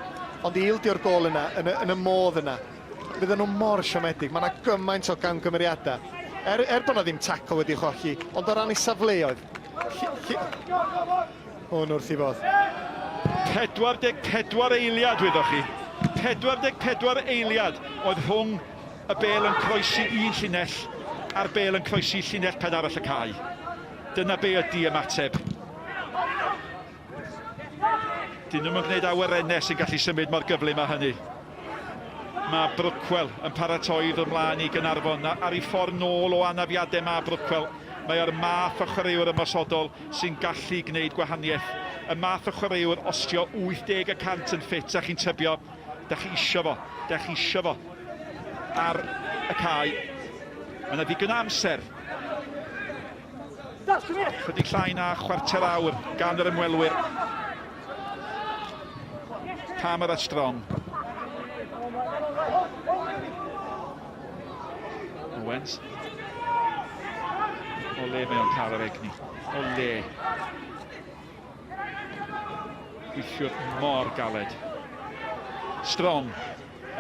Ond i ildio'r gôl yna, yn y, yn y modd yna, Fydden nhw mor siomedig. Mae 'na gymaint o gamgymeriadau. Er, er bod 'na ddim tacl wedi cholli, ond o ran ei safleoedd, hwn wrth i fodd. 44 eiliad, wyddoch chi. 44 eiliad oedd rhwng y bêl yn croesi un llinell a'r bêl yn croesi llinell pen arall y cae. Dyna be ydy ymateb. Dyn nhw'm yn gwneud awyrennau sy'n gallu symud mor gyflym â hynny. Mae Brookwell yn paratoi i ddod mlaen i Gaernarfon. Ar ei ffordd nôl o anafiadau mae Brookwell. Mae o'r math o chwaraewr ymosodol sy'n gallu gwneud gwahaniaeth. Y math o chwaraewr ostio 80 y cant yn ffit a chi'n tybio, da chi isio fo, da chi isio fo ar y cae. Mae yna ddigon o amser. Chydig llai na chwarter awr gan yr ymwelwyr. Palmer a Strong. Owens. O le mae o'n cael yr egni. O le. Gweithiwr mor galed. Strong,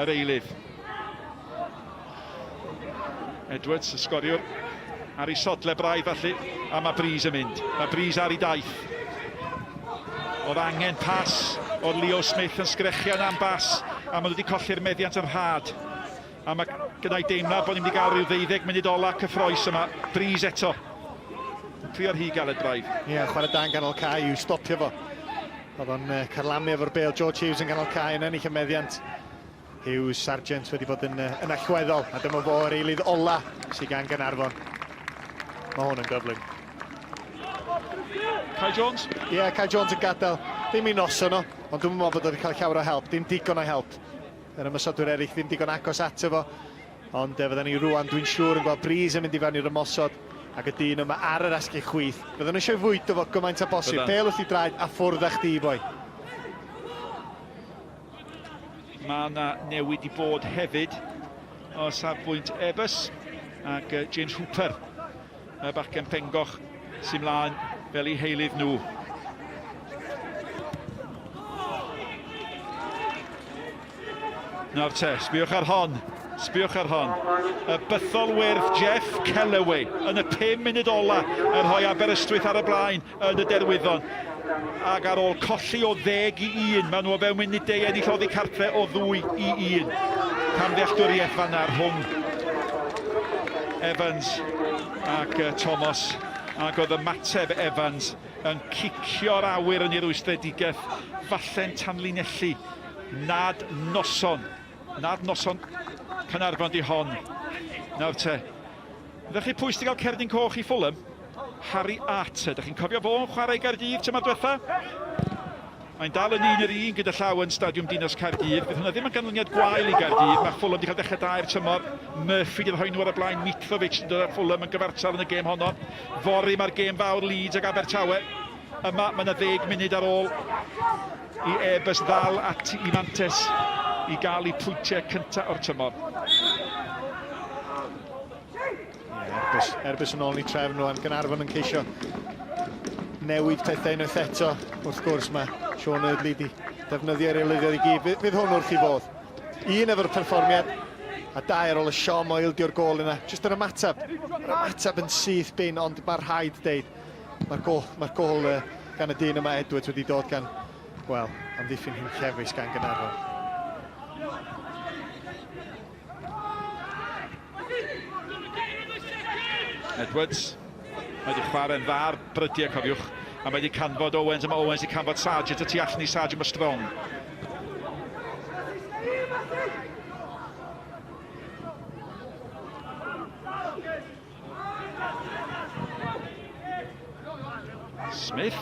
yr eilydd. Edwards, y sgoriwr, ar ei sodle braidd felly, a mae Breeze yn mynd. Mae Breeze ar ei daith. Oedd angen pas o'r Leo Smith yn sgrechian am bas, a maen nhw wedi colli'r meddiant yn rhad. A mae gyda'i deimlad bod ni'n mynd i gael rhyw ddeuddeg munud ola cyffroes yma. Breeze eto. Trio'r hy galed braidd. Ie, yeah, chwarae da'n ganol cae i'w stopio fo. Oedd o'n carlamu efo'r bêl. George Hughes yn ganol cae yn ennill y meddiant. Hughes, Sargent wedi bod yn, yn allweddol, a dyma fo yr eilydd ola. sydd gan Gaernarfon. Mae hwn yn gyflym. Kai Jones? Ie, yeah, Kai Jones yn gadael. Ddim i noson o, ond dwi'n meddwl bod wedi cael llawer o help. Dim digon o help. Yr ymosodwyr eraill ddim digon agos ato fo. Ond e, fydden ni rwan, dwi'n siŵr, yn gweld Breeze yn mynd i fewn i'r ymosod. Ac y dyn yma ar yr asgell chwith. Fydden nhw eisiau fwydo fo gymaint â bosib. Bêl wrth i draed a ffwrdd â chdi, boi. Mae yna newid i bod hefyd o safbwynt Airbus ac James Hooper, y bachgen pengoch sy'n mlaen fel eu heilydd nhw. Nawr te, sbiwch ar hon, sbiwch ar hon. Y bythol wyrdd Jeff Kellaway yn y 5 munud ola yn rhoi Aberystwyth ar y blaen yn y Derwyddon. Ac ar ôl colli o ddeg i un, maen nhw o fewn munudau i ennill oddi cartre o ddwy i un. Camddealltwriaeth fanna rhwng Evans ac Thomas, ac oedd ymateb Evans yn cicio'r awyr yn ei rwystredigaeth, falle'n tanlinellu nad noson, nad noson Caernarfon di hon. Nawr te, Ydych chi pwy sydd wedi cael cerdyn coch i Fulham? Harry Arter. Dych chi'n cofio fo'n chwarae i Gaerdydd tymor diwetha? Mae'n dal yn un yr un gyda llaw yn Stadiwm Dinas Caerdydd. Bydd hwnna ddim yn ganlyniad gwael i Gaerdydd. Mae Fulham wedi cael dechrau da i'r tymor. Murphy wedi rhoi nhw ar y blaen. Mitrovic yn dod â Fulham yn gyfartal yn y gêm honno. Fory mae'r gêm fawr Leeds ag Abertawe. Yma mae yna ddeg munud ar ôl i Airbus ddal ati i mantes i gael eu pwyntiau cyntaf o'r tymor. Yeah, Airbus, Airbus yn ôl i trefn rwan, Gaernarfon yn ceisio newid pethau unwaith eto. Wrth gwrs mae Sean Eardley di defnyddio'r eilyddiad i gyd. Fydd, fydd hwn wrth i fodd. Un efo'r perfformiad a dau ar ôl y siom o ildio'r gôl yna. Jyst yr ymateb. Yr ymateb yn syth bin, ond mae rhaid deud Mae'r gôl, mae'r gôl uh, gan y dyn yma, Edwards, wedi dod gan, wel, amddiffyn hunllefus gan Gaernarfon. Edwards, mae wedi chwarae'n dda ar brydiau, cofiwch, a mae wedi canfod Owens, a mae Owens wedi canfod Sargent, y tu allan i Sargent, mae Strong. Smith.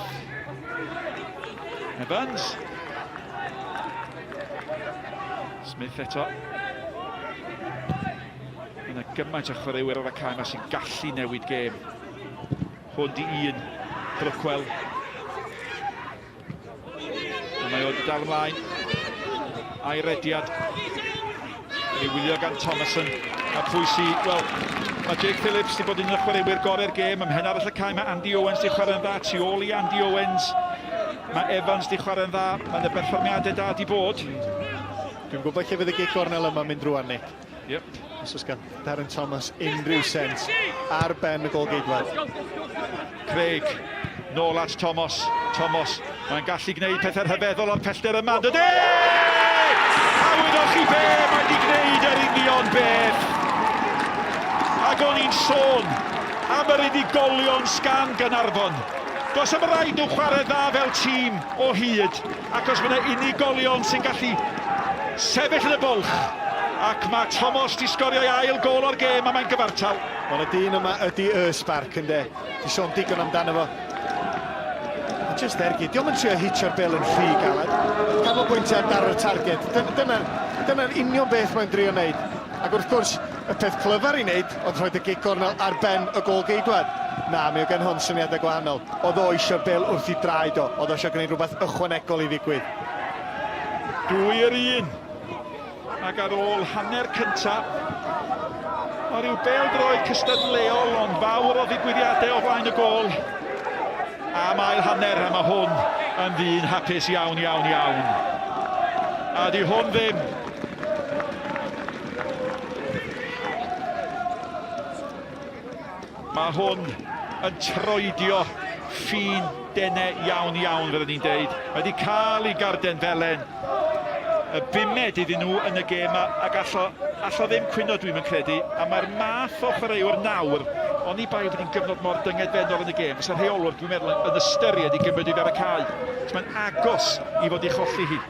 Evans. Smith eto. Mae yna gymaint o chwaraewyr ar y cae yma sy'n gallu newid gêm. Hwn di un. Brookwell. A mae o wedi dal ymlaen. A'i rediad. Ei wylio gan Thomason. A pwy sy, wel, mae Jake Phillips wedi bod yn un o'r chwaraewyr gorau'r gêm. Ym mhen arall y cae mae Andy Owens wedi chwarae'n dda. Tu ôl i Andy Owens, mae Evans wedi chwarae'n dda. Mae yna berfformiadau da wedi bod. Dwi'n gwybod lle fydd y gic gornel yma'n mynd rwan, Nick. Yep. Os oes gan Darren Thomas unrhyw sens ar ben y golgeidwad. Craig, nôl at Thomas. Thomas, mae'n gallu gwneud pethau rhyfeddol o'r pellter yma, dydy! A wyddoch chi be, mae wedi gwneud yr union beth. Ac o'n i'n sôn am yr unigolion sgan Gaernarfon. Does am raid nhw chwarae dda fel tîm o hyd, ac os mae yna unigolion sy'n gallu sefyll yn y bwlch, ac mae Tomos di sgorio ei ail gôl o'r gêm a mae'n gyfartal. Wel, y dyn yma ydy y sbarc, ynde? Di sôn digon amdano fo. A just ergyd. Diolch yn trio hitio'r bel yn rhy galed. Canolbwyntio ar daro'r targed. Dyna'r dyna, dyna union beth mae'n drio wneud. Ac wrth gwrs, y peth clyfar i wneud oedd rhoi y gic gornel ar ben y gôl geidwad. Na, mi oedd gen hwn syniadau gwahanol. Oedd o eisiau'r bel wrth i draed o. Oedd o eisiau gwneud rhywbeth ychwanegol i ddigwydd. Dwy yr un. Ac ar ôl hanner cynta, o ryw bêl-droed cystadleuol ond fawr o ddigwyddiadau o flaen y gôl. Am ail hanner, a mae hwn yn ddyn hapus iawn, iawn, iawn. A di hwn ddim. Mae hwn yn troedio ffin dene iawn iawn, fyddwn ni'n deud. Mae wedi cael ei garden felen y bumed iddyn nhw yn y gêm a, ac allo, allo ddim cwyno dwi'n yn credu. A mae'r math o chwaraewr nawr, oni bai bod hi'n gyfnod mor dyngedfennol yn y gêm, fysa'r rheolwr dwi'n meddwl yn ystyried i gymryd iddi ar y cae. So mae'n agos i fod i cholli hi.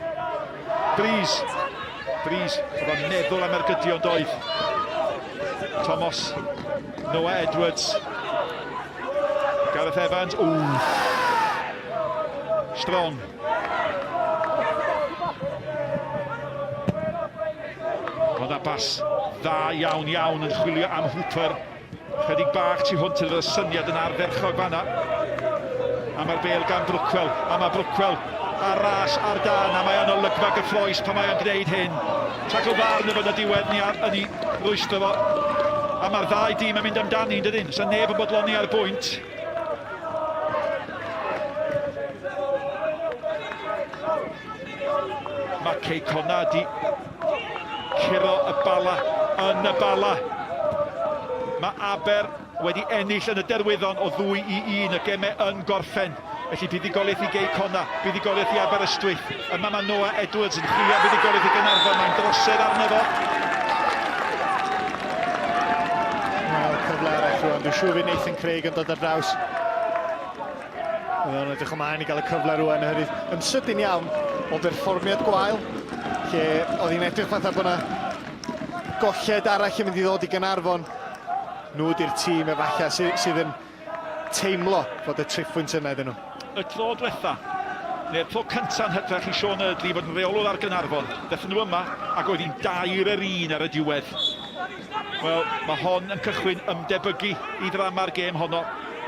Breeze, Breeze, oedd o'n meddwl am ergydion doedd. Thomas, Noah Edwards, Gareth Evans, ooh, strong. Oedd na bas dda iawn iawn yn chwilio am Hooper. Chydig bach tu hwnt iddo syniad yn ardderchog fanna. A mae'r bel gan Brookwell, a mae Brookwell ar ras ar dan, a mae o'n olygfa gyffroes pan mae o'n gwneud hyn. Tacl dda arno fo yn y diwedd, ni ar, yn ei rwystro fo. A mae'r ddau dîm yn mynd amdani, yn dydyn? Sa neb yn bodloni ar bwynt. Mae Cei Connah di curo y bala yn y bala. Mae Aber wedi ennill yn y derwyddon o 2 i 1, y gemau yn gorffen. Felly buddugoliaeth i Gei Connah, buddugoliaeth i Aberystwyth. Yma mae Noah Edwards yn chwilio am fuddugoliaeth i Gaernarfon, mae'n drosedd arno fo. Wel, cyfle arall rwan. Dwi'n siŵr fydd Nathan Craig yn dod ar draws. Mae o'n edrych ymlaen i gael y cyfle rwan oherwydd yn sydyn iawn o berfformiad gwael lle oedd hi'n edrych fatha bod yna golled arall yn mynd i ddod i Gaernarfon. Nhw ydy'r tîm efallai sydd, sydd yn teimlo fod y triphwynt yna iddyn nhw. Y tro diwetha, neu'r tro cynta'n hytrach i Sean Eardley fod yn reolwr ar Gaernarfon, ddaethon nhw yma ac oedd hi'n 4-1 ar y diwedd. Wel, mae hon yn cychwyn ymdebygu i ddrama'r gêm honno.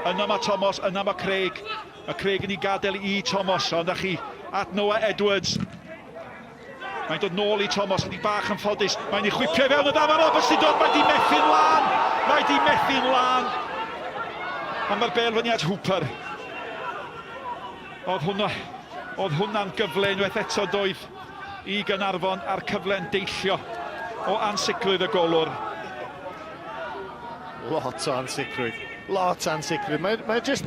Yno mae Tomos, yna mae Craig. Mae Craig yn ei gadael i Tomos, ond â chi at Noah Edwards. Mae'n dod nôl i Tomos, ydi bach yn ffodus. Mae'n ei chwipio i fewn y dda, mae Roberts di dod, mae di methu'n lân! Mae di methu'n lân! Ond mae'r bêl fyny at Hooper. Oedd hwnna, oedd hwnna'n gyfle unwaith eto doedd i Gaernarfon a'r cyfle'n deillio o ansicrwydd y golwr. Lot o ansicrwydd. Lot o ansicrwydd. Mae, mae just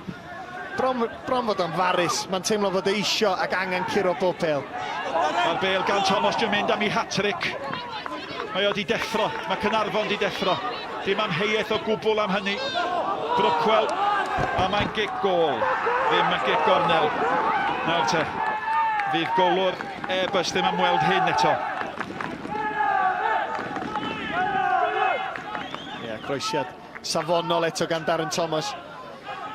bron, bron fod o'n farus. Mae'n teimlo fod e isio ac angen curo bob pêl. Mae'r bêl gan Thomas Dwi'n mynd am ei hat-trick. Mae o di deffro. Mae Caernarfon di deffro. Dim amheuaeth o gwbl am hynny. Brookwell, a mae'n gic gôl. Ddim yn gic gornel. Nawr te, fydd golwr Airbus ddim am weld hyn eto. Ie, yeah, croesiad safonol eto gan Darren Thomas.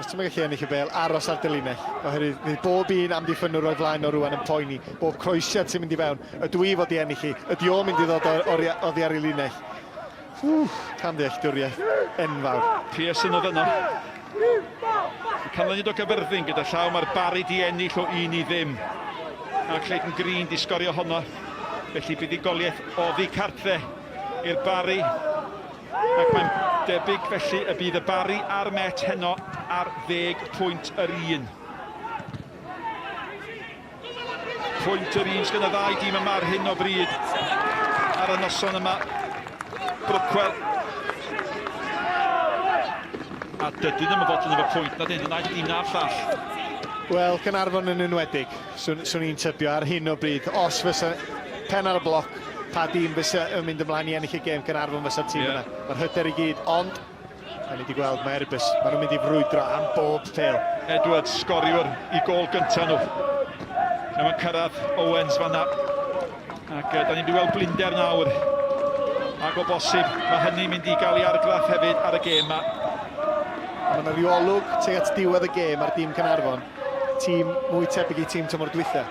Os ti'n gallu ennill y bel, aros ar dy linell, oherwydd fydd bob un amddiffynnwr o'i flaen o rwan yn poeni. Bob croesiad sy'n mynd i fewn, ydw i fod i ennill hi, ydy o'n mynd i ddod oddi ar ei linell. Ww, camddealltwriaeth enfawr. Pearson oedd yno. Y canlyniad o Gaerfyrddin gyda llaw, mae'r Barri di ennill o 1 i ddim. A Clayton Green di sgorio honno. Felly buddugoliaeth oddi cartre i'r Barri. Ac mae'n debyg felly y bydd y Barri a'r Met heno ar ddeg pwynt yr un. Pwynt yr un sgan y ddau dîm yma ar hyn o bryd ar y noson yma. Brookwell. A dydyn nhw'n fodlon efo pwynt na dyn, y naill dîm na'r llall. Wel, Caernarfon yn enwedig, swn, swn i'n tybio ar hyn o bryd, os fysa pen ar y bloc, pa dîm fysa yn mynd ymlaen i ennill y gêm, Caernarfon fysa'r tîm yeah. yna. Mae'r hyder i gyd, ond Da ni wedi gweld, mae Airbus, maen nhw'n mynd i frwydro am bob pêl. Edwards, sgoriwr i gôl gyntaf nhw. Lle mae'n cyrraedd Owens fanna. Ac da ni'n mynd i weld blinder nawr. Ac o bosib, mae hynny'n mynd i gael ei argraff hefyd ar y gêm yma. Mae yna rhyw olwg tuag at diwedd y gêm ar dîm Caernarfon. Tîm mwy tebyg i tîm tymor dwytha.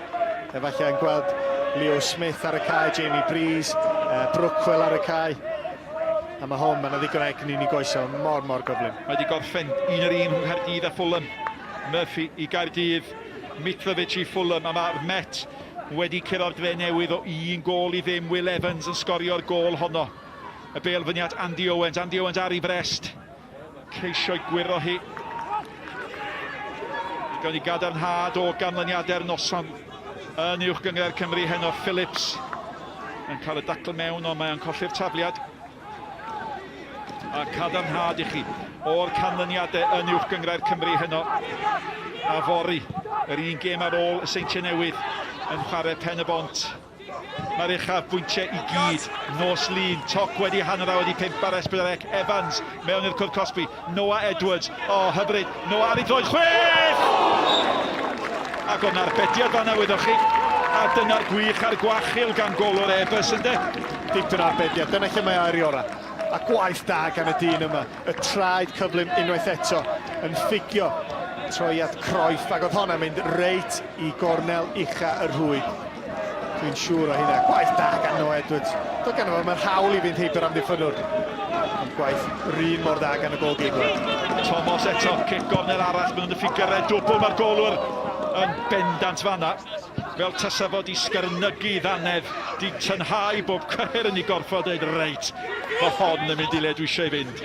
Efallai yn gweld Leo Smith ar y cae, Jamie Breeze, Brookwell ar y cae. A mae hwn, mae yna ddigon o egni yn ei goesau, mor, mor gyflym. Mae wedi gorffen un yr un rhwng Nghaerdydd a Fulham. Murphy i Gaerdydd, Mitrovic i Fulham, a mae'r Met wedi curo'r dre newydd o un gôl i ddim. Will Evans yn sgorio'r gôl honno. Y bêl fyny at Andy Owens, Andy Owens ar ei frest. Ceisio'i gwyro hi. Gawn ni gadarnhad o ganlyniadau'r noson yn Uwch Gynghrair Cymru heno. Phillips yn cael y dacl mewn, ond mae o'n colli'r tafliad. A cadarnhad i chi o'r canlyniadau yn Uwch Gynghrair Cymru heno. A fory, yr un gêm ar ôl y Seintiau Newydd yn chwarae Pen y Bont. Mae'r uchafbwyntiau i gyd nos Lun. Toc wedi 5:30 ar S4C. Evans mewn i'r cwrt cosbi. Noah Edwards. O, oh, hyfryd. Noah ar ei droed. Chwech! Ac o'na arbediad fanna, wyddoch chi. A dyna'r gwych a'r gwachul gan golwr Airbus, ynde? Dipyn o arbediad. Dyna lle mae o ar ei orau. A gwaith da gan y dyn yma. Y traed cyflym unwaith eto yn ffugio troiad Cruyff ac oedd honna'n mynd reit i gornel ucha y rhwyd. Dwi'n siŵr o hynna. Gwaith da gan Noah Edwards. Doedd ganddo fo ddim yr hawl i fynd heibio'r amddiffynnwr. Ond gwaith yr un mor dda gan y gôl-geidwad. Thomas eto, cic gornel arall, maen nhw'n y ffigyrau dwbl, mae'r golwr yn bendant fanna. Fel tasa fo di sgyrnygu ddannedd, di tynhau bob cyhyr yn ei gorff o dweud, reit, mae hon yn mynd i le dwi eisiau i fynd.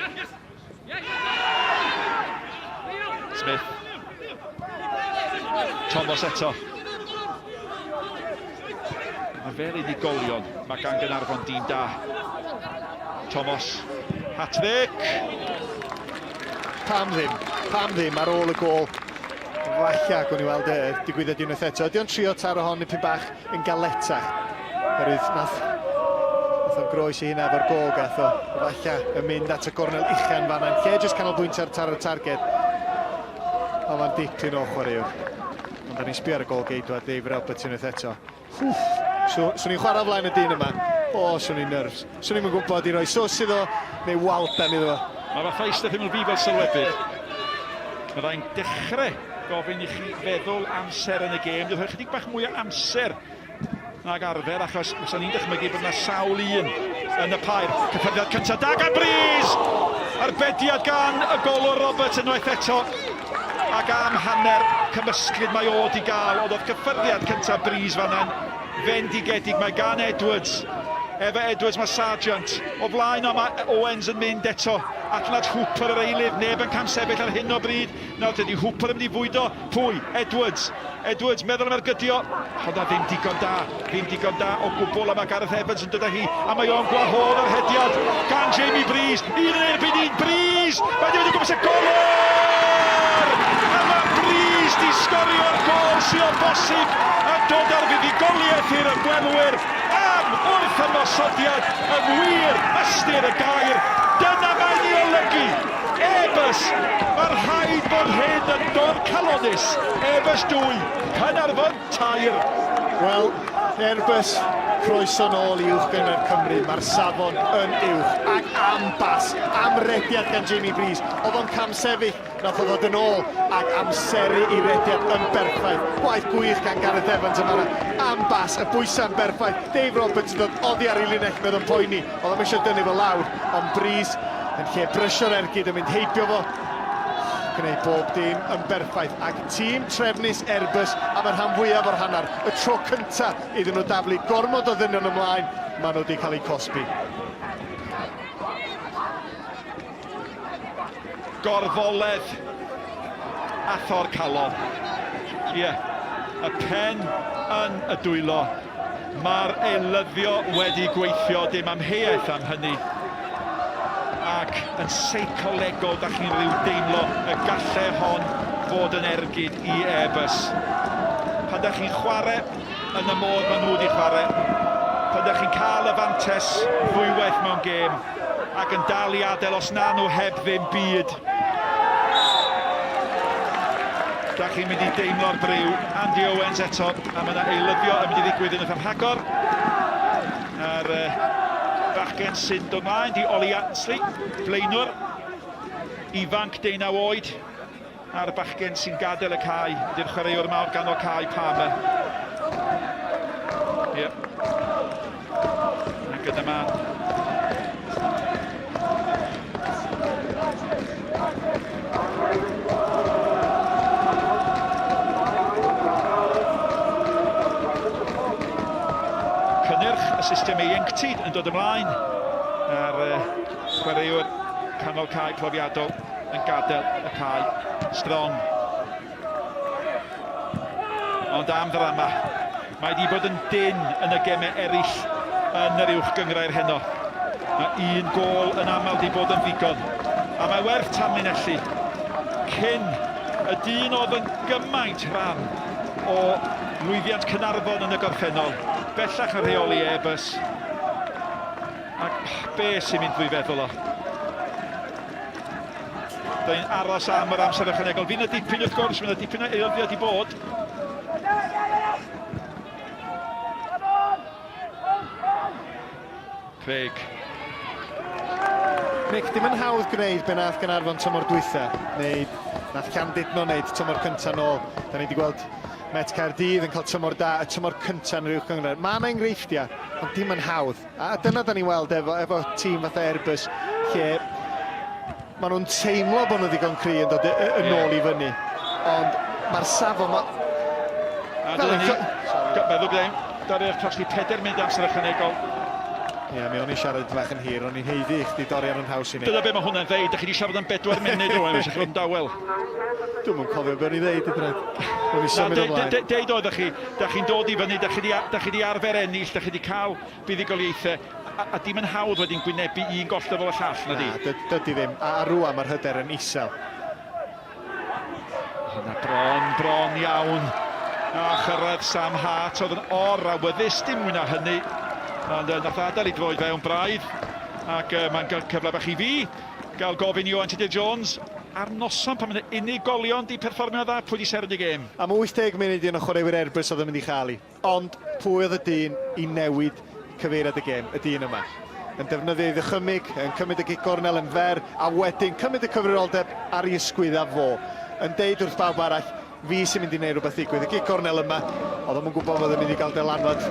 Smith. Thomas eto. A fel unigolion, mae gan Gaernarfon dîm da. Thomas, hat-trick! Pam ddim? Pam ddim ar ôl y gôl? Falle gwn i weld y digwyddiad unwaith eto. Ydy o'n trio taro hon dipyn bach yn galetach? Oherwydd nath, nath o'n groes i hynna efo'r gôl gath o. Falle yn mynd at y gornel ucha'n fanna. Yn lle jyst canolbwyntio ar taro'r targed. Ond mae'n dipyn o chwaraewr. Ond da ni'n sbio ar y gôl geidwad Dave Roberts unwaith eto. Wff! Sw, swn i'n chwarae o flaen y dyn yma. O, swn i'n nerves. Swn i'm yn gwybod i roi sws iddo neu waldan iddo fo. Mae fatha eistedd hymyl fi fel sylwebydd. Byddai'n dechrau gofyn i chi feddwl am seren y gêm. Dwi'n rhoi chydig bach mwy o amser nag arfer, achos fysa ni'n dychmygu bod yna sawl un yn y pair. Cyffyrddiad cyntaf da gan Breeze! Arbediad gan y golwr Roberts unwaith eto. Ac am hanner cymysglyd mae o 'di gael, ond oedd cyffyrddiad cyntaf Breeze fanna'n fendigedig. Mae gan Edwards, efo Edwards mae Sargeant, o flaen o mae Owens yn mynd eto at lad Hooper yr eilydd, neb yn camsefyll ar hyn o bryd. Nawr dydy Hooper yn mynd i fwydo, pwy? Edwards. Edwards, meddwl am ergydio, honna ddim digon da, ddim digon da o gwbl, a mae Gareth Evans yn dod â hi, a mae o'n gwahodd yr hediad gan Jamie Breeze, un yn erbyn un, Breeze, mae wedi mynd o gwmpas y golwr! A mae Breeze di sgorio'r gôl sydd o bosib yn dod â'r fuddugoliaeth i'r ymwelwyr am wrth ymosodiad yng ngwir ystyr y gair. Dyna mae'n ei olygu! Airbus! Mae rhaid bod hyn yn dorcalonnus! Airbus 2, Caernarfon 3. Wel, Airbus, croeso nôl i Uwch Gynghrair Cymru. Mae'r safon yn uwch. Ac am bas, am rediad gan Jamie Breeze. Oedd o'n camsefyll, nath o ddod yn ôl ac amseru i rediad yn berffaith. Gwaith gwych gan Gareth Evans yn fanna. Am bas, y bwysau'n berffaith. Dave Roberts yn dod oddi ar ei linell, mi oedd o'n poeni. Oedd o'm eisiau dynnu fo lawr, ond Breeze yn lle brysio'r ergyd yn mynd heibio fo, gwneud bob dim yn berffaith. Ac tîm trefnus Airbus am y rhan fwyaf o'r hanner, y tro cyntaf iddyn nhw daflu gormod o ddynion ymlaen, maen nhw wedi cael eu cosbi. Gorfoledd a thor calon. Ie, y pen yn y dwylo. Mae'r eilyddio wedi gweithio, dim amheuaeth am hynny. Ac yn seicolegol, da chi'n rhyw deimlo y galle hon fod yn ergyd i Airbus. Pan da chi'n chwarae yn y modd maen nhw wedi chwarae, pan da chi'n cael y fantes ddwywaith mewn gêm, ac yn dal i adael os na nhw heb ddim byd. Da chi'n mynd i deimlo'r briw. Andy Owens eto, a mae yna eilyddio yn mynd i ddigwydd unwaith am rhagor. A'r uh, bachgen sy'n dod mlaen di Ollie Ansley, blaenwr, ifanc 19 oed, A'r bachgen sy'n gadael y cae ydy'r chwaraewr mawr ganol cae Palmer. Ie. Yeah. Ac yna mae Cynnyrch y system ieuenctid yn dod ymlaen a'r chwaraewr canol cae profiadol yn gadael y cae. Strong. Ond am ddrama. Mae wedi bod yn dynn yn y gemau eraill yn yr uwch gynghrair heno. Mae un gôl yn aml wedi bod yn ddigon. A mae werth tanlinellu cyn y dyn oedd yn gymaint rhan o lwyddiant Caernarfon yn y gorffennol, bellach yn rheoli Airbus. Ac oh, be sy'n mynd drwy feddwl o? Da ni'n aros am yr amser ychwanegol. Fydd yna dipyn wrth gwrs, fydd yna dipyn o eilddiad i bod. Craig. Nick, dim yn hawdd gwneud be nath Gaernarfon tymor dwytha, neu nath Llandudno wneud tymor cynta nôl. Da ni wedi gweld Met Caerdydd yn cael tymor da, y tymor cynta yn yr uwch gynghrair. Mae yna enghreifftiau, ond dim yn hawdd. A dyna da ni'n weld efo, efo tîm fatha Airbus, lle maen nhw'n teimlo bod nhw'n ddigon cry yn dod yn ôl i fyny. Ond mae'r safon... Ma... A dyna ni, meddwl byddai'n dorri'r colli 4 munud amser ychwanegol. Ie, yeah, mi o'n i'n siarad bach yn hir, o'n i'n haeddu i chdi dorri ar yn haws i ni. Dyna be mae hwnna'n ddeud, da chi wedi siarad am 4 munud rwan, eisiau chi fod yn dawel. Dwi'm yn cofio be o'n i'n ddeud, hyd yn oed. O'n i'n symud ymlaen. Deud oeddech chi, da chi'n dod i fyny, da chi wedi arfer ennill, da chi wedi cael buddugoliaethau, a, a dim yn hawdd wedyn gwynebu un golled ar ôl y llall, na di? Na, dydy ddim. A, a rwan mae'r hyder yn isel. Hwna bron, bron iawn. A chyrraedd Sam Hart oedd yn or-awyddus, dim mwy na hynny. Ond uh, nath adael i droed fewn braidd. Ac uh, mae'n cyfle bach i fi gael gofyn i Owain Tudur Jones ar noson pan mae unigolion di perfformio dda, pwy di seren y gêm? Am 80 munud un o chwaraewyr Airbus oedd yn mynd i chael i. Ond pwy oedd y dyn i newid cyfeiriad y gêm? Y dyn yma. Yn defnyddio ei ddychymyg, yn cymryd y gic gornel yn fer, a wedyn cymryd y cyfrifoldeb ar ei ysgwydda fo. Yn deud wrth bawb arall, fi sy'n mynd i wneud rhywbeth ddigwydd. Y gic gornel yma, oedd o'm yn gwybod fod yn mynd i gael dylanwad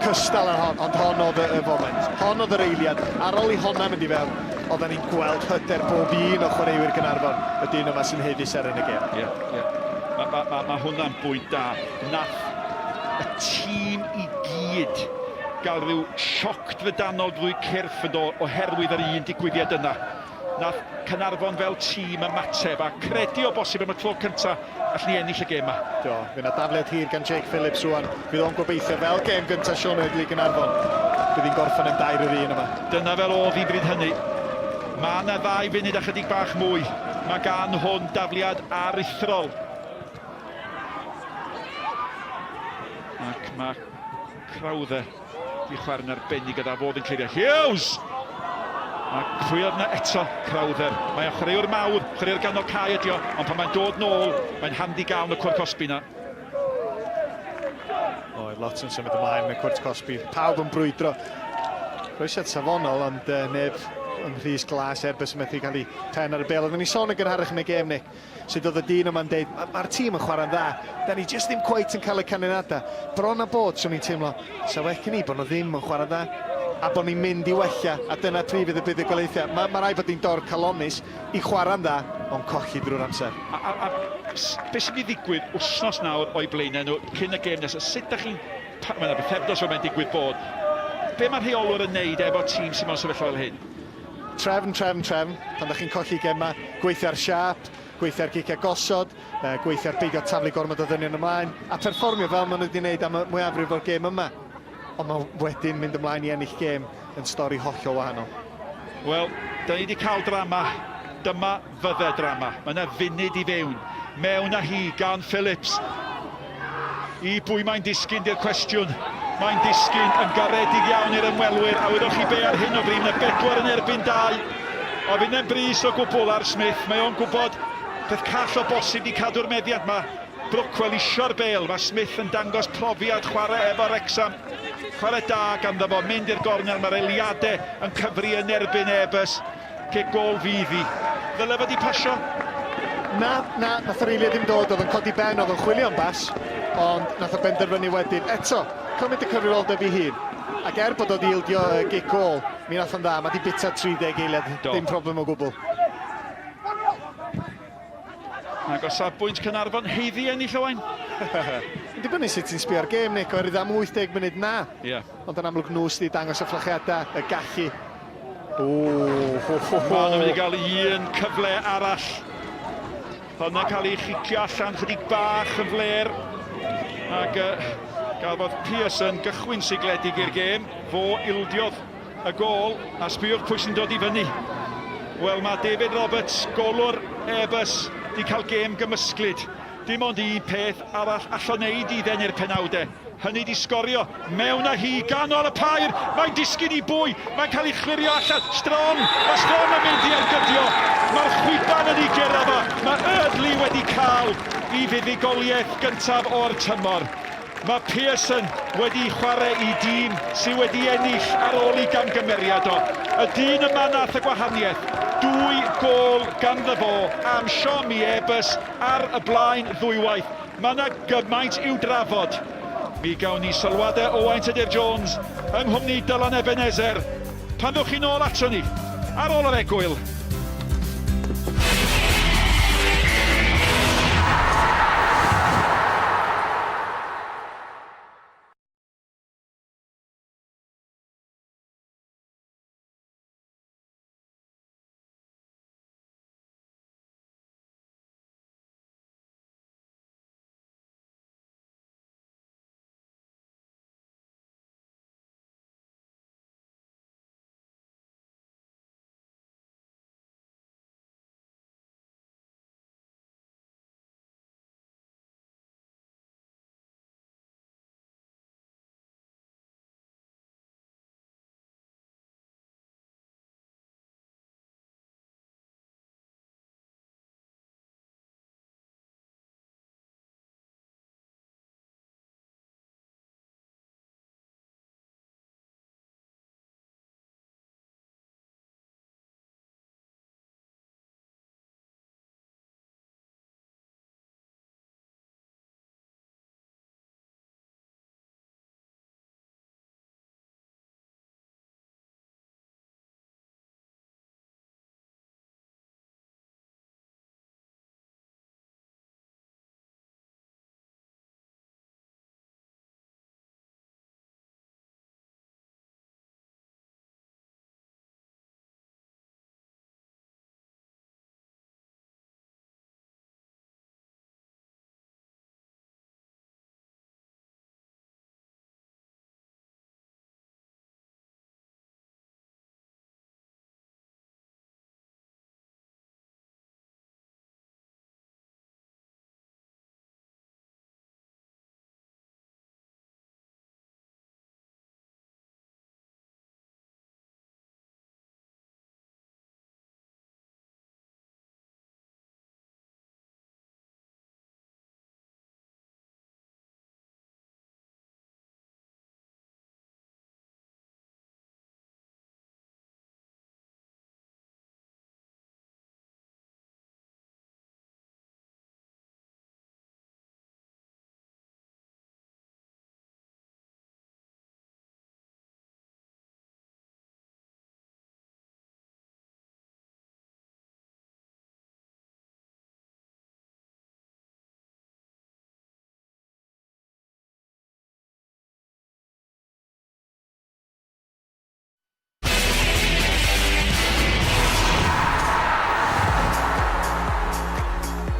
cystal ar hon, ond hon oedd y, y foment. Hon oedd yr eiliad. Ar ôl i honna mynd i fewn, oedden ni'n gweld hyder bob un o chwaraewyr Gaernarfon, y dyn yma sy'n haeddu seren y gêm. Ie, yeah, ie. Yeah. Mae ma, ma, ma hwnna'n bwynt da. Nath y tîm i gyd gael rhyw sioc drydanol drwy cyrff yn do oherwydd yr un digwyddiad yna. Nath Caernarfon fel tîm ymateb a credu o bosib am y tro cynta allwn ni ennill y gêm 'ma. Do, fydd 'na dafliad hir gan Jake Phillips rwan. Fydd o'n gobeithio fel gêm gynta Sean Eardley Gaernarfon. Bydd hi'n gorffen yn dair yr un yma. Dyna fel o'dd hi bryd hynny. Ma' 'na ddau funud a chydig bach mwy. Ma' gan hwn dafliad aruthrol. Ac mae Crowther di chwarae'n arbennig gyda fod yn clirio. Hughes! A pwy oedd yna eto? Crowther. Mae o'n chwaraewr mawr, chwaraewr ganol cae ydi o, ond pan mae'n dod nôl, mae'n handi gael yn y cwrt cosbi na. Oedd lot yn symud ymlaen yn y cwrt cosbi. Pawb yn brwydro. Croesiad safonol, ond uh, neb yng nghrys glas Airbus yn methu cael ei pen ar y bel. Oedden ni sôn yn gynharach yn y gêm, Nick. Sut oedd y dyn yma'n deud, mae'r tîm yn chwarae'n dda, da ni jyst ddim cweit yn cael y canlyniadau. Bron a bod, swn i'n teimlo, sa well gen i bod nhw ddim yn chwarae'n dda, a bod ni'n mynd i wella, a dyna pryd fydd y buddugoliaethau. Mae ma rhaid bod ni'n dor calonus i chwarae'n dda, ond colli drwy'r amser. A, a, a beth sy'n mynd i ddigwydd wythnos nawr o'i blaenau nhw cyn y gêm nesaf? Sut da chi'n... Mae yna bythefnos fel mae'n digwydd bod. Be mae rheolwr yn neud efo tîm sy'n mewn sefyllfa fel hyn? Trefn, trefn, trefn. Pan da chi'n colli gemau, gweithio ar siâp, gweithio ar giciau gosod, gweithio ar beidio taflu gormod o ddynion ymlaen, a perfformio fel maen nhw wedi gwneud am y mwyafrif o'r gêm yma. Ond mae wedyn mynd ymlaen i ennill gêm yn stori hollol wahanol. Wel, da ni wedi cael drama. Dyma fydde drama. Mae yna funud i fewn. Mewn â hi gan Phillips. I bwy mae'n disgyn di'r cwestiwn. Mae'n disgyn yn garedig iawn i'r ymwelwyr, a wyddoch chi be ar hyn o bryd, mae bedwar yn erbyn dau. O fynd yn brys o gwbl ar Smith, mae o'n gwybod peth call o bosib di cadw'r meddiant. Mae Brookwell isio'r bel, mae Smith yn dangos profiad chwarae efo Wrexham. Chwarae da ganddo fo, mynd i'r gornel, mae'r eiliadau yn cyfri yn erbyn Airbus. Cic gôl fydd hi. Ddyle fod 'di pasio? Na, na, nath yr eiliad ddim dod, oedd yn codi ben, oedd yn chwilio am bas, ond nath o benderfynu wedyn. Eto, cymryd y cyfrifoldeb i hun. Ac er bod o 'di ildio y gic gôl, mi nath o'n dda, mae 'di bita 30 eiliad, Do. dim problem o gwbl. Ac o safbwynt Caernarfon, haeddu ennill Owain? Yn dibynnu sut ti'n sbio ar gêm, Nick, oherwydd am 80 munud na. Ie. Yeah. Ond yn amlwg nhw sydd wedi dangos y fflachiadau, y gallu. O, ho, ho, ho. Maen nhw'n mynd i gael un cyfle arall. Hwnna'n cael ei chicio allan chydig bach yn fler. Ac uh, gafodd Pearson gychwyn sigledig i'r gêm. Fo ildiodd y gôl, a sbïwch pwy sy'n dod i fyny. Wel, mae David Roberts, golwr Airbus, di cael gêm gymysglyd. Dim ond un peth arall allo wneud i ddenu'r penawdau. Hynny di sgorio, mewn â hi, ganol y pair, mae'n disgyn i bwy, mae'n cael ei chlirio allan, Strong, mae Strong yn mynd i ergydio, mae'r chwiban yn ei gyrraedd fo, mae Eardley wedi cael ei fuddugoliaeth gyntaf o'r tymor. Mae Pearson wedi chwarae i dîm sydd wedi ennill ar ôl ei gamgymeriad o. Y dyn yma nath y gwahaniaeth. Dwy gôl ganddo fo am siom i Airbus ar y blaen ddwywaith. Mae yna gymaint i'w drafod. Mi gawn ni sylwadau Owain Tudur Jones yng nghwmni Dylan Ebenezer pan ddowch chi nôl ato ni ar ôl yr egwyl.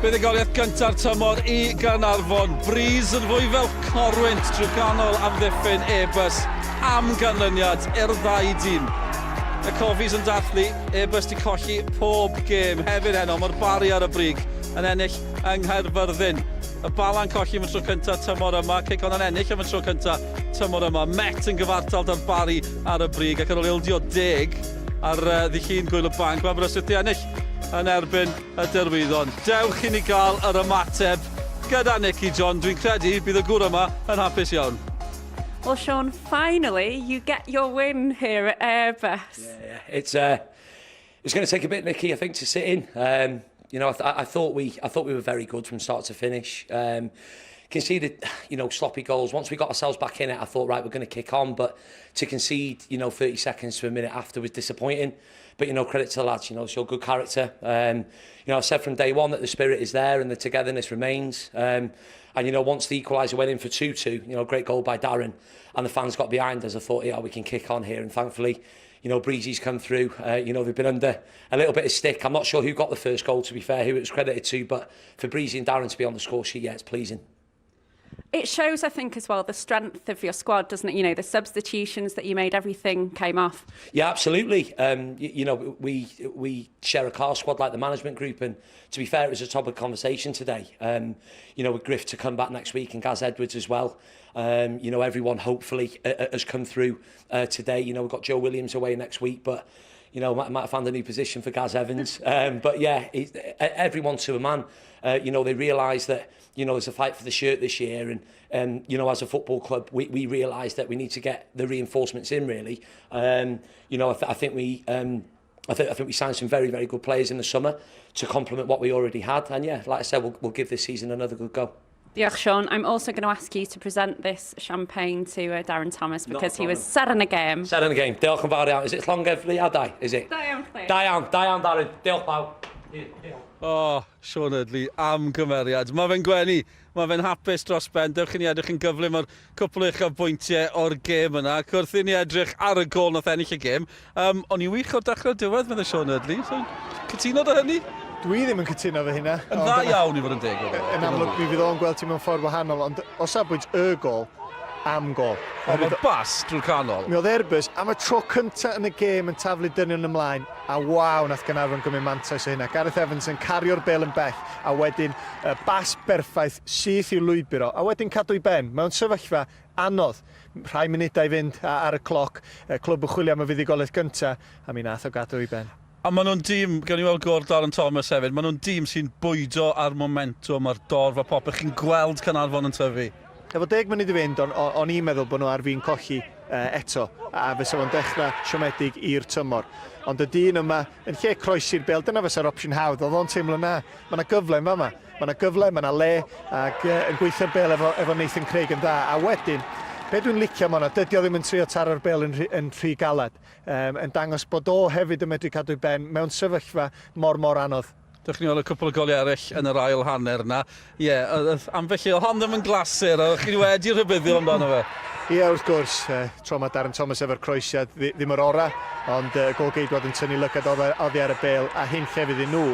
Buddugoliaeth gynta'r tymor i Gaernarfon. Breeze yn fwy fel corwynt drwy ganol amddiffyn Airbus am ganlyniad i'r ddau dîm. Y Cofis yn dathlu, Airbus di colli pob gêm hefyd heno. Mae'r Barri ar y brig yn ennill yng Nghaerfyrddin. Y Bala'n colli am y tro cyntaf tymor yma, Cei Connah'n ennill am y tro cyntaf tymor yma. Met yn gyfartal da'r Barri ar y brig ac ar ôl ildio deg ar uh, ddi llun Gwyl y Banc, mae Aberystwyth di ennill yn erbyn y Derwyddon. Dewch i ni gael yr ymateb gyda Nicky John. Dwi'n credu bydd y gŵr yma yn hapus iawn. Well, Sean, finally you get your win here at Airbus. Yeah, yeah. It's uh, it's going to take a bit, Nicky, I think, to sit in. Um, you know, I, th I thought we I thought we were very good from start to finish. Um, conceded, you know, sloppy goals. Once we got ourselves back in it, I thought, right, we're going to kick on. But to concede, you know, 30 seconds to a minute after was disappointing. But, you know, credit to the lads, you know, show good character. Um, you know, I said from day one that the spirit is there and the togetherness remains. Um, and, you know, once the equaliser went in for 2-2, you know, great goal by Darren, and the fans got behind us, I thought, yeah, we can kick on here. And thankfully, you know, Breezy's come through. Uh, you know, they've been under a little bit of stick. I'm not sure who got the first goal, to be fair, who it was credited to, but for Breezy and Darren to be on the score sheet, yeah, it's pleasing. It shows, I think, as well, the strength of your squad, doesn't it? You know, the substitutions that you made, everything came off. Yeah, absolutely. Um, you, you know, we we share a car squad like the management group, and to be fair, it was a topic of conversation today. Um, you know, with Griff to come back next week and Gaz Edwards as well. Um, you know, everyone hopefully uh, uh has come through uh, today. You know, we've got Joe Williams away next week, but You know, might, might have found a new position for Gaz Evans. Um, but yeah, he, everyone to a man, uh, you know, they realise that, you know, there's a fight for the shirt this year. And, um, you know, as a football club, we, we realise that we need to get the reinforcements in, really. Um, you know, I, th I think we... Um, I, th I think we signed some very, very good players in the summer to complement what we already had. And yeah, like I said, we'll, we'll give this season another good go. Diolch, Sean. I'm also going to ask you to present this champagne to uh, Darren Thomas because he was set in a game. Set in a game. Diolch yn fawr iawn. Is it llongyfriadau? Is it? Da iawn chdi. Da iawn, da iawn Darren. Diolch pawb. O, oh, Sean Eardley, am gymeriad. Mae fe'n gwenu, mae fe'n hapus dros ben. Dewch i ni edrych yn gyflym ar cwpl o uchafbwyntiau o'r gêm yna. Ac wrth i ni edrych ar y gol nath ennill y gêm, um, o'n i wych o'r dechrau diwedd, meddai Sean Eardley. So, cytuno da hynny? Dwi ddim yn cytuno efo hynna. Yn dda iawn i fod yn deg. Yn amlwg, mi fydd o'n gweld ti mewn ffordd wahanol, ond o safbwynt y gol, am gol. Ond mae'r bas drwy'r canol. Mi oedd Airbus am y tro cyntaf yn y gêm yn taflu dynion ymlaen, a waw, nath Gaernarfon gymryd mantais o hynna. Gareth Evans yn cario'r bel yn bell, a wedyn y bas berffaith syth i'w lwybr o, a wedyn cadw i ben mewn sefyllfa anodd. Rhai munudau i fynd ar y cloc, y clwb yn chwilio am y fuddugoliaeth gyntaf, a mi nath o gadw i ben. A maen nhw'n dîm, gawn ni weld gôl Darren Thomas hefyd, maen nhw'n dîm sy'n bwydo ar momentwm, a'r dorf a popeth. Chi'n gweld Caernarfon yn tyfu. Efo deg munud i fynd, o'n, o'n i'n meddwl bod nhw ar fin colli uh, eto, a fysa fo'n dechrau siomedig i'r tymor. Ond y dyn yma, yn lle croesi'r bel, dyna fysa'r opsiwn hawdd, oedd o'n teimlo na, mae yna gyfle yn fama, mae yna gyfle, mae yna le, ac uh, yn gweithio'r bel efo, efo Nathan Craig yn dda. A wedyn, be dwi'n licio am hwnna, dydy o ddim yn trio taro'r bel yn rhy, yn rhy galed. Um, yn dangos bod o hefyd yn medru cadw'i ben mewn sefyllfa mor mor anodd. Dewch ni weld y cwpl o goliau eraill yn yr ail hanner yna. Ie, yeah, ambell i, hon ddim yn glasur, a chi wedi rhybuddio amdano fe. Ie, yeah, wrth gwrs, uh, tro mae Darren Thomas efo'r croesiad ddim yr ora, ond uh, gol-geidwad yn tynnu lygad oddi ar y bel, a hyn lle fydd nhw.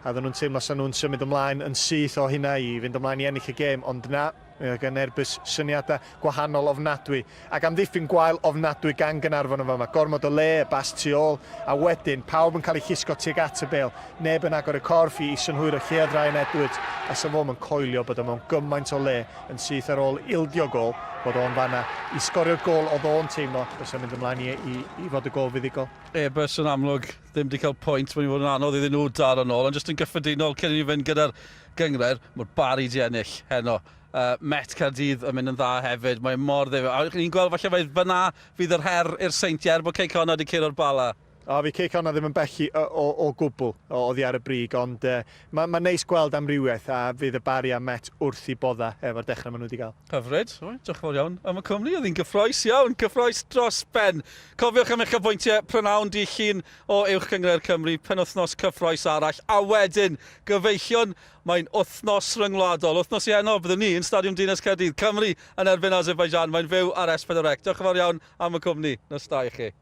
A oedden nhw'n teimlo sa nhw'n symud ymlaen yn syth o hynna i fynd ymlaen i ennill y gêm, ond na, Mi oedd gan Airbus syniadau gwahanol ofnadwy, ac amddiffyn gwael ofnadwy gan Gaernarfon yn fama. Gormod o le, y bas tu ôl, a wedyn pawb yn cael eu llusgo tuag at y bêl. Neb yn agor y corff i, i synhwyro lle oedd Ryan Edwards, a sa fo'm yn coelio bod o mewn gymaint o le yn syth ar ôl ildio gôl, bod o'n fanna i sgorio'r gôl oedd o'n teimlo fysa'n mynd ymlaen i, i, i fod y gôl fuddugol. Airbus yn amlwg ddim wedi cael pwynt, mae'n fod yn anodd iddyn nhw daro nôl, ond jyst yn gyffredinol cyn i ni fynd gyda'r gynghrair, mae'r Barri 'di ennill heno. Uh, Met Caerdydd yn mynd yn dda hefyd, mae mor ddifyr. A ni'n gweld falle mae fyna fydd yr her i'r Seintiau, er bod Cei Connah wedi curo'r Bala. O, fi Cei Connah ddim yn bell i, o, o, o gwbl o, oddi ar y brig, ond uh, mae'n ma neis gweld amrywiaeth a fydd y Barri a Met wrth i bodda efo'r dechrau maen nhw wedi gael. Hyfryd, o, diolch yn fawr iawn am y cwmni, oedd hi'n gyffroes iawn, cyffroes dros ben. Cofiwch am eich apwyntiau prynawn di llun o Uwch Gynghrair Cymru, penwythnos cyffroes arall, a wedyn, gyfeillion, mae'n wythnos ryngwladol. Wythnos i heno, byddwn ni yn Stadiwm Dinas Caerdydd, Cymru yn erbyn Azerbaijan. Mae'n fyw ar S4C. Diolch yn fawr iawn am y cwmni. Nos da i chi.